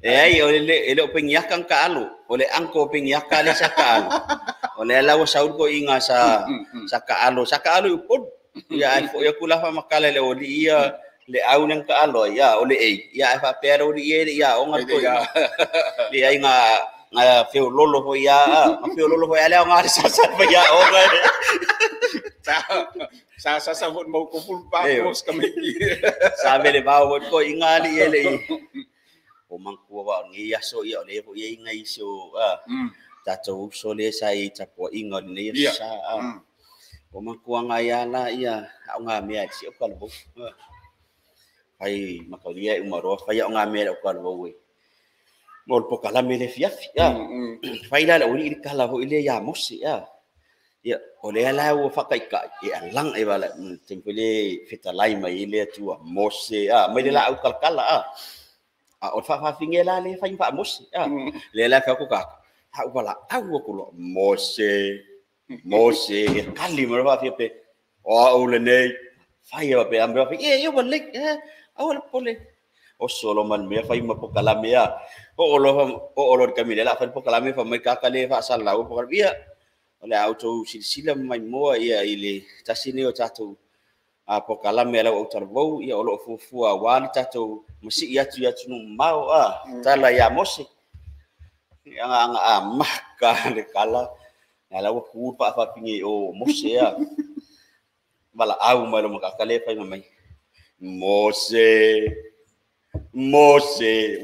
E ai, o le o pengiaka ang kaalo. O le angko pengiaka le sa kaalo. O le alawa sa ulko inga sa kaalo. Sa kaalo upod. Ia ai fo ia kula fa makala le oli ia le au nang kaalo ia o le ei. Ia ai fa pera oli ia ia o ngar ko. Le ai nga feo lolo ho ia, nga feo lolo ho ia le nga sa sa fa ia o nga. Sa sa sa hot mo ko ful pa ko ska me. Sa vele ba ho ko inga li ele. O mangkua wa ngi aso ia o le fo ia inga iso tātou uso le sa i tapua inga o nei sa o mangkua ngā ia la ia au ngā mea si o kalbo fai makaulia i umaroa fai au ngā mea o kalbo e mo le pokalame le fiafi fai la le uli i kala ho i le ia mosi ia o le ala ua whakaikai e alang e wala tempele fetalai mai le atua mose mai le la au kalkala o whawhinge la le whai wha mose. Le la wha ko kaka. Ha wala au ko lo mose. Mose e kali mo wha pe. O au le nei. Whai wa pe ambe wha e wa le au le pole. O solo man me whai ma pokalame a. O olo kami le la whai pokalame wha mai kaka le wha sa lau pokalame ia. O le au tau silsila mai moa ia i le tasi nei o tātou a pokalame lau au taravou ia o loo fuafua wā le tātou masi i atu i atu nu mau a tala ia mose anga anga a maka le kala ala ua ku pa fa pingi o mose a wala au mai lo makaka le fai mai mose mose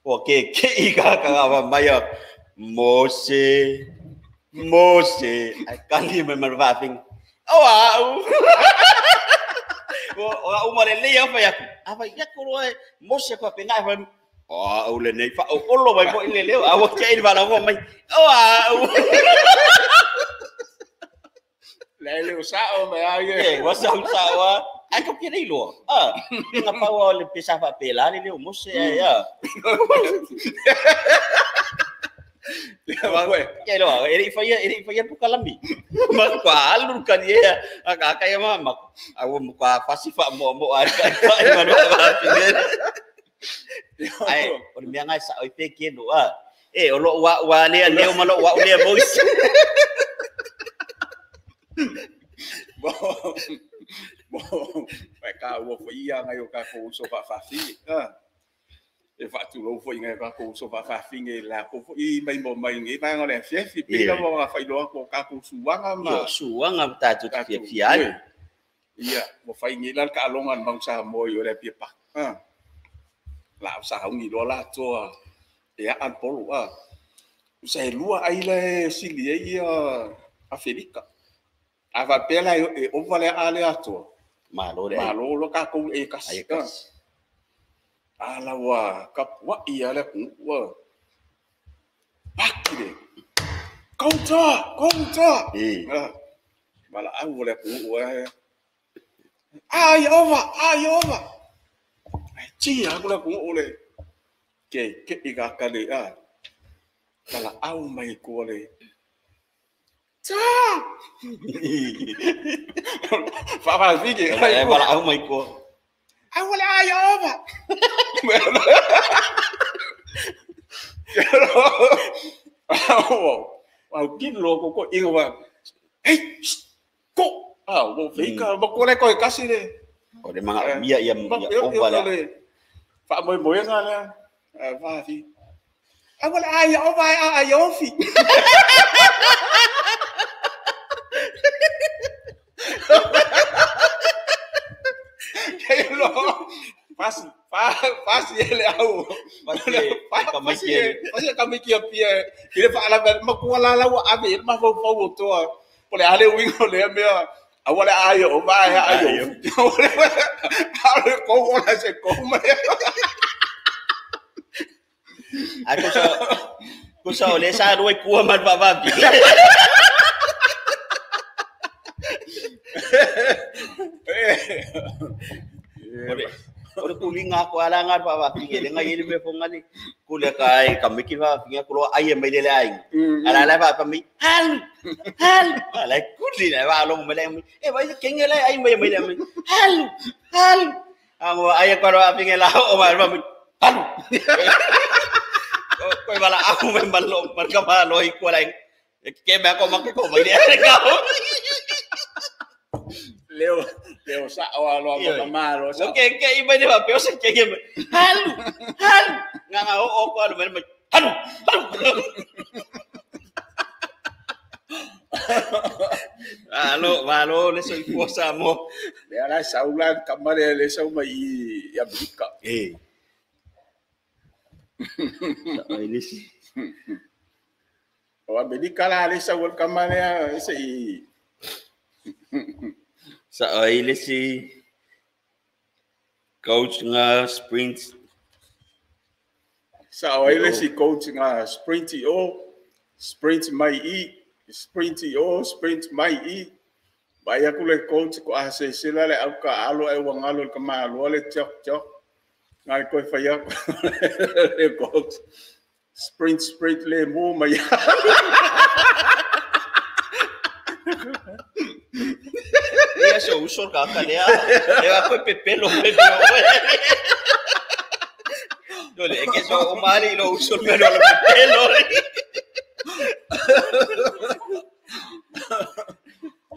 o ke ke i ka ka wa mai mose mose ai kali mai marva pingi o au o uma le lea fa yaku ava yaku ro mose ko pe ngai fa o le nei fa o olo mai fo ile leo a ke ile bala mai o au le leo sa o mai ai e wa sa sa wa ai ko ke nei lo a nga pa wa le pesa fa pe la le leo mose ai a Ke lo eri fa ia pukalami ma kwa alu kan ia aka ka ia ma au kwa fasi fa mo mo ai ka ma no ba ai o mea ngai sa oi pe ke no a e o lo wa wa le leo ma lo wa le voice tāua foi ia ngai o kākou uso faafafine. E faatulou foi ngai o kākou uso faafafine lakou foi mai mo mai nei vaega o le afiafi pei lava ona faailoa atu o kākou suaga ma suaga ma tatou te fiafia ai. Ia, ua fai nei la le taaloga a le Mau Samoa i o le Apia Park. La o sauni loa laatoa e aa le polo. Sa e lua ai la e sili ai ia Afelika. A faapea la e ova le aa le atoa. Malo le malo lo kākou e kasi. A la ua kapuai a le atunuu. Paki le. Koutoa! Koutoa! Wala au le atunuu e. Ai ova! Ai ova! Ai tia aku le atunuu le. Ke i ka kale a. Kala au mai kua le. Ta! Whaafiki. Wala au mai kua. Ai wala ai ova! Au kilo ko ko inga wa. Hey, ko. Ah, wo feika mo ko le ko kasi le. O le manga mia ia ova le. Fa mo mo nga le. Va fi. Ai wala ai ova ai ofi. Lo. Fasi, fasi ele au. Fasi kamiki pia. Ile fa ala ma ko la la wa ave ma fo fo to. Po le ale wingo le mea. Awale ayo va ayo. Ale ko wala se ko ma. Ai ko sa le sa roi kua ma va va. O le kulinga ko ala nga pa va finge le ngai le me fonga ni kule ka ai ka miki va finge ko ai mai le ai ala la va pa mi hal hal ala kuli la va lo me le e vai kenge le ai mai mai le hal hal amo ai ko va finge la o va va hal ko va la au me malo mar ka va lo i ko la ke me ko ma ko mai le ka Leo, leo sa o alo a malo sa. Ke ke i mai va peo se ke ke. Halu, halu. Nga nga o ko alu mai halu, halu. Alo, malo le soi posa mo. Le ala saula kamare le sau mai i Amerika. Eh. Sa ai lisi. O Amerika la le sau kamare se i. Sa ai le si coach nga sprint. Sa ai le si coach nga sprint o sprint mai i sprint o sprint mai i. Vai aku le coach ko a se sela le au ka alo e wangalo ka malo le chok chok. Ngai ko fai aku le coach sprint sprint le mo mai. Ia se uso ka ka lea. E va ko pepelo pepelo. No le ke so o mali lo uso me lo pepelo.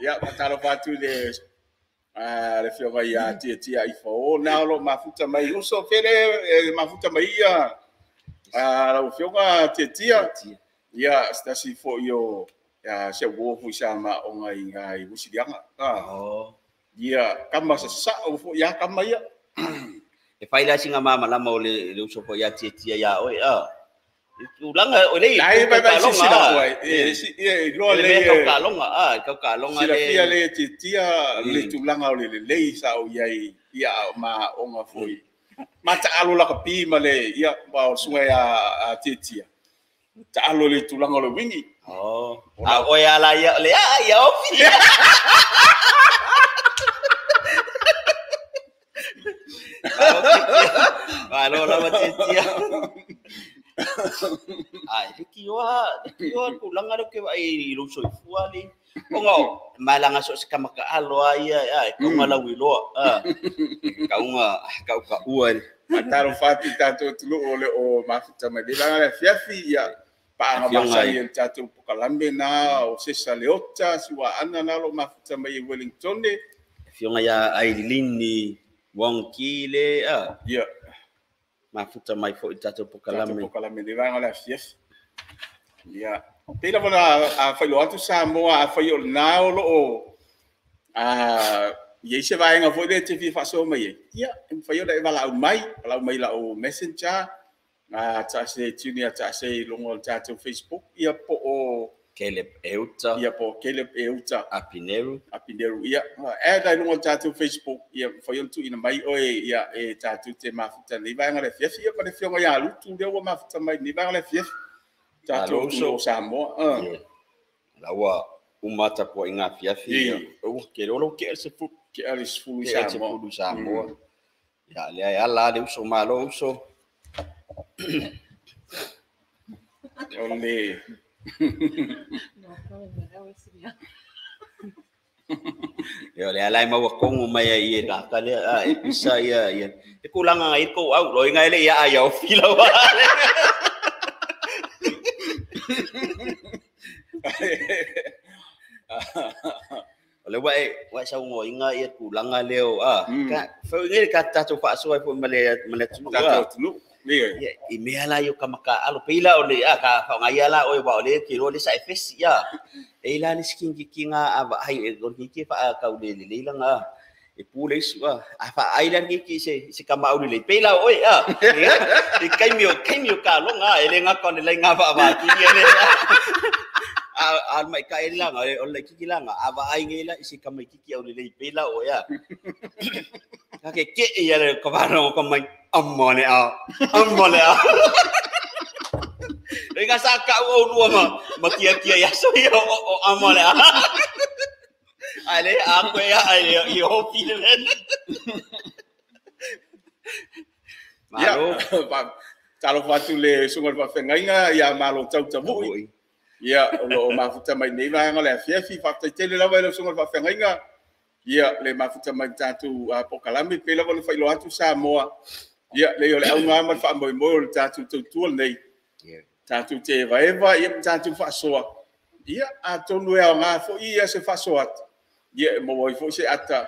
Ia patalo patu le le fioga ia tia tia i fo na lo mafuta mai uso fele mafuta mai ia la fioga tia tia. Ia stasi fo io ya se wo fu sa ma o ngai ngai usilianga. Oh. Ia kama sa sa o fu ya kama ia. E fai la singa mama la mo le uso fo ya tia tia ya oi a. Ulanga o le ai bai bai si la oi. E si e lo le ka longa a ka longa le. Sila le tia tia le tulanga o le lei sa o ia ia ma o nga foi. Ma ta alo la ka pi ma le ia ba o sunga ya tia tia. Ta alo le tulanga o le wingi. Oh. A oi ala ia le a ia ofi. Malo la tia. Ai ki oa kulanga lo ke ai lo so fua le. Onga malanga so se kama ka alo ai ai ko ngala wiloa. Ka unga ka ka ua. Mataro fati tato tulu ole o mafuta mai le fiafi ia. Paanga masai el tatou pokalambe na o sesa leota siwa ana na lo mafuta mai Wellington. Fionga ya ai lini Wong Ki le a. Ia. Mafuta mai foi tatou pokalame. Tatou pokalame le vaega o le afiafi. Ia. Pei lava na faailoa atu Samoa afai o lena o lo o i ai se vaega foi lea e te fia faasoa mai ai, ia, e mafai ona e valaau mai, valaau mai i lau messenger, taase tune ia taase i luga o le tatou Facebook, ia po o Caleb Euta. Ia po o Caleb Euta. Apineru. Apineru, ia. Add ai luga o le tatou Facebook, ia mafai ona tuuina mai oe, ia, e tatou te mafuta nei vaega o le afiafi, ia ma le afioga ia Lutu lea ua mafuta mai nei vaega o le afiafi. Tatou atunuu o Samoa. Ia. La ua uma tapuaiga afiafi. Ua ke lolo ke se fu. Ke ale sefulu i Samoa. Sefulu Samoa. Ia lea e ala le uso malo uso. O le Ia le ala e maua kongo mai ai e laka lea e pisa ia ia. E kulanga ngai ko au lo inga ele ia ai au fila wa. O le wae sau inga ia kulanga leo a. Ka fau ngai ka tatou faasoa ai foi ma le atunuu. Tatou atunuu. Ia, i mea la i o ka maka alo peila o le a ka whaongai ala o e wao le ke roa le sa e fesi ia. E ila le skin ki ki ngā a wa hai e ki ki wha a kau le le leila ngā e pū le isu a. A wha ai lan ki ki se ka mauli le peila o e a. E kai mio ka longa e le ngā kone le ngā wha wa ki ki le a mai ka e langa o le ki ki langa a wa ai nge la i se ka mai ki ki au le le peila o e a. Ka ke ke ia le ka whanau ka mai amone a. Renga sa ka o lua ma kia kia ia so ia o amone a. Ale a koe a ale i o pile len. Malo. Talo fatu le sunga le whawhengainga ia malo tautamui. Ia o lo mafuta mai nei vaega o le afiafi whafetaitele lava i le sunga le whawhengainga. Ia le mafuta mai tātou pokalame pe lava le whailoa atu Samoa. Ia le o le aunga ma le whaamoemoe o le tātou tautua nei. Tātou te evaeva ia ma tātou whaasoa. Ia atonu e ao ngā foi ia se whaasoa atu. Ia e maua ai foi se ata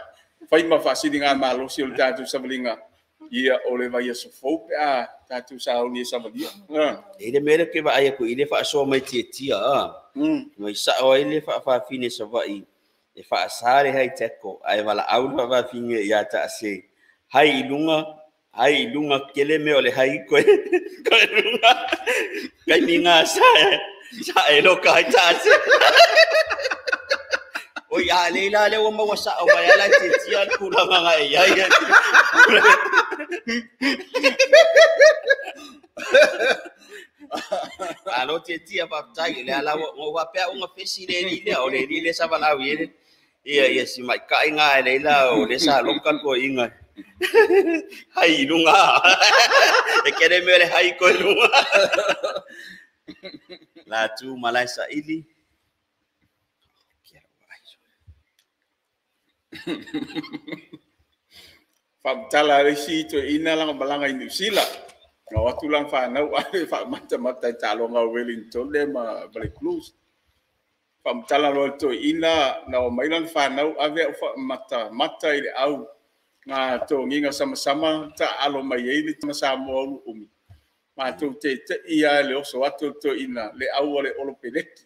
whai ma whaasini ngā malosi o le tātou savalinga. Ia o le vai aso fou pe a tātou saoni e savalia. E le mele ke vaai aku i le whaasoa mai tia tia a. Mai sao ai le whaafine savai. E whaasare hai teko, ai wala au le whaafine ia taase. Hai i lunga kele me o le hai koe, koe lunga. Kai minga sa e loka hai taase. Oi a leila le ua maua sa o mai ala te tia le kulanga ngai ia ia. Alo te tia whaftai, le ala o wapea unga fesi le ni lea, o le ni le sawalau i ele. Ia ia si mai kai ngā e leila o le sa loka ko inga. Hai lunga. E kere me le hai ko lunga. La tu malai sa ili. Whamtala le si to ina langa malanga i New Zealand. Ngā watu lang whanau ale whamata mata i tālonga o Wellington le ma le Clues. Whamtala loa to ina na o mailan whanau ave au whamata mata i le au ngā tō nginga sama sama ta alo mai ei le tama Samoa ulu umi. Mātou te te ia le oso atu to ina le au o le olo peleki.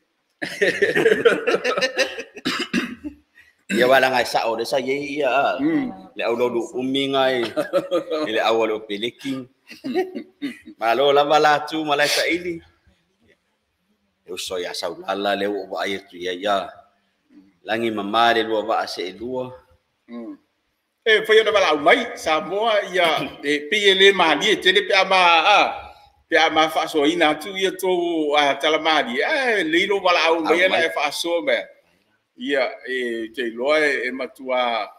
Ia wala ngai sa o le sa ye ia le au lolu umi ngai le au o le peleki. Malo lava la tu malai sa ili. E uso ia saulala le o vai atu ia ia. Langi mama le lua waa se lua. E whai ona wala au mai Samoa ia e PLA mali e tele pe ama a pe ama whaasoa atu ia tō tala mali. E leilo wala au mai ana e whaasoa mea. Ia e te iloa e matua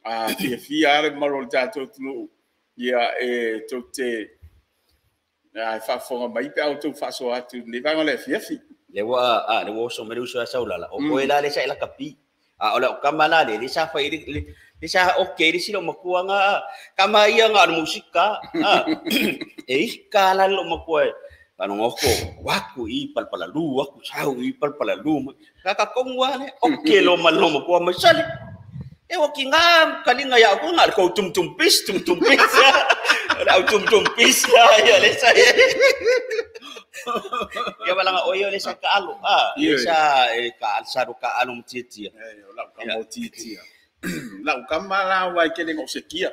a fiafia are maro le tātou tunu. Ia e tau te whaafonga mai pe au tau whaasoa atu nei vaega le fiafi. Le wa a le wo so me uso saulala. O koe la le sa ila kapi. A o le o kama la le sa whai le sa oke le silo makua ngā kama ia ngā musika. E ka la lo makua e. Panongoko waku i palpalalu waku sau i palpalalu. Kaka kongwa le oke lo malo makua mai sali. E o ki ngā kalinga ia au ngā kou tum tum pis tum tum pis. O le au tum tum pis ia le sa. Ia walanga o ia le sa ka alo. Ah, le sa e ka sa ro ka alo mtitia. E o lau ka mo titia. Lau ka mala wai ke le ngo se kia.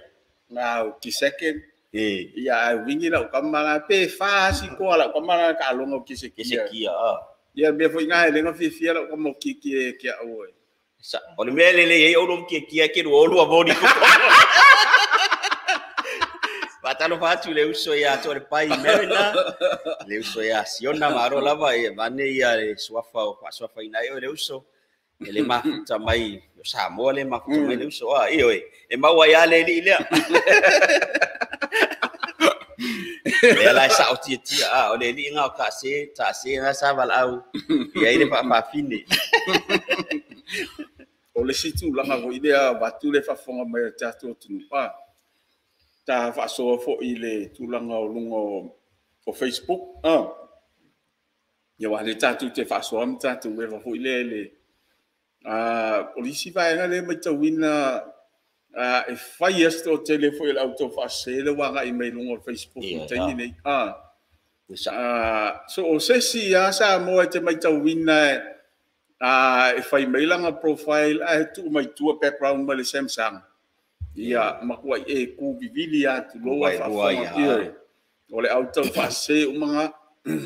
Ngā o ki second. E Ia ai wingi lau ka mala pe fa si ko lau ka mala ka alonga o ki se ke se kia. kia. Ah. Ia mea foi ngā hele ngā fiafia lau ka mo ki ki e kia oe. Sa o le mea lele ei o lo ki kia ke ro olu a moni ko. Patalo fatu le uso ia to le pai merina. Le uso ia Siona maro lava e vane ia le suafa o fa suafa ina e o le uso. E le mafuta mai o Samoa le mafuta mai le uso a e oi. E maua ia le li lea. Le la sa o tia tia a o le li ngā o ka se ta se na sa val au. Ia i le fa fa fine. O le si tūlanga foi lea vatu le fafoga mai o tatou atunuu a ta faasoa foʻi i le tulaga o luga o Facebook a ia ua le tatou te faasoa ma tatou eva foʻi lea i le o le isi vaega lea e matauina e fai a se toatele foi o le au taufaasese le ua agai mai luga o le Facebook i le taimi nei a so o se isi a Samoa e te matauina e fai mai lana profile ae tuu mai tua background mai le Samsung. Ia makuai e ku vivili atu loa Vai rua faafofoga ia. ia. O le au tau faasese uma ngā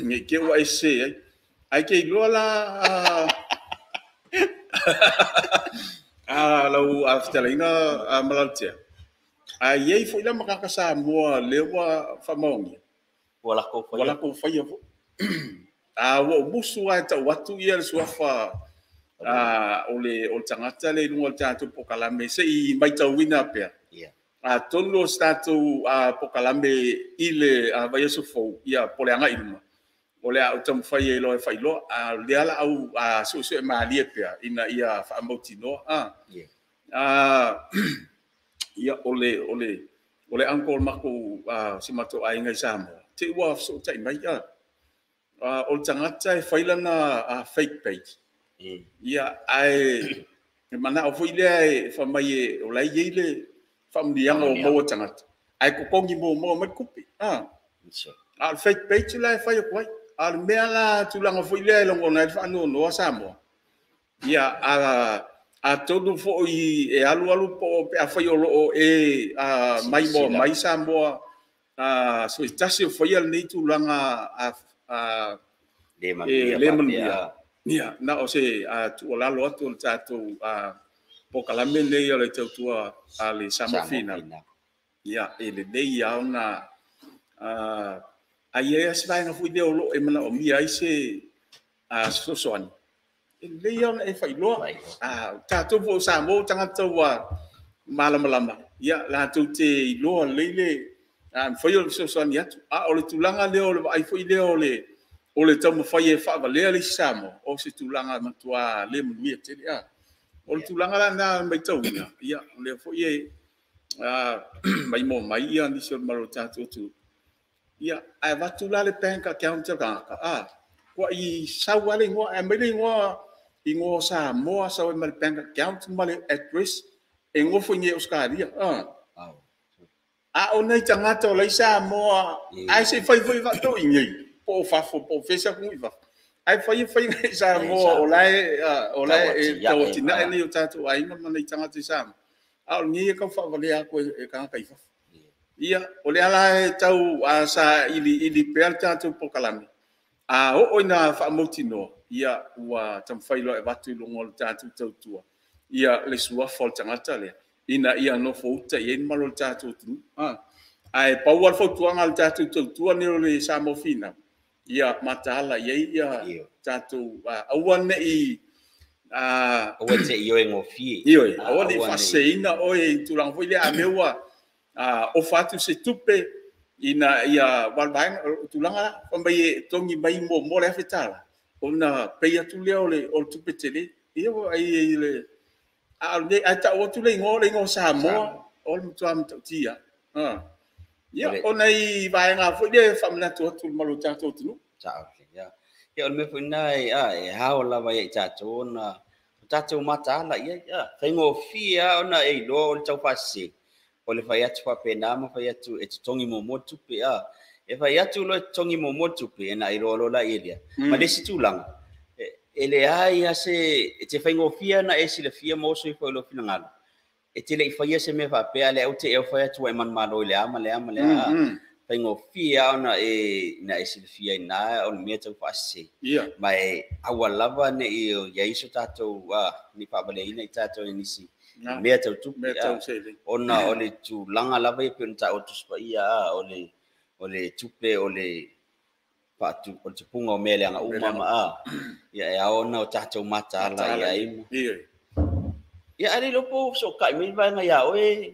nge ke ua e se ai. Ai ke iloa la lau a fetalaiga Malalatea. Ae iai foi la makaka Samoa lea ua faamaonia. Ua lako Ua lako faia foi. A ua ou musu lava e tau atu ia le suafa o le tagata le i luga o le tatou pokalame se i maitauina pea. Atonu o se tatou pokalame i le vaiaso fou, ia po le agai i luma. O le a ou taumafai ai loa e faailoa, a o lea la au suesue malie pea ina ia faamautinoa. Ia o le uncle makou si matou aiga i Samoa, te ua fesootai mai o le tagata e fai lana fake page. Ia ae e manao foi lea e fai e o la e iai le faamuniaga o maua tagata. Ae kokogi muamua mai le tupe. A o le fake page la e fai atu ai. A o le mea la tulaga foi lea e lagona ai le faanoanoa Samoa. Ia atonu foi e alu alu po o pe afai o loo e mai moa mai Samoa so i tasi o faia lenei tulaga le manuia. Ia, na o se tuualalo atu o le tatou pokalame lenei o le tautua a le Samoa Finau. Ia, e lelei lava ona ai ai se vaega foi lea o loo e manaomia ai se fesoasoani. E lelei lava ona e faailoa. Tatou foi o Samoa o tagata ua malamalama. Ia, latou te iloa lelei le mafai o le fesoasoani atu. A o le tulaga lea o le vaai foi lea o le taumafai e faavalea le isi Samoa, o se tulaga matua le manuia tele. O le tulaga la na maitauina, ia, o lea foi e maimoa mai ia nisi o le malo o tatou atunuu. Ia, ae avatu la le bank account a le tagata. Ua i sau lava le igoa, ae aumai le igoa o Samoa, sau ai ma le bank account ma le address, e nofo i nei Australia. A o nei tagata o lai Samoa, ae se i fai foi faatoi i nei, po o fafo, po o fesa atunuu i fafo. Ae fai e fai nei Samoa o la e tauatinae nei o tatou aiga ma nei tagata i Samoa. A o lenei e tau faavalea atu e tagata i fafo. Ia, o le ala e tau sa ili pea le tatou pokalame. A oo ina faamautinoa, ia ua taumafai loa e avatu i luga o le tatou tautua. Ia le suafa o le tagata lea, ina ia nofo uta i ai le malo o le tatou atunuu. Ae pau lava le fautuaga a le tatou tautua nei o le Samoa Finau, ia mataala i ai ia tatou aua nei aua te ioe gofie. Ioe, aua nei faaseseina oe i tulaga foi lea a mea ua ofa atu se tupe ina ia vaevaega o tulaga la fai mai e togi mai muamua le $1,000 ona pay atu lea o le tupe tele. Ia ai le a o le ae tau atu le igoa Samoa o le matua matautia. Ia o nei vaega foi lea e faamanatu atu le malo o tatou atunuu. Ia, o le mea foi lena e hao lava ia i tatou ona tatou mataala i ai. Faigofie lava ona e iloa o le taufaasese, o le fai atu faapena ma fai atu e totogi muamua le tupe. E fai atu loa e totogi muamua le tupe, e na iloa loa la i lea. Ma le isi tulaga, e leai lava se, e te faigofie ona e silafia ma oso ifo i lou finagalo. E te le i faia se mea faapea, lea ou te e fai atu ai manumalo i le a ma le a ma le a. Faigofie lava ona e, na e silafia i na o le mea taufaasese. Ma e aua lava ne i iai so tatou ni faavaleina i tatou i nisi mea tau tupe. Mea tau seleni. Ona o le tulaga lava ia pei ona taua Tusi Paia, o le tupe o le faatu o le tupuga o mea leaga uma ma ia e ao ona o tatou mataala i ai. Ia ae le iloa po o fesootai mai le vaega ia oe,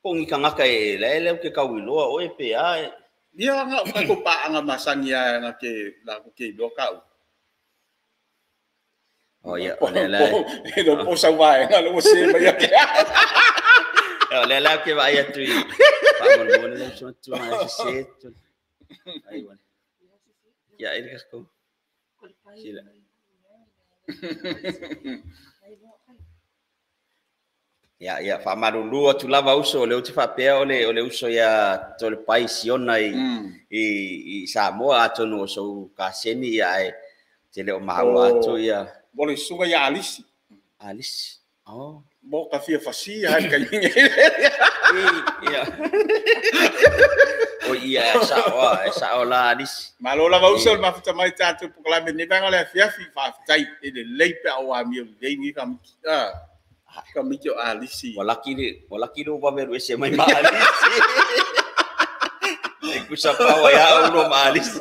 po o ni tagata e lae lea ke tauiloa oe pe a. Ia nga o tatou paaga masani a na ke la ke iloa kau. O ia, o lea la E lo po sau vaega le ua se mai ia ke. O lea la ke vaai atu i faamolemole lau suatu ma e sese tu. Ai wale. Ia e le kako. Sila. Ia faamalulu atu lava uso, o lea ou te faapea o le uso ia Toalepai Siona i Samoa, atonu o sou kaseni ia ae te le o maua atu ia. Mo le susuga ia Alisi. Alisi. Oh. Mo ka fia fasia hai ka inge. Ia. O ia e sao la Alisi. Malo lava uso le mafuta mai tatou polokalame nei vaega o le afiafi faafetai e lelei pe a o amio lelei ni kamiki. Kamiki o Alisi. Ua laki le vave alu ese mai ma Alisi. E kusa paua ia au no ma Alisi.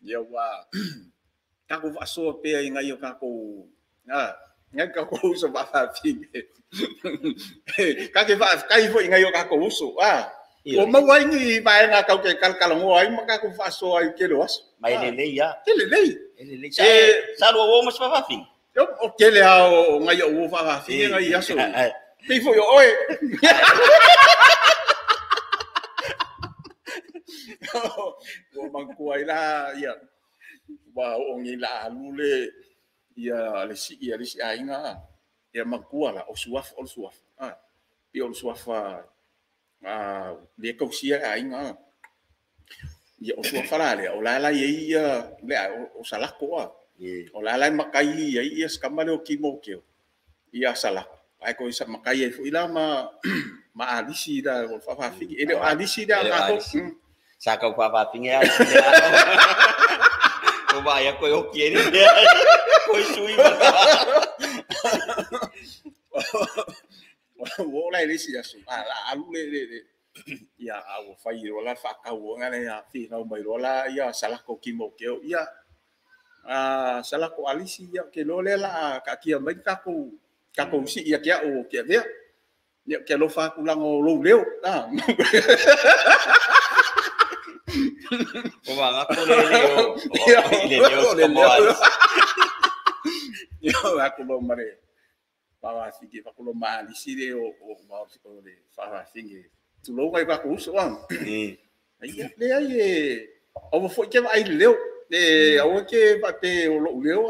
Ia ua takou faasoa pea i ngai o takou ngai takou uso faafafine. Ka ke faafetai foi i ngai o takou uso. Ua maua ai ni vaega kau ke kalakalagoa ai ma takou faasoa ai tele o aso. Ma e lelei ia. Ke lelei. E lelei. Sa lua uo ma se faafafine. O tele lava o ngai o uo faafafine ngai aso. Pei foi o oe. Ua manatua ai la ia ua oo nei la alu le ia le sii a le isi aiga ia manatua la o suafa o le suafa pei o le suafa le tausia e aiga ia o suafa la lea o la la i ai ia le o Salako o la la e matai ai ia se tama lea o Timoteo ia Salako ae toe sa matai ai foi la ma Alisi la o le faafafine e le o Alisi lea a tatou. Sa kau faafafine Alisi lea. Ko vaai koe oki e lea. Koe sui ma. Ua oo la i le isi aso la alu le ia a ua fai loa la faatau ona le finau mai loa la ia Salako Timoteo ia Salako Alisi ia ke loa lea la kaatia mai takou sii ia te au o ke avea ia ke alofa atu laga o lou leo. Ko vagako le leo. Le leo se mo Alisi. Ia aku lo ma le faafafine fakulo ma Alisi le o o le faafafine tulou ngai takou uso ia leai e aua foi ke vaai i le leo le aua ke faape o lou leo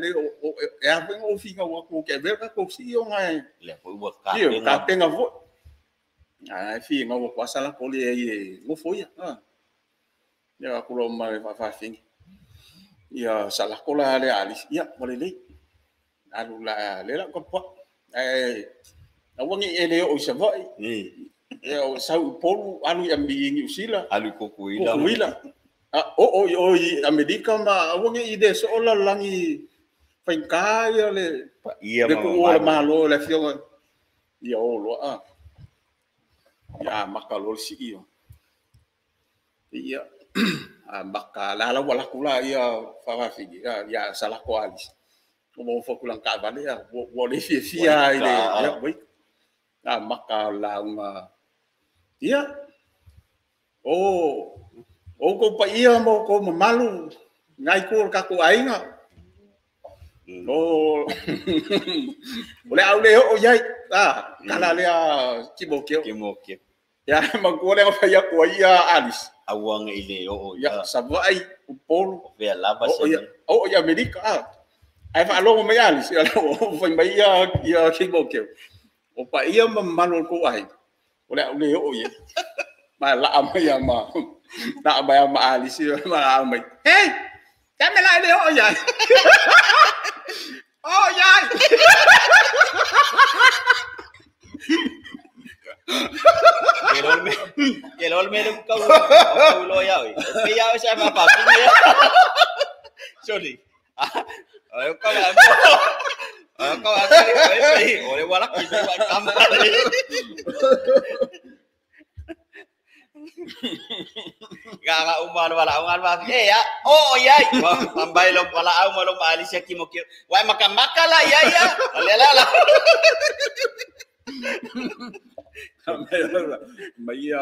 le e a foi ona ou finau atu ke avea takou sii ona e Lea foi ua ia kapenga. Kapenga foi ae finau atu a Salako leai e gofo ia ia aku lo ma le faafafine ia Salako la le Alisi ia ua lelei alu la le la ka ae aua ne i e le oo i Savaii ia o sau i Upolu alu i Niu Sila. Alu i Kokuila. Kokuila oo i o i Amerika ma aua ne i le soo lalolagi faigata ia le Ia le ma tuua o le mamalu. Malo le afioga ia o loa ia amata loa le sii o ia amata la la ua laku la ia faafafine ia Salako Alisi ua ofo atu lana taavale ua le fiafia i le ia ui amata lauga ia o outou paia ma outou mamalu nai itu o le tatou aiga o o le au le oo i ai tala lea Timoteo Timoteo. ia manatua lea na fai atu ai ia Alisi. Auanga i le o ia Savaii Upolu vea lava se o ia Amerika ai faalogo mai Alisi o fai mai ia ia Kimokeo o paia ma mamalu o le tou aiga o le au le oo ia ma laa mai a ma laa mai a ma Alisi ma laa mai hey tame la le oo ia oh ia. Ke lol me kau kau lo ia oi. Pe ia sa ma pa pi. Sorry. Ai kau la. Ai kau la pe o le wala ki wa kama. Ga ga umar wala ungal wa e ya. Oh ya. Pambai lo wala au ma lo ma Alicia ki mo ki. Wai maka maka la ya ya. Le la la. Mai ia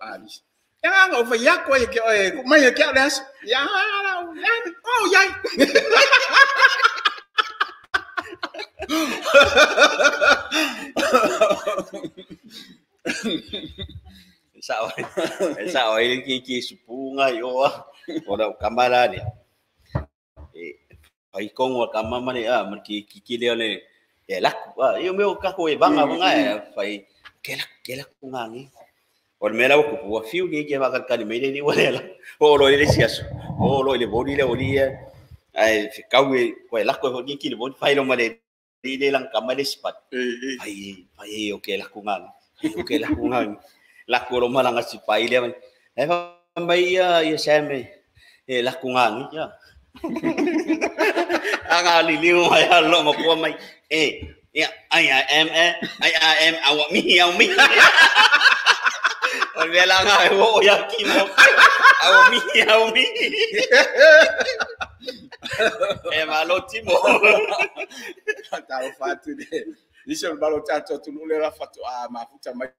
Alice. Ya ngau fai ya ko ke oi mai ke les. Ya la oh ya. Sa oi ki ki supunga yo ora kamala ni. E ai kongo kamama ni a ki ki le le e laku io meo kako e vanga vanga e fai ke la kungangi o me la ku ua fiu ni ke va ka ni me ni wala la o lo le siaso o lo le boni le oli ai kau e ko la ko ni ki le boni fai lo male ni le lang kama le spat ai fai o ke la kungangi o ke la kungangi la ko lo malanga si pai le e fa mai ia ia same e la kungangi ya anga li li mai lo mo ko mai e yeah, I am I am awa mi au mi. O me la nga o ya ki mo. Awa mi au mi. E malo timo. Ta o fatu de. Ni se malo ta tu le la fatu a mafuta mai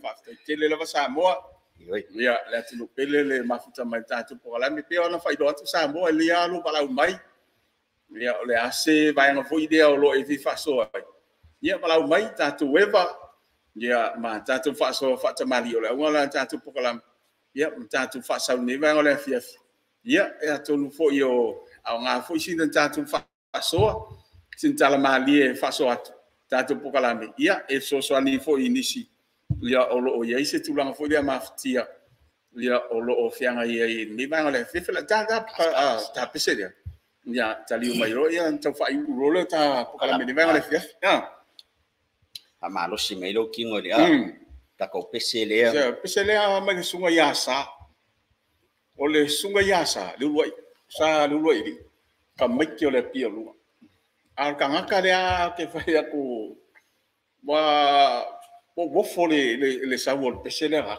fa tele la Samoa. Ia le atu pele le mafuta mai ta tu po la mi pe ona fa do atu Samoa le alu pa la mai. Ia o le ase vai nga foi idea o lo e fi faso ai. Ia palau mai tātou eva ia ma tātou faasoa faatamali o le auga la tātou pokalama ia ma tātou faasauni vaega o le afiafi ia e atonu foʻi o aogā foʻi sina tātou faasoa sina talamalie e faasoa atu tātou pokalame ia e fesoasoani foʻi i nisi ia o loo iai se tulaga foʻi lea mafatia ia o loo feagai ai lenei vaega o le afiafi la ta pese lea ia taliu mai loa ia tau faaiulu loa lea ta pokalame lenei vaega o le afiafi. A malosi mai lo kingo le a ta ko pese le a pese le a mai sunga ya sa o le sunga ya sa le luai sa le luai li ka mai ke o le pia lua a ka ngaka le a ke fai ko wa o wofo le le sa o pese le a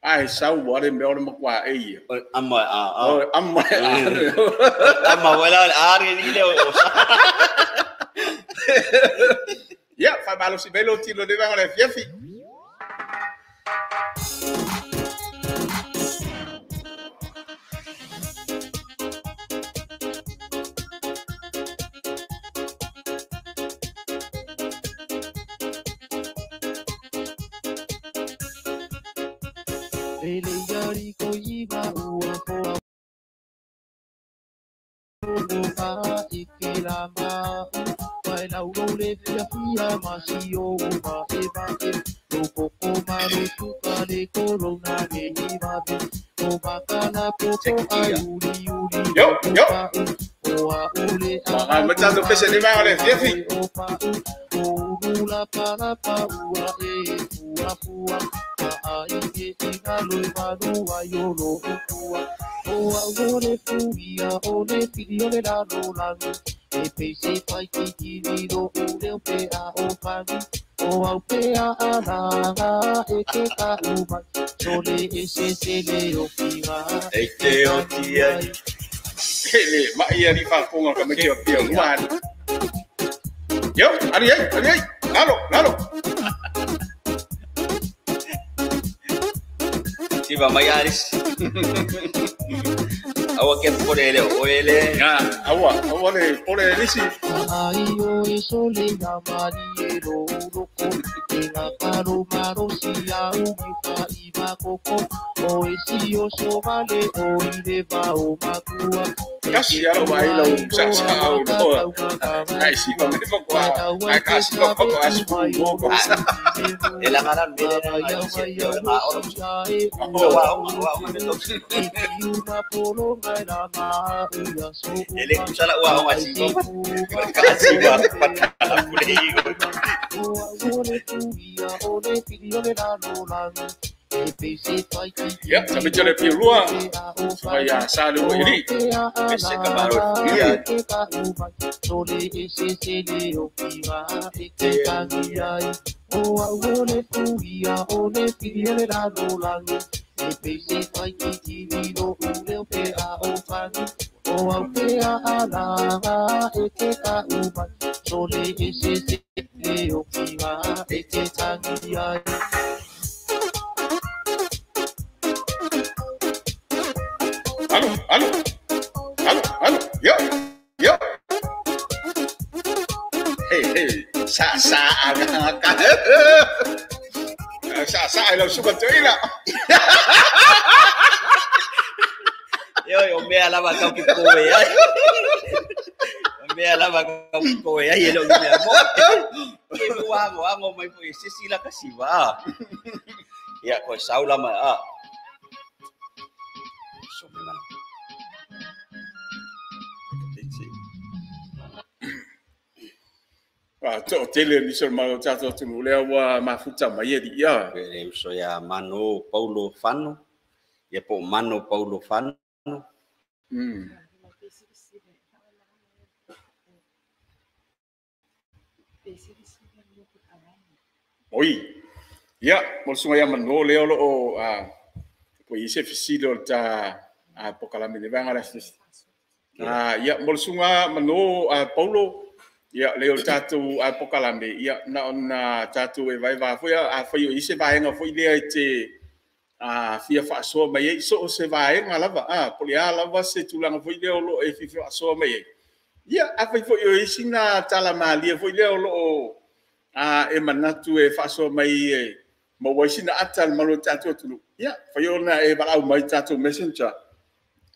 ai sa wa le me o le makwa e ia ama a ama ama wala a ri ni le o sa. Ya, fa malo si velo ti lo de van a fiafi. Lele yari ko iba ua ko ma ikilama lau le fia fia ma si o ma e ba e lo koko ma lo tuka le corona ne ni ma be o ma kana popo ai uli uli yo yo o a ule a ma tanto pese ni va le fia fi o pa o ula para pa ua e ua pua a i e i ga lo ma lo yo lo ua o a o le fuia o le filio le la lo la e pese pai ki ki ro o le pe a o pani o au pe a a la e ke ka u mai so le e se se le o ki ga e te o ti ai le ma ia ni fa konga ka me ke o pia lua yo ari ai ari ai lalo lalo si va mai aris. Aua ke pole le o ele. Aua, aua le pole lisi. Ai o e sole na mani e lo loko te ngā karo maro si a ugi fa i makoko o e si o so vale o i le va o makua. Kasi alo vai lau sa sa au no. Ai si ma me ko ai ka si ko ko asu mo ko sa. E la ngara me le na si o ma oro. O wa o wa o me to. Ele kusala wa o si ko. Ka si wa pa ka pule i. Ya, sampai jale pi lua. Supaya salu ini. Ese kamaro. Ya. Alo, alo, alo, alo, yo, yo. Hey, hey, sa, sa, aga, aga. Sa, sa, ilo suka tuila. Yo, yo me alaba kau ki koe ai. Me alaba kau ki koe ai elo me amo. Ke wa ngo ango mai po sisi la kasiva. Ya ko saula ma a. So me mana. Ah, to tele ni so ma tato tu le wa mafuta mai e ia. Le uso ya Mano Paulo Fano. Ia po Mano Paulo Fano. Oi. Ia, mo sunga ia mano le olo o a po ise fisilo ta a pokalame le vanga la sis. Ah, ia mo sunga mano a Paulo ia le o tatu a pokalame ia na ona tatu e vai va foi a foi o ise vaenga foi le te a fia faasoa mai ai so o se vaenga lava a po le a lava se tulaga foi lea o loo e fia faasoa mai ai ia afai foi o isi na talamalia foi lea o loo a e manatu e faasoa mai e maua ai sina ata le malo tatou atunuu ia fai ona e valaau mai tatou messenger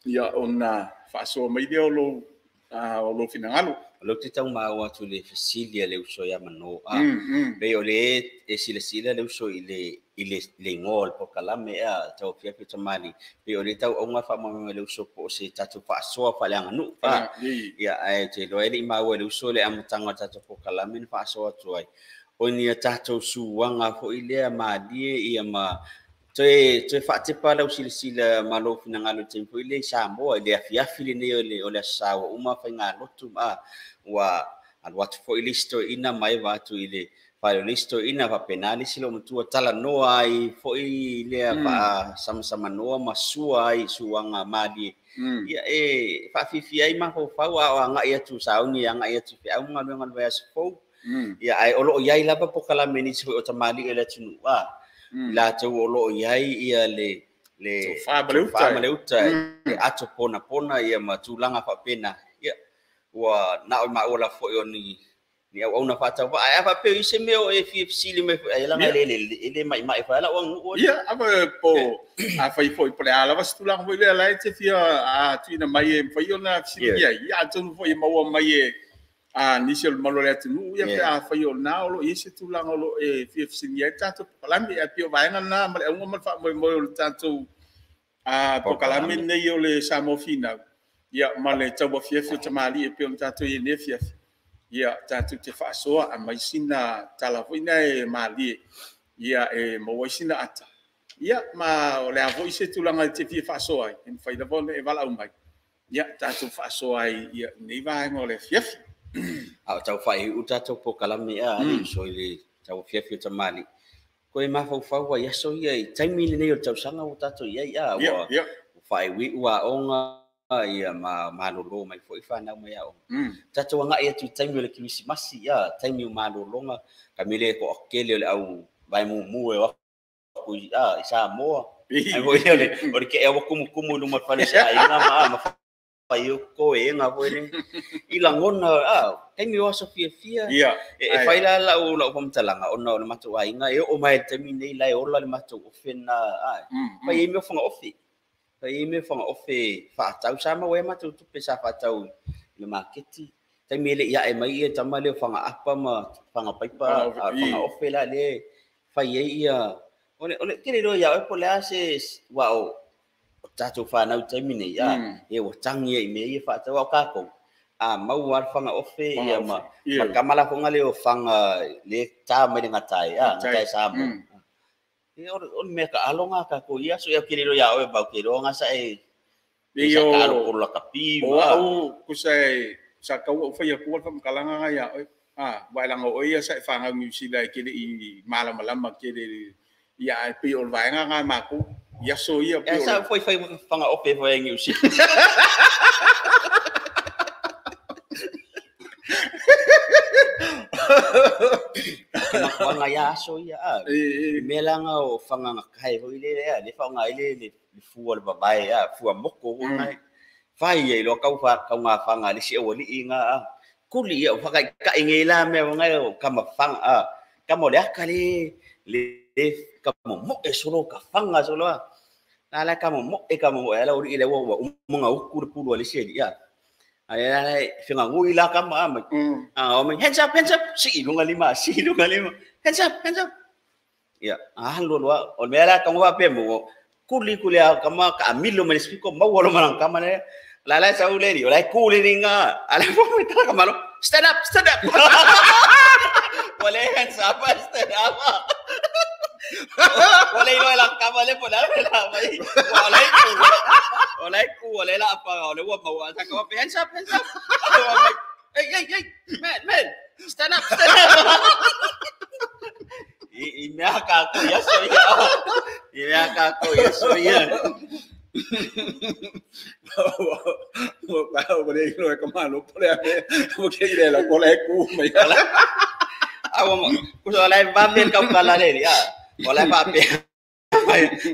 ia ona faasoa mai lea o lou o lou finagalo. O te tau maua atu le fesili a le uso ia mano a pe o le e silasila le uso i le le ngoa o le pokalame a tau fia fia tamali pe o le tau aunga faamamoe le uso po o se tatou faasoa faaleaganuu a ia ae te iloa ai le i maua le uso le amataga o le tatou pokalame na faasoa atu ai o ni tatou suaga foi lea malie ia ma toe faatepa lau silasila ma lou finagalo i le taimi foi lea i Samoa i le afiafi lenei o le aso sa ua uma faigalotu ma ua alu atu foi le isi toeaina ma eva atu i le fale o le isi toeaina faapena le isi loomatua talanoa ai foi lea faasamasamanoa ma sua ai suaga malie ia e faafiafia ai mafaufau a o agai atu sauni agai atu feau ma galuega o le vaiaso fou ia ae o loo iai lava pokalame nisi foi o tamalii o le atunuu a latou o loo iai ia le tofa ma le uta le ato ponapona ia ma tulaga faapena ia ua na o maua la foi o ni auauna faatauvaa ae a faapea i se mea o e fia fesili mai foi ai laga e le maimai foi ala o aganuu ia ava po afai foi po le a lava se tulaga foi lea la e te fia tuuina mai e mafai ona fesiligia ai ia atonu foi e maua mai e a nisi o le malo o le atunuu ia pe afai o lena o loo i ai se tulaga o loo e fia fesiligia ai tatou pokalame ae pei o vaega lena ma le auga ma le faamoemoe o le tatou pokalame lenei o le Samoa Finau ia ma le tauafiafi o tamalii e pei ona tatou i ai nei afiafi ia tatou te faasoa aumai sina tala foi na e malie ia e maua ai sina ata ia ma o le a foi se tulaga e te fia faasoa ai e mafai lava ona e valaau mai ia tatou faasoa ai ia nei vaega o le afiafi. A o tau faaiuiu tatou pokalame a le uso i le tauafiafi o tamalii koe mafaufau ai aso ia i taimi lenei o le tausaga ua tatou iai a ua faaiuiu aoga ia ma malolo mai foi fanau mai aoga tatou agai atu i taimi o le kerisimasi ia taimi o malologa kamile toakele o le au vaemumu e o aku i Samoa. Ai foi o le ke e ua kumukumu i luma o le fale o se aiga ma fai o koega foi le i lagona taimi o aso fiafia. E fai la lau faamatalaga ona o le matou aiga e oo mai i le taimi nei la e ola le matou ofe lena fai ai mea o faga ofe. Fai ai mea o faga ofe faatau sa maua ai matou tupe sa faatau i le maketi. Taimi e le i ae mai ia tama lea o faga apa ma faga paipa faga ofe la le fai ai ia o le tele loa ia oe po o le a se ua o tatou fanau i taimi nei e ua tagi ai i mea ia faatau a o kākou a maua le faga ofe ia ma kama la foga lea o faga le tā mai le gatae gatae Samoa. Ia o le mea taalo ga kākou ia aso ia kele loa ia oe mau ke loa ga sa e sa taalo polo lakapi O au kusa e sa kau au fai aku le faamatalaga ga ia oe wa e laga o ia sa e fagau Niu Sila e kele i malamalama kele ia e pei o le vaega ga makou i aso ia pei o sa foi fai faga ofe foi Niu Sila. Ke makuaga ia aso ia mea laga o faga gatae foi le le faaaoga ai le fua o le vavae fua moko foi fai ai loa kau kauga faga le si aualii ga kuli ia o fakaikai nei la mea ngai o kama faga kama o le aka le le kama moe solo ka faga solo la la kama moe ala uri le ua umunga uku le pulu ale si ia ai la fingagui la kama mai o mai hands up si lunga lima si lunga lima hands up ia lo lo o mea la kama pe mo kuli kuli a kama ka amilo me spiko maua lo manang kama le la la sa ule ni o la kuli ni nga ala fo me ta kama lo stand up wale hands up stand up wale ilo la kama le po la la mai wale ku wale ku wale la pa wale ua maua sa kama hands up hey hey hey man stand up i mea kākou ia so ia i mea kākou ia so ia ua le ilo e ka malo po le ame mo ke ile la ko le ku mai ua kusa la va me kau kala le ia wala pa pe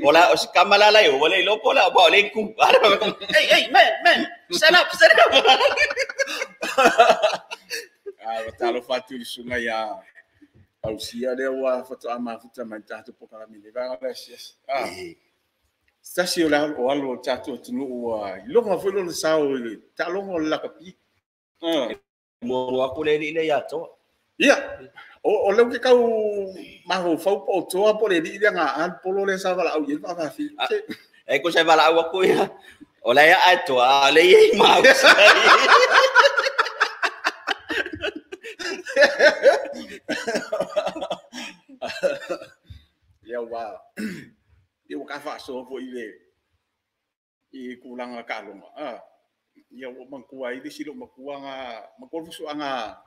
wala o si kama la la yo wala ilo po la ba le ku hey hey man stand up wa talo fatu i sunga ia ausia lea ua fatoa mafuta mai tatou pokalame le vaega le asiasi tasi o le o alo o tatou atunuu ua iloga foi lona sao i le taaloga o le lakapi. Mo aku le le ia toa. Ia o leu ke kau mafaufau po o toa po le alii lea ga a le polo lea sa valaau i ai le faafaafi. E ko sa valaau aku ia. O la ia a toa le ia mau. Ia ua ia ua ka faasoa foi le i kulaga taaloga ia ua matua ai le isi lou matua ga matua le fusuaga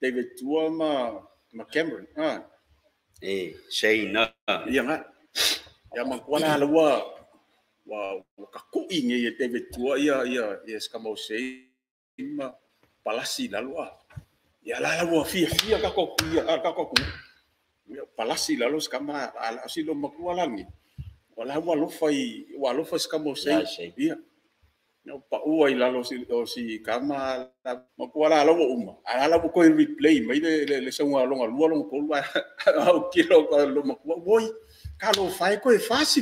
David Tua ma Cameron E Shane ia ga ia matua la ua ua kaku'i nei e David Tua ia ia ia se Shane ma palasi lalo ia la ua fiafia ka ku ia ka ku ia palasi lalo se kama ala si lo matua lagi wala ua alofa i ua alofa se kama o Shane ia no pa ua i lalo si o si kama matua la ua uma ala la ua koe replay mai le sauga longa lua longa tolu au kilo ka lo matua oi ka lo fai koe fasi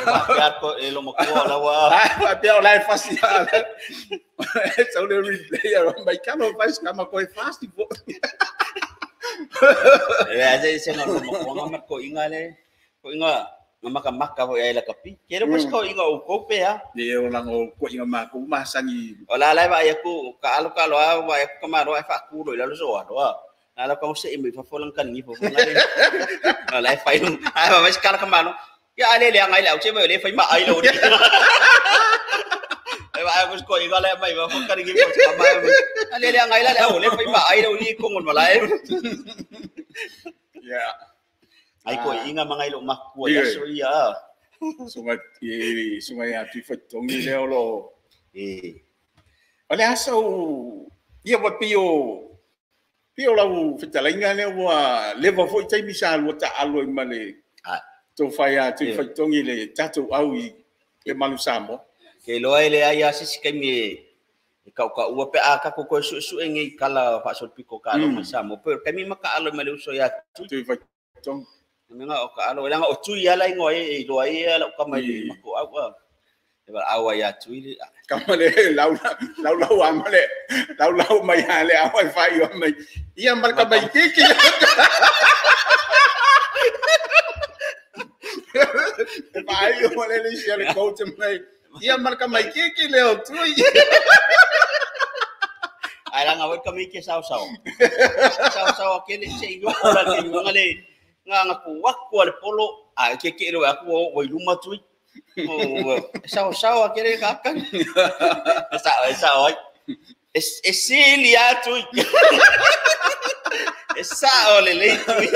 Faapea ko e lo makua la ua faapea o la e fasi sau le replay a mai ka lo fai se kama koe fasi po E a se se nga lo makua nga ko inga le ko inga nga maka maka foi ai la kapi. Ke le ko inga o ko pe ha. Le o lango ko inga ma ko masangi. O la la va ia ku ka alo ka lo a va ia ku ka ma ro ai fa ku lo ila lo so a lo. La la ka o se i mai fa fo lang kan ni fo nga le. La fai lu. Ai va va ka ma lo. Ya ale le ngai le au che mai le fai ma ai lo ni. Ai va ko ko inga le mai va fo kan ni fo ka ma. Ale le ngai la le au le fai ma ai lo ni ko ngon ma la. Ya. Ai ko inga mangai lo makua ia so ia. Sunga i sunga ia tu fa tongi le o lo. E. O le asa o ia wa pio Pei o lau fetalaiga lea ua leva foi taimi sa lua taalo ai ma le tofa ia Tuifaitogi le tatou au i le Malu Samoa. Ke iloa e leai lava se isi taimi e tautaua pe a tatou toe suesue nei tala faasolopito o taaloga i Samoa. Pei o le taimi ma taalo ai ma le uso ia Tui. Tuifaitogi. Mea o taalo, leaga o Tui lava la igoa e iloa ai lau tama i le matou au. E valaau ai ia Tui le Kama le laulau a ma le laulau mai a le au ai fai o mai. Ia ma le tamaitiiti. E fai o le le sia le coach mai. Ia ma le tamaitiiti le o Tui. Ai langa wai kami ke sao sao. Sao sao ke le se yo ora ke nga le nga nga ku waku le polo a ke ke lo aku o wai luma Tui. O sao sao ke le ka kan. Sao sao ai. E sili a Tui. E sao le le Tui.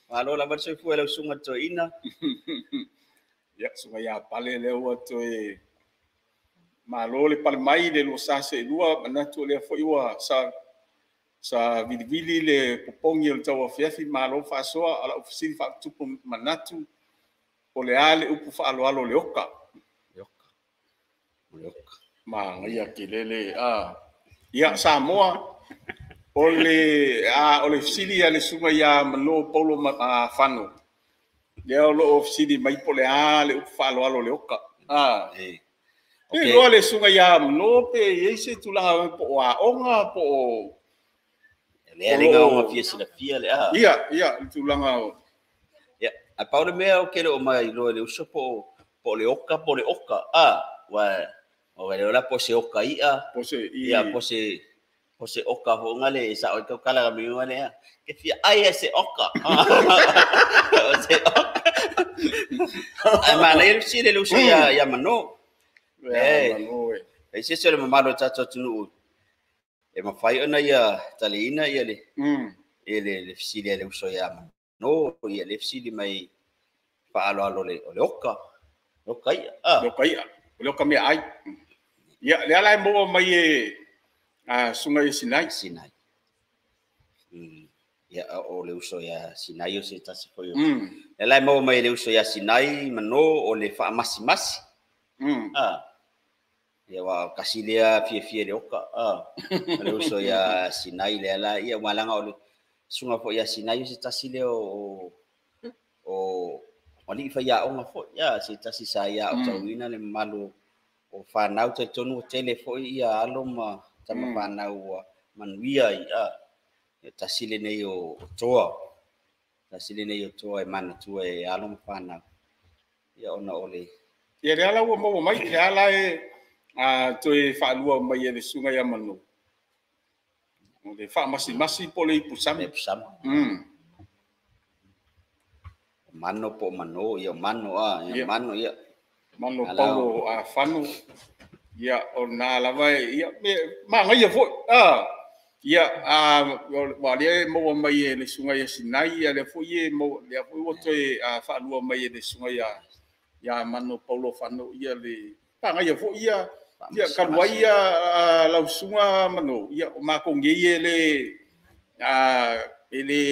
Malo la mar soifua le usuga toeaina. Ia suga ia pale lea ua toe malo le pale mai le lua sa seelua manatu o lea foi ua sa vilivili le popogi o le tauafiafi malo faasoa. O lau fesili faatupu manatu o le a le upu faaaloalo le oka. Le oka. O le oka. Magaia kelele a. Ia Samoa o le fesili a le suga ia Mano Paulo Fano. Lea o loo fesili mai po le a le upu faaaloalo le oka. E Pe loa le suga ia Mano pe i ai se tulaga po o aoga po o Le alinga o ngā fia silafia le a. Ia, ia, le tulaga o Ia, a pau le mea o ke le o mai loa le uso po o le oka, po le oka. A, wa o le ola po se oka ia. Po se i. Ia, po se oka ho ngale sa o kau kala mi ngale a. Ke fia ai e se oka. O se oka. Ai ma le si le uso ia ia Mano. Ia Mano e. E se se le mamalo tatou atunuu. E mafai ona ia taliina ia le e le fesili a le uso ia Mano, ia le fesili mai faaaloalo le o le oka. Oka ia. Le oka ia. O le oka mea ai. Ia le ala e maua mai e suga ia Sinai. Sinai. Ia o le uso ia Sinai o se tasi foi. Le ala e maua mai le uso ia Sinai Mano o le faamasimasi. Ia wa kasi lea fia fia le oka. O le uso ia Sinai le ala ia malanga o le suga foi ia Sinai o se tasi lea o alii faiaoga foi. Ia se tasi sa ia o tauina le mamalu o whanau te tonu o tele foi ia alo ma tama whanau ua manuia i a. Ia tasi le nei o toa. Tasi le nei o toa e manatua e alo ma whanau. Ia ona o le Ia le ala ua maua mai, le ala e toe whaalua mai e le suga ia Mano. O le whaamasimasi po le ipusami. Le ipusami. Mano po mano, ia mano a, ia mano ia. Mano Paulo a Fano. Ia o nā lava e, ia ma ngai foi. Ia wa le maua mai e le suga ia Sinai, ia le foi e maua le foi o toe whaalua mai e le suga ia Mano Paulo Fano ia le pa ngai foi ia ia kaluai ia lau suga Mano ia o mako ngei e le e le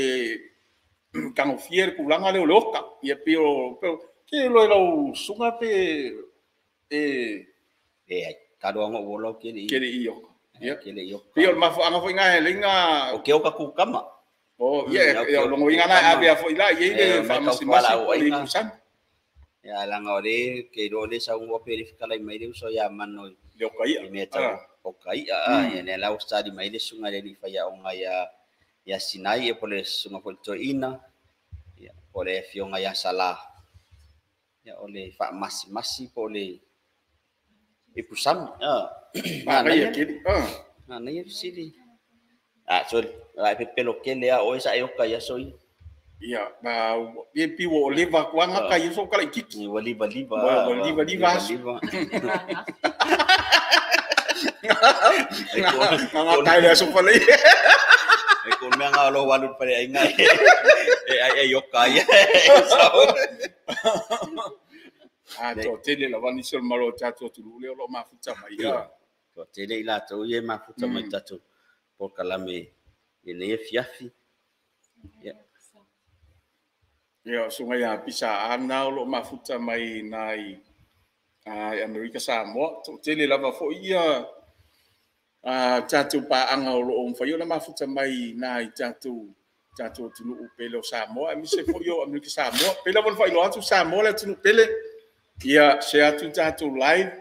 tagofia le tulaga lea o le oka. Ia pei o ke loe lau suga pe e e kaluaga ua lau ke le ke le i oka. Ia ke le i oka. Pei o le mafuaaga foi gā e leiga o ke oka kukama. O ia o logoiga na avea foi la iai le faamasimasi po o le ipusami. Ia laga o le ke iloa le saugoa pe le fetalai mai le uso ia Mano le oka ia i mea tau oka ia. Ia lea la ua stadi mai le suga le alii faiaoga ia Sinai ia po le suga foi le toeaina. Ia po le afioga ia Sala. Ia o le faamasimasi po o le ipusami. Magaia keli. Manaia fesili. Sorry, ai pepelo kele a oe sa e oka ia soi. Ia, ma e piwo o leva kuanga ka ia so kala ikiki. Ua liva liva. Ua liva liva. Liva. Nga kai le aso pale. E ko mea ngā lo walu pale ai ngai. E ai ai oka ia. To tele lava nisi o le malo o tatou atunuu lea o loo mafuta mai. To tele i latou ia e mafuta mai tatou. polokalame i lenei afiafi. Ia. Ia, o susuga ia Pisa Ana o lo o mafuta mai nai i Amerika Samoa. Toatele lava foi ia tatou paaga o lo o mafai ona mafuta mai nai tatou atunuu pele o Samoa, aemaise foi o Amerika Samoa. Pei lava ona faailoa atu, Samoa le atunuu pele, ia share atu tatou live,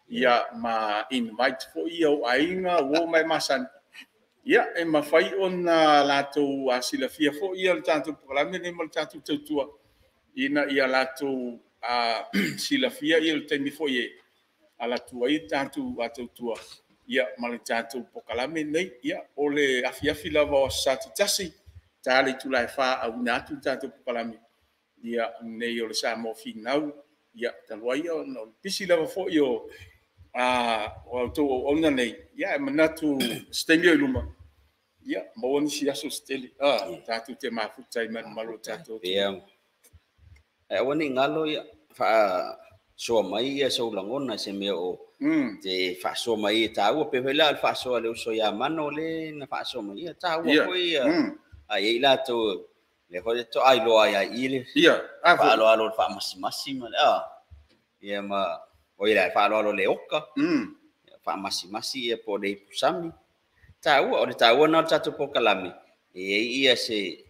ia ma invite foi ia ou aiga, uo ma e masani. Ia, e mafai ona latou silafia foi ia le tatou polokalame nei ma le tatou tautua, ina ia latou silafia ia le taimi foi e alatu ai tatou tautua, ia ma le tatou polokalame nei. Ia, o le afiafi lava o Aso Sa taitasi, ta le itula e 4 auina atu le tatou polokalame, ia nei o le Samoa Finau, ia talu ai ona o le pisi lava foi o outou auauna nei, ia e manatu se taimi o i luma, ia maua nisi aso se tele, tatou te mafuta i malumalu o tatou. Ia, aua ne i galo ia faasoa mai ia sau lagona se mea o te faasoa mai e taua pe foi la o le faasoa le uso ia Mano le na faasoa mai ia taua foi ia ai i latou le foi to ai loa ia i le faaloalo le faamasimasi ma le ia ma o ia faaloalo le oka faamasimasi ia po le ipusami taua o le taua na o le tatou polokalame e ia se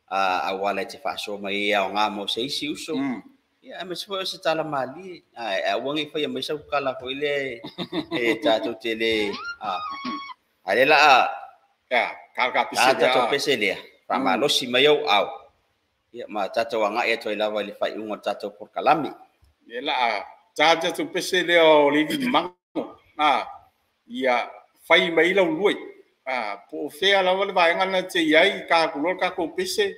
auala e te faasoa mai ia o ngā mo se isi uso. Ia, aemaise foi o se tala malie. Aua nei faia mai sau kala foi le e tatou te le a le la tatou pese lea faamalosi mai au au. Ia ma tatou agai atu ai lava i le faaiuga o le tatou polokalame. Ia la tatou pese lea o le ivi mago. Ia fai mai lau lue. Po o fea lava le vaega na te i ai ka kulo ka ko pese.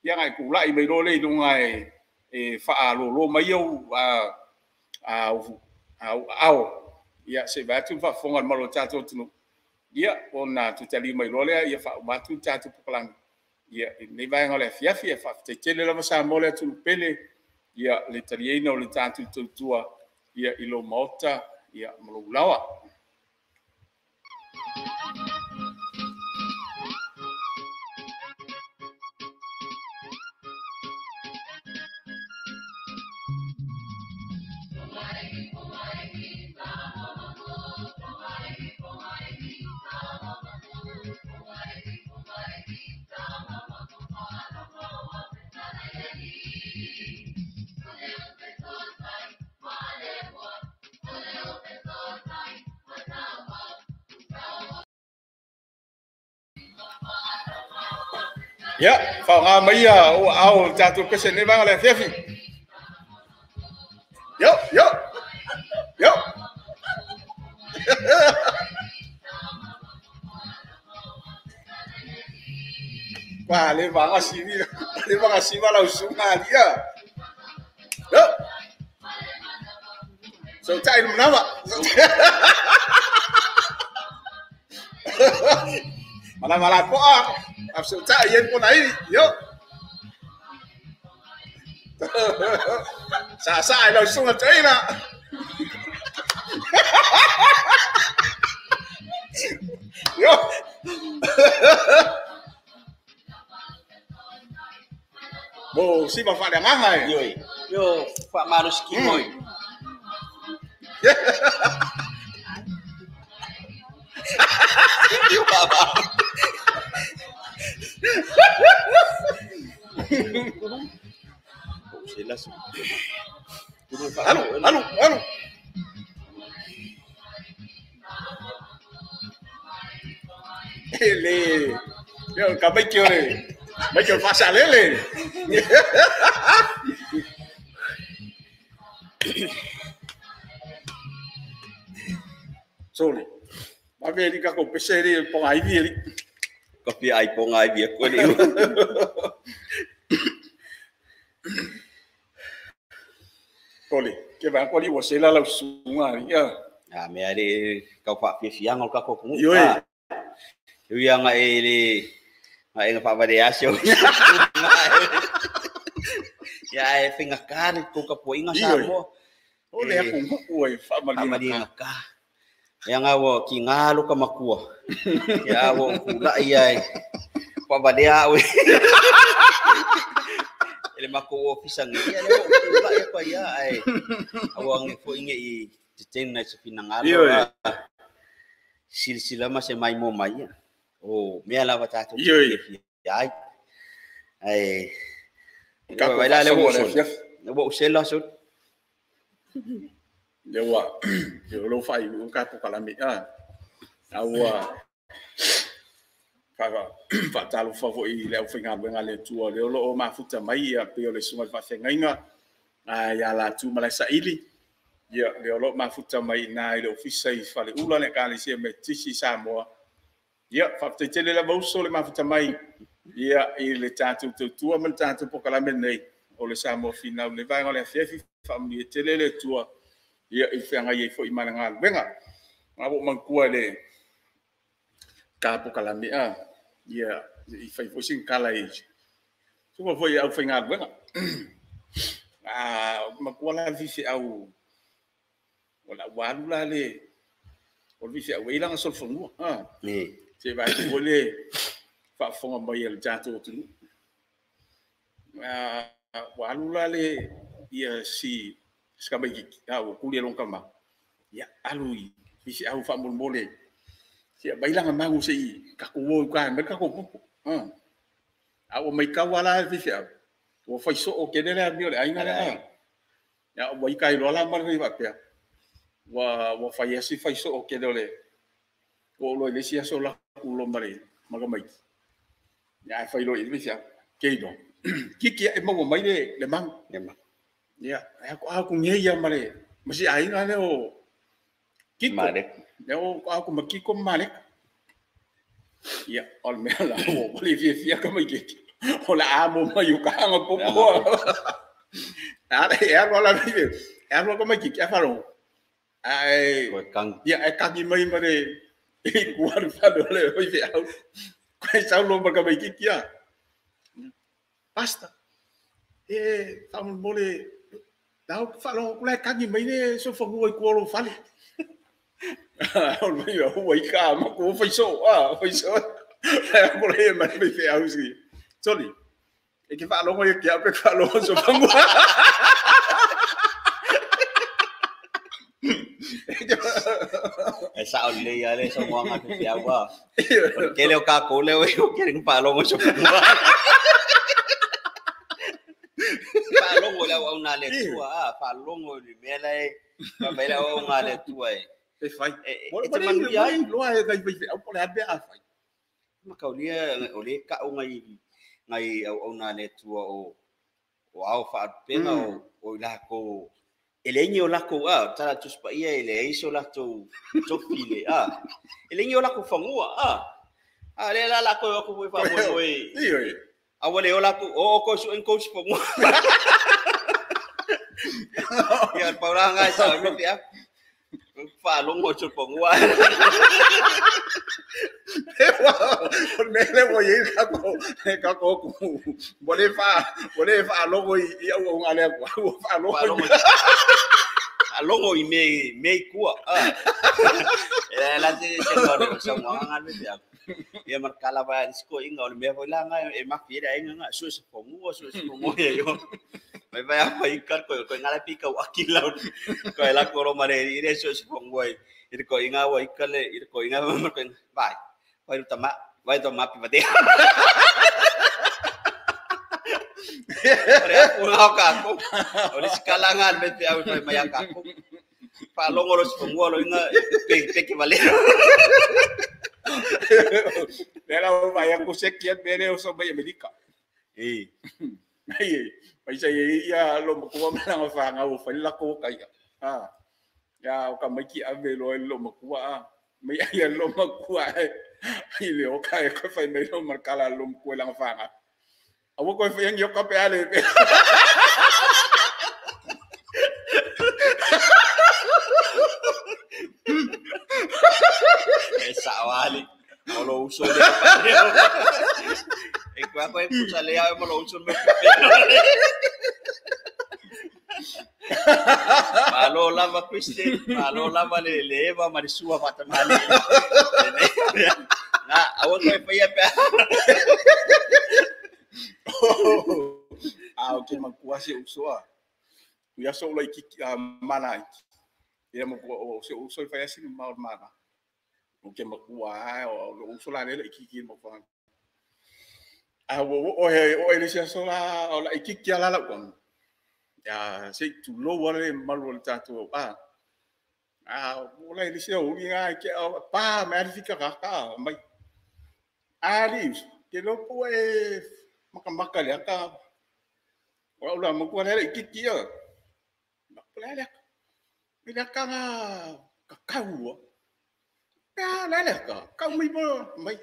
Ia ngai kula i mai lo le i lunga e whaalolo mai au au ia se vatu faafofoga le malo o tatou atunuu. Ia ona tutali mai loa lea ia faauma atu tatou polokalame. Ia i lenei vaega o le afiafi e faafetai tele lava Samoa le atunuu pele, ia le taliaina o le tatou tautua ia i lou maota ia ma lou laoa. Ia, whaonga mai ia o au tatou pese nei vaega o le afiafi. Yo, yo, yo. Kwa le vanga sivi, le vanga siva lau sunga lia. Yo. So tai mnawa. Mana mala poa. Absolutely, yen po na i. Yo. Sa sa ai lau sunga tei na. Yo. Bo si ma fa le ngaha e. Yo. Yo, fa malosi moi. Yo baba. Alu, alu, alu. Ele. Yo, ka mai ke ore. Mai ke fa sa lele. Sole. Ma ve li ka ko pese ri ponga ivi ri. Kopi ai ponga ivi ko ni. Kole, ke va ko li wo se la la sunga ri. A me ale ka fa fiafianga o ka ko ku. Yo. Yo nga e le nga e fa va de asio. Ya e finga ka ni ko ka po inga sa mo. O le ku ku e fa malinga ka. E anga ua ki ngā loka makua. Ia ua kula ia e. Kwa valea au e. Ele mako ofisa ngi ia le ua kula ia pa ia ai. Aua nge fo inge i te tena i se finangalo. Silisila ma se mai mo mai ia. O mea lava tātou ki ai. Ai. Vai la le ua ua usela so. Le ua le lo fai u ka po kalame a. A ua fa talo fa fo i le au finga le tua le lo o mafuta mai ia pe o le sunga fa fengainga a ia la tu mala saili. Ia le lo mafuta mai na i le ofisa i fale ula le ka le se me tisi Samoa. Ia fa te tele la vauso le mafuta mai ia i le tātou tautua ma le tātou pokalame nei o le Samoa Finau le vaega o le afiafi faamanuia tele le Atua ia i feagai ai foi ma le galuega. A ua manatua le ka pokalame a ia i fai foi sina kala i suka foi au faigaluega. A matua la le fifeau o la ua alu la le o le fifeau e i laga solofanua a se vaai foi le faafofoga mai a le tatou atunuu. Ua alu la le ia si sikamaikiki a ua kuli e lona tama ia alu i fifeau faamolemole sia mai laga magu se'i tatou o i uka e mai le tatou popo. A ua maitau lava la le fifeau ua faisoo tele le amio o le aiga lea. Ia ua ita ai loa la ma le fai faapea ua fai asi faisoo tele o le ua ou loa i le isi aso laku lo ma le makamaiki. Ia ae fai loa i le fifeau keino kiki e maua mai le magu. Ia e aku ngei ia ma le ma si aiga lea o Kiko. Lea o aku ma Kiko ma Maleka. Ia o le mea la ua le fiafia ka maikeke. O le a mo mai o kaanga popo. E alu ala le e alu ka maikeke a falo. Ai ia e kagi mai ma le e kua le falo le oi fe au. Koe saulo ma ka maikeke ia. Basta. E faamolemole lau faalogo kula e kagi mai le sofanua i kua o lou fale. O le mai ua i ka ma kua faisoo a faisoo. E mo le mai mai fe au si. Soli. E ke faalogo ia ke au pe faalogo sofanua. E sao lelei lava le saunoaga a le faifeau a. O le tele o kākou lea ua kele na faalogo sofanua. Faalogo i le auauna a le Atua a, faalogo i le mea lae fai mai le auauna a le Atua e. E fai. E te manuia ai. Loa e nai faifeau po o le a le mea a fai. Makaulia o le ka'u ngai auauna a le Atua o ao faalupega o i lakou e leai o lakou a tala Tusi Paia e leai so latou tofi le a e leai o lakou fagua a a lea la lakou e o atu foi faamoemoe a ua le o lakou o o koe suʻe ni kou fagua ia le paulaga e sao ai ma feau faalogo i solofagua. O le mea lea ua i ai le tatou atunuu ua le faalogo i auaunaga a le Atua ua faalogo faalogo i mea i tua. E la te saunoaga le feau. Ia ma le kala vai a le isi toeaiina o le mea foi la lena e mafi ai le aiga lena sue se fanua sue se fanua ia io. Mai vai a fai ka koe koe ngala pi kau aki lau. Koe la koro ma le i le sue se fanua i le koinga ua ika le i le koinga ma koe vai. Vai tama vai tama pi vate. O le afu ngao kākou. O le sikalanga le me au fai mai a kākou. Faalogo lo se fanua lo inga pe ke vale. Lea la ua vaai atu se kia mea lea o sau mai Amerika. E. Ai, mai sa ia lo matua ma lana fanau ua fai le latou oka ia. A. Ia o ka maiki ave loa i le loomatua a. Mai ai a le loomatua e i le oka e koe fai mai lo ma le kala a le loomatua i lana fanau. Aua koe faia ni oka pe a le E sao ali. O lo uso le pa. E koe koe pusa le au ma lo uso me pe. Malo Malo lava Christian, malo lava le Eva ma le Sua faatamali. Na, aua toe faia pe. A o ke makua se usoa. Ia so lai ki mana iki. Ia mo o se uso i fai asi ma o mana. O ke makua ai o lo uso la le iki ki mo fa. A o o he o ele se so la o la iki ki ala la ko. Ya se tu lo wale malu le tatu a. A o la ele se o ngi ke pa me ari fika ka ka mai. Ali ke lo po e makamaka le aka. O la mo ko le iki ki ya. Ma le le ka nga ka kau. Ka le le ka kau mai bo mai.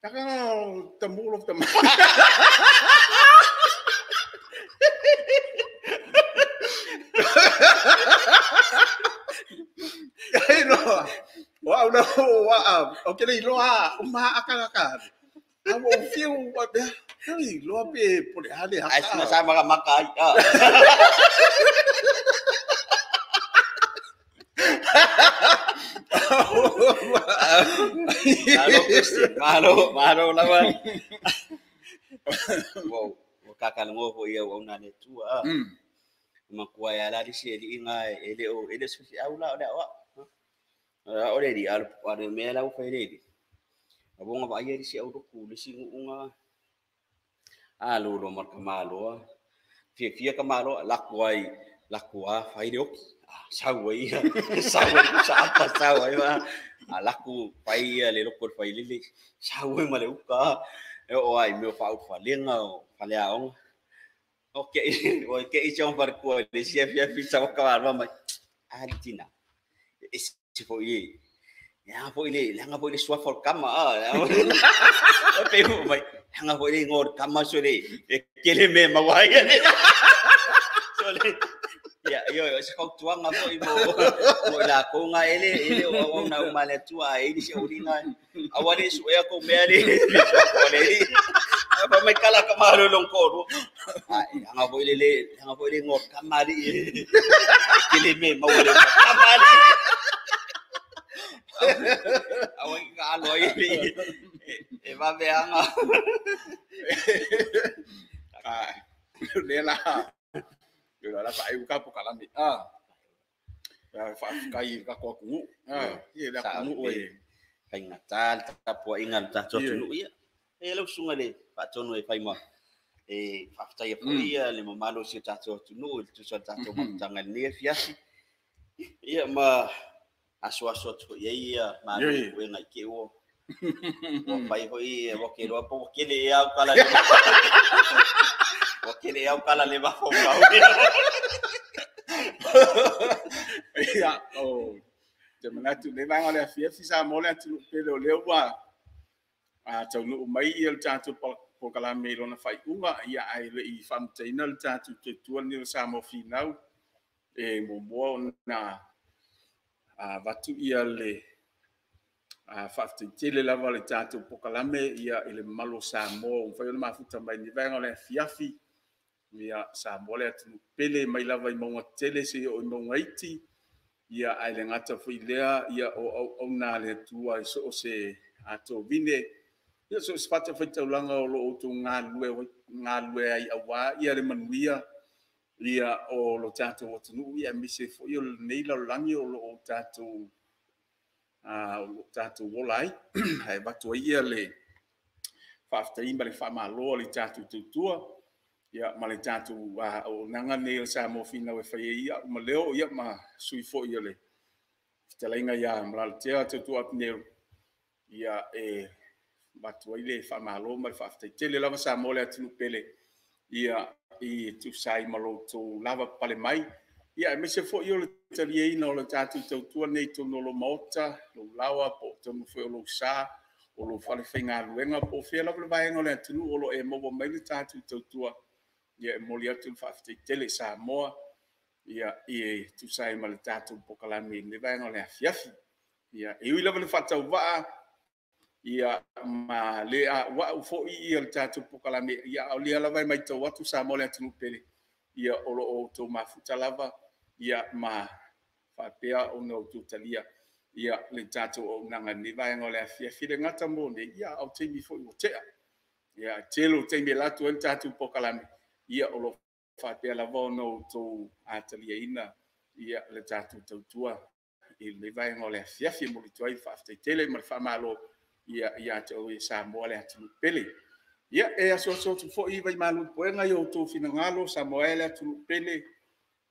Ka ka tamu lo tamu. Ai no. Wa no wa o ke le loa ma aka ka. A wo fiu wa be. Ai loa pe po le ale ha. Ai sina sa maka maka ai. Malo Christian, malo, malo lava. Wow, o kakalago fo ia o na le tua. Makua ya la si eli inga ele o ele se au la o le wa. O le di al o le me la o fe le. Abonga ba ia si au ku le si unga. A lo lo mar kamalo. Fia fia kamalo la kuai la kua fai le oki. Sau ai sau ai sa apa sau ai ma alaku fai le loko fai lele sau ai ma le uka e o ai me fa u fa lenga o fa le aong o ke o ke i chong par ko le sia fia fi sa ka ba mai altina e se fo i ya fo ile langa fo ile swa for kama a o pe hu mai langa fo ile ngor kama so le e kele me ma wai le so le ia io se fautuaga foi mo i lakou ga ele ele o auauna uma le Atua e ili se auliga aua le suʻea kou mea le le fa mai kala ka malolong kolu ai anga foi le le anga foi le ngor kamali kele me maua le kamali aua ka alo ai e vaveaga ai le la yo la fa ai ka po kala mi a fa kai ka ko ku a ye la ku o e kai natal ta po inga ta to tu ia e lo sunga le fa tonu e fai ma e fa fa ia po ia le mamalo si ta to tu no tu so ta to tanga ne fiasi ia ma aso aso to ia ia ma o ngai ke o o fai hoi o ke ro po ke le au kala o ke le au kala le va fo ka ia o te manatu le vaega o le afiafi sa mo le atunuu pele o lea ua a taunuu mai ia le tatou polokalame i lona faaiuga ia ae le'i faamataina le tatou tautua lenei o Samoa Finau e muamua ona avatu ia le faafetaitele lava le tatou polokalame ia i le mamalu o Samoa ua mafai ona mafuta mai lenei vaega o le afiafi ia Samoa le atunuu pele mai lava i mauga tele seia oo i mauga iti ia ae le gata foi lea ia o auauna le Atua i so o se atovine ia so o se fatafaitaulaga o lo outou galulue ai auā ia le manuia ia o lo tatou atunuu ia aemaise foi o lenei lalolagi o lo o tatou ola ai ae avatu ai ia le faafetai ma le faamalo a le tatou tautua ia ma le tatou auaunaga nei o Samoa Finau e fai ai ia ma leo ia ma sui foi o le fetalaiga ia Malalatea tautua Apineu ia e avatu ai le faamalo ma le faafetai tele lava Samoa le atunuu pele ia i tusa ai ma lo outou lava pale mai ia aemaise foi o le taliaina o le tatou tautua nei totonu o lou maota, lou laoa po o totonu foi o lou sa, o lou falefaigaluega po o fea lava le vaega o le atunuu o lo o e maua mai le tatou tautua ia e momoli atu le faafetai tele i Samoa ia i tusa ai ma le tatou polokalame i lenei vaega o le afiafi. Ia e ui lava le faatauvaa ia ma le auau foi ia le tatou polokalame ia a o lea lava e matau atu Samoa le atunuu pele ia o lo o outou mafuta lava ia ma faapea ona outou talia ia le tatou auaunaga i lenei vaega o le afiafi. E le gata mo nei, ia a o taimi foi ua tea. Ia, tele o taimi e alu atu ai le tatou polokalame, ia o lo o faapea lava ona outou taliaina ia le tatou tautua i lenei vaega o le afiafi. E momoli atu ai le faafetai tele ma le faamalo ia te oe Samoa le atunuu pele. Ia, e asuasu atu foi vaimalu i puega i outou finagalo Samoa e le atunuu pele,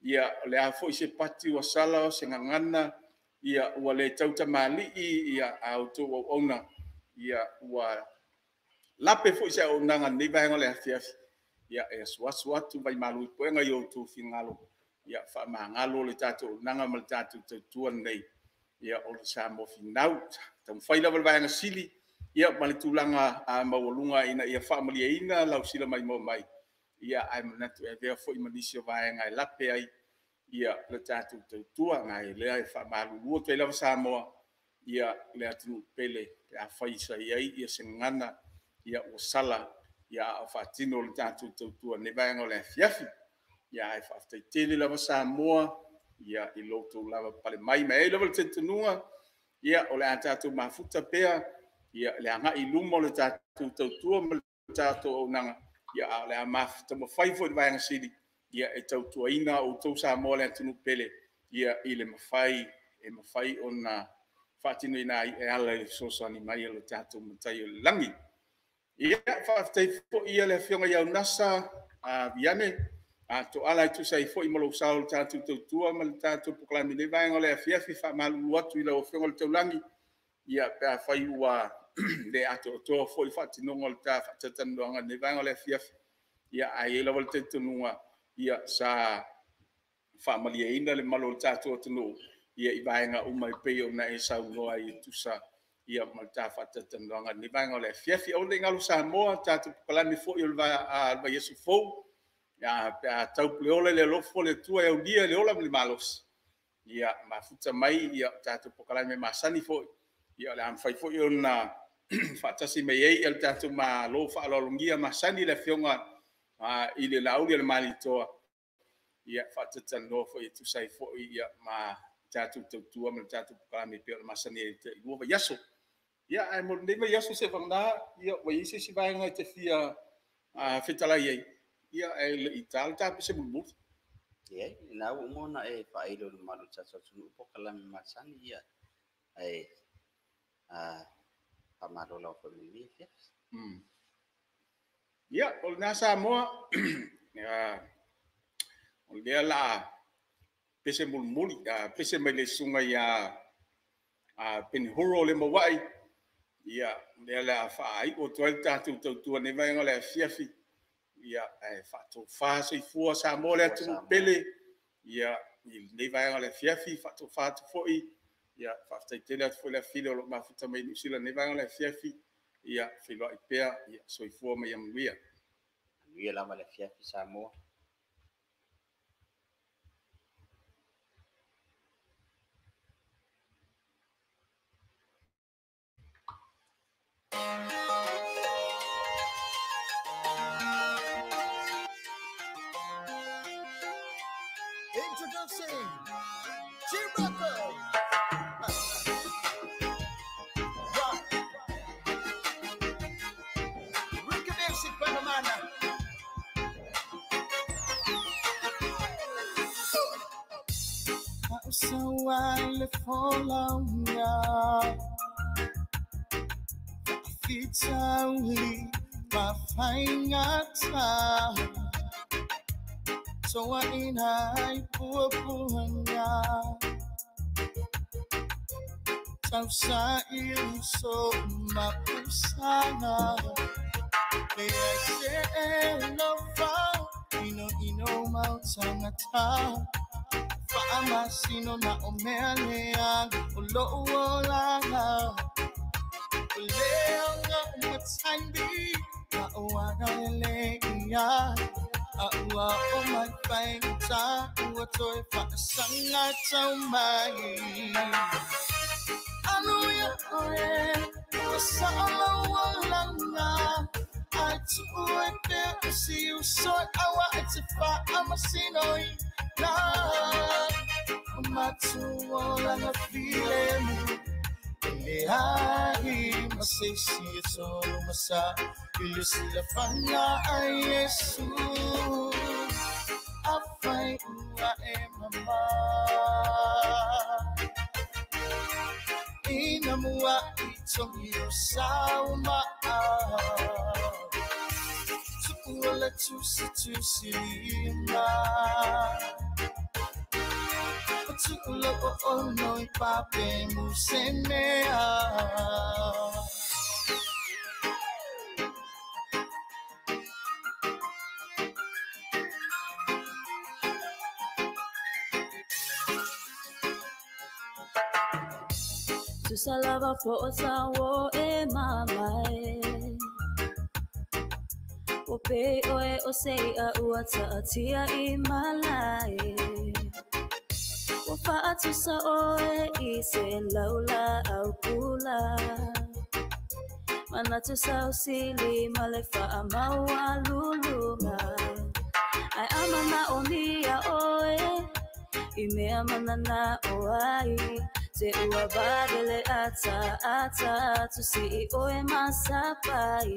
ia o le a foi se pati ua sala o se gagana, ia ua le tautamalii ia a outou auauna, ia ua lape foi se auaunaga i lenei vaega o le afiafi, ia e asuasu atu vaimalu i puega i outou finagalo, ia faamagalo le tatou auaunaga ma le tatou tautua lenei, ia o le Samoa finau. Taumafai lava le vaega sili ia ma le tulaga maualuga ina ia faamalieina lau silamaimoa mai, ia ae manatu e avea foi ma nisi o vaega e lape ai ia le tatou tautua. Ma o lea e faamalulu atu ai lava Samoa, ia le atunuu pele, pe afai sa i ai se gagana ia ua sala ia a o faatino le tatou tautua i lenei vaega o le afiafi. Ia ae faafetai tele lava Samoa ia i lo outou lavapapale mai. Ma e i ai lava le talitonuga, ia o le a tatou mafuta pea ia le agai i luma o le tatou tautua ma le tatou auaunaga, ia ae o le a taumafai foi le vaega sili ia e tautuaina outou Samoa le atunuu pele, ia i le mafai e mafai ona faatinoina ai e ala i le fesoasoani mai a lo tatou Matai o i le lagi. Ia, faafetai foi i le Afioga ia Unasa Viane Toala e tusa ai foi ma lou sao i le tatou tautua ma le tatou polokalame i lenei vaega o le afiafi. E faamalulu atu i lau Afioga i le Taulagi, ia pe afai ua le atoatoa foi le faatinoga o le ta faatalatalanoaga i lenei vaega o le afiafi, ia ae i ai lava le talitonuga, ia sa faamalieina le mamalu o le tatou atunuu ia i vaega uma e pei ona e saunoa ai e tusa ia ma le ta faatalatalanoaga i lenei vaega o le afiafi. Aua ne i galo Samoa, tatou polokalame foi o le vaiaso fou, pe a taupuleola i le alofa o le Atua e aulia i le ola ma le malosi, ia mafuta mai ia tatou polokalame masani foi, ia o le a mafai foi ona faatasi mai ai le tatou Malo faaaloalogia masani le Afioga i le Laaulialemalietoa, ia faatalatalanoa foi e tusa ai foi ma tatou tautua ma le tatou polokalame e pei ona masani ai i 2 vaiaso. Ia, ae mo lenei vaiaso seivagana ua i ai se isi vaega e te fia fetalai ai, ia ae le i ta le ta pese mulimuli. Leai, lena ua uma ona e faailo i le mamalu o le tatou atunuu polokalame masani, ia, ae faamalo lava foi mo lenei afiafi. Ia, o lena Samoa, o lea la pese mulimuli, pese mai le susuga ia Penehoro o le Mauai, ia, lea la faaiu atu ai le tatou tautua i lenei vaega o le afiafi, ia, ae faatofa soifua Samoa le atunuu pele, ia, i lenei vaega o le afiafi, faatofa atu foi, ia, faafetai tele atu foi le afifile o lo o mafuta mai Niu Sila i lenei vaega o le afiafi, ia, feiloai pea, ia, soifua ma ia manuia. Manuia lava le afiafi Samoa. Introducing G-Rocco. Right. Ricky Music Panamana. So I follow Fitauli mafaingata So I inai puapuanga Tausa so mapusanga Se lofa ino ino mautangata Faamasino na omealea o lo'u olaga O lea nga umatambi Maoaga le ia A ua o mai whaingata Ua toe whaasanga tau mai Anuia oe Ua saala walanga Ai tu'u e pea o si usoi Awa e te whaamasino i nā. Matuolanga filemu Leai masesi tolu masa Ilusilafanga ai Yesu Afai ua e mama Ina mua i tongi o sauma Tu'uala tusi tusi lima Tu'ula o ono i pape musemea. Tusalava po sa wo e mamae. O pe oe o sei a ua ta'atia i malae. O whaatusa oe i se laula au pula. Manatu sausili ma le whaamaua lulunga. Ai amana o mia oe, i mea manana o ai. Te ua vadele ata ata, tusi i oe masapai.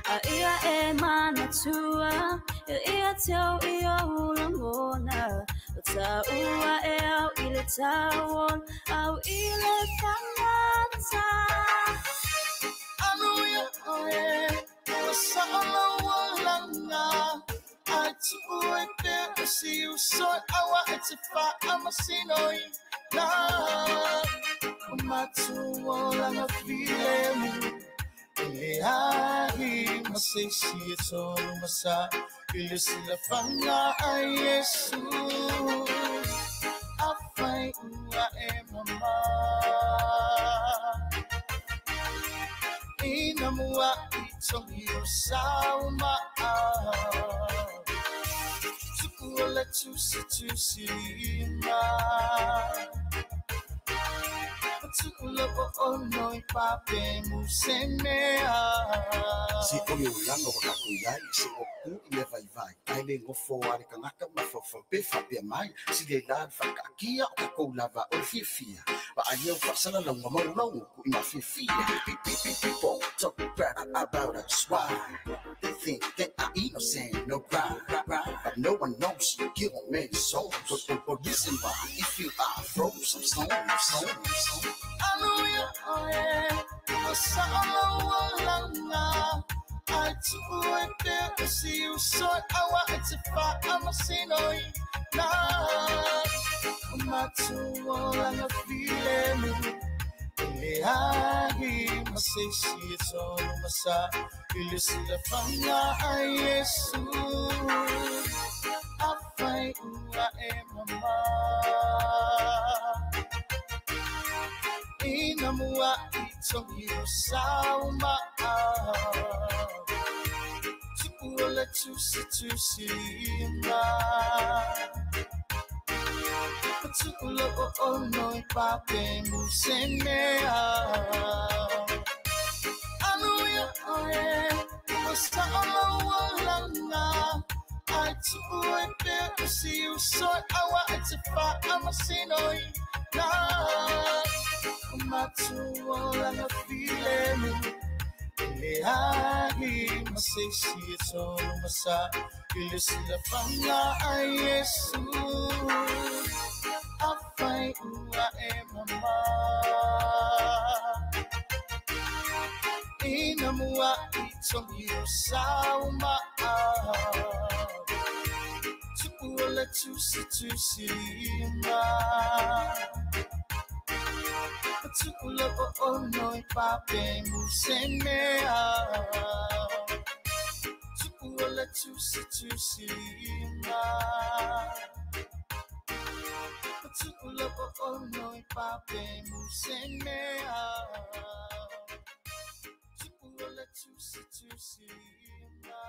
A ia e manatua, e ia teo i o langona. O ta ua e au i le tauon, au i le tangata. Anu ia oe, o sa'alaualanga. Ai tu'u e te o si usoi, awa e te whaamasino i na. O matuolanga filemu. Leai masesi e tolu masa Ilusilafanga ai Yesu Afai ua e mama Ina mua i tongi o sauma Tu'uala tusi tusi lima Tu'ula o ono i pape musemea. Si o le ulanga wa kako iai, se o ku i le vai vai. Ai le ngofo a le kangaka ma fofo pe fa pe mai. Si le la whakaakia o kakou lava o le fiafia. Wa ai au whaasala launga maulongo ku i mafiafia. People talk bad about us, why? They think they are innocent, no crime. But no one knows you kill many souls. But reason why, if you are froze some stone, stone, stone. Anu ia oe, o sa'alaualanga. Ai tu'u e te o si usoi, awa e te whaamasino i na. O matuolanga filemu. Leai masesi e tolu masa Ilusilafanga ai Yesu Afai ua e mama Ina mua i tongi o sauma Tu'uala tusi tusi lima Tu'ula o ono i pape musemea. Anu ia oe, o sa'alaualanga. Ai tu'u e te o si usoi, awa e te whaamasino i na. O matuolanga filemu. Leai masesi e tolu masa Ilusilafanga ai Yesu Afai ua e mama Ina mua i tongi o sauma Tu'uala tusi tusi lima Tu'ula o ono i pape musemea. Tu'uala tusi tusi lima Tu'ula o ono i pape musemea. Tu'uala tusi tusi lima.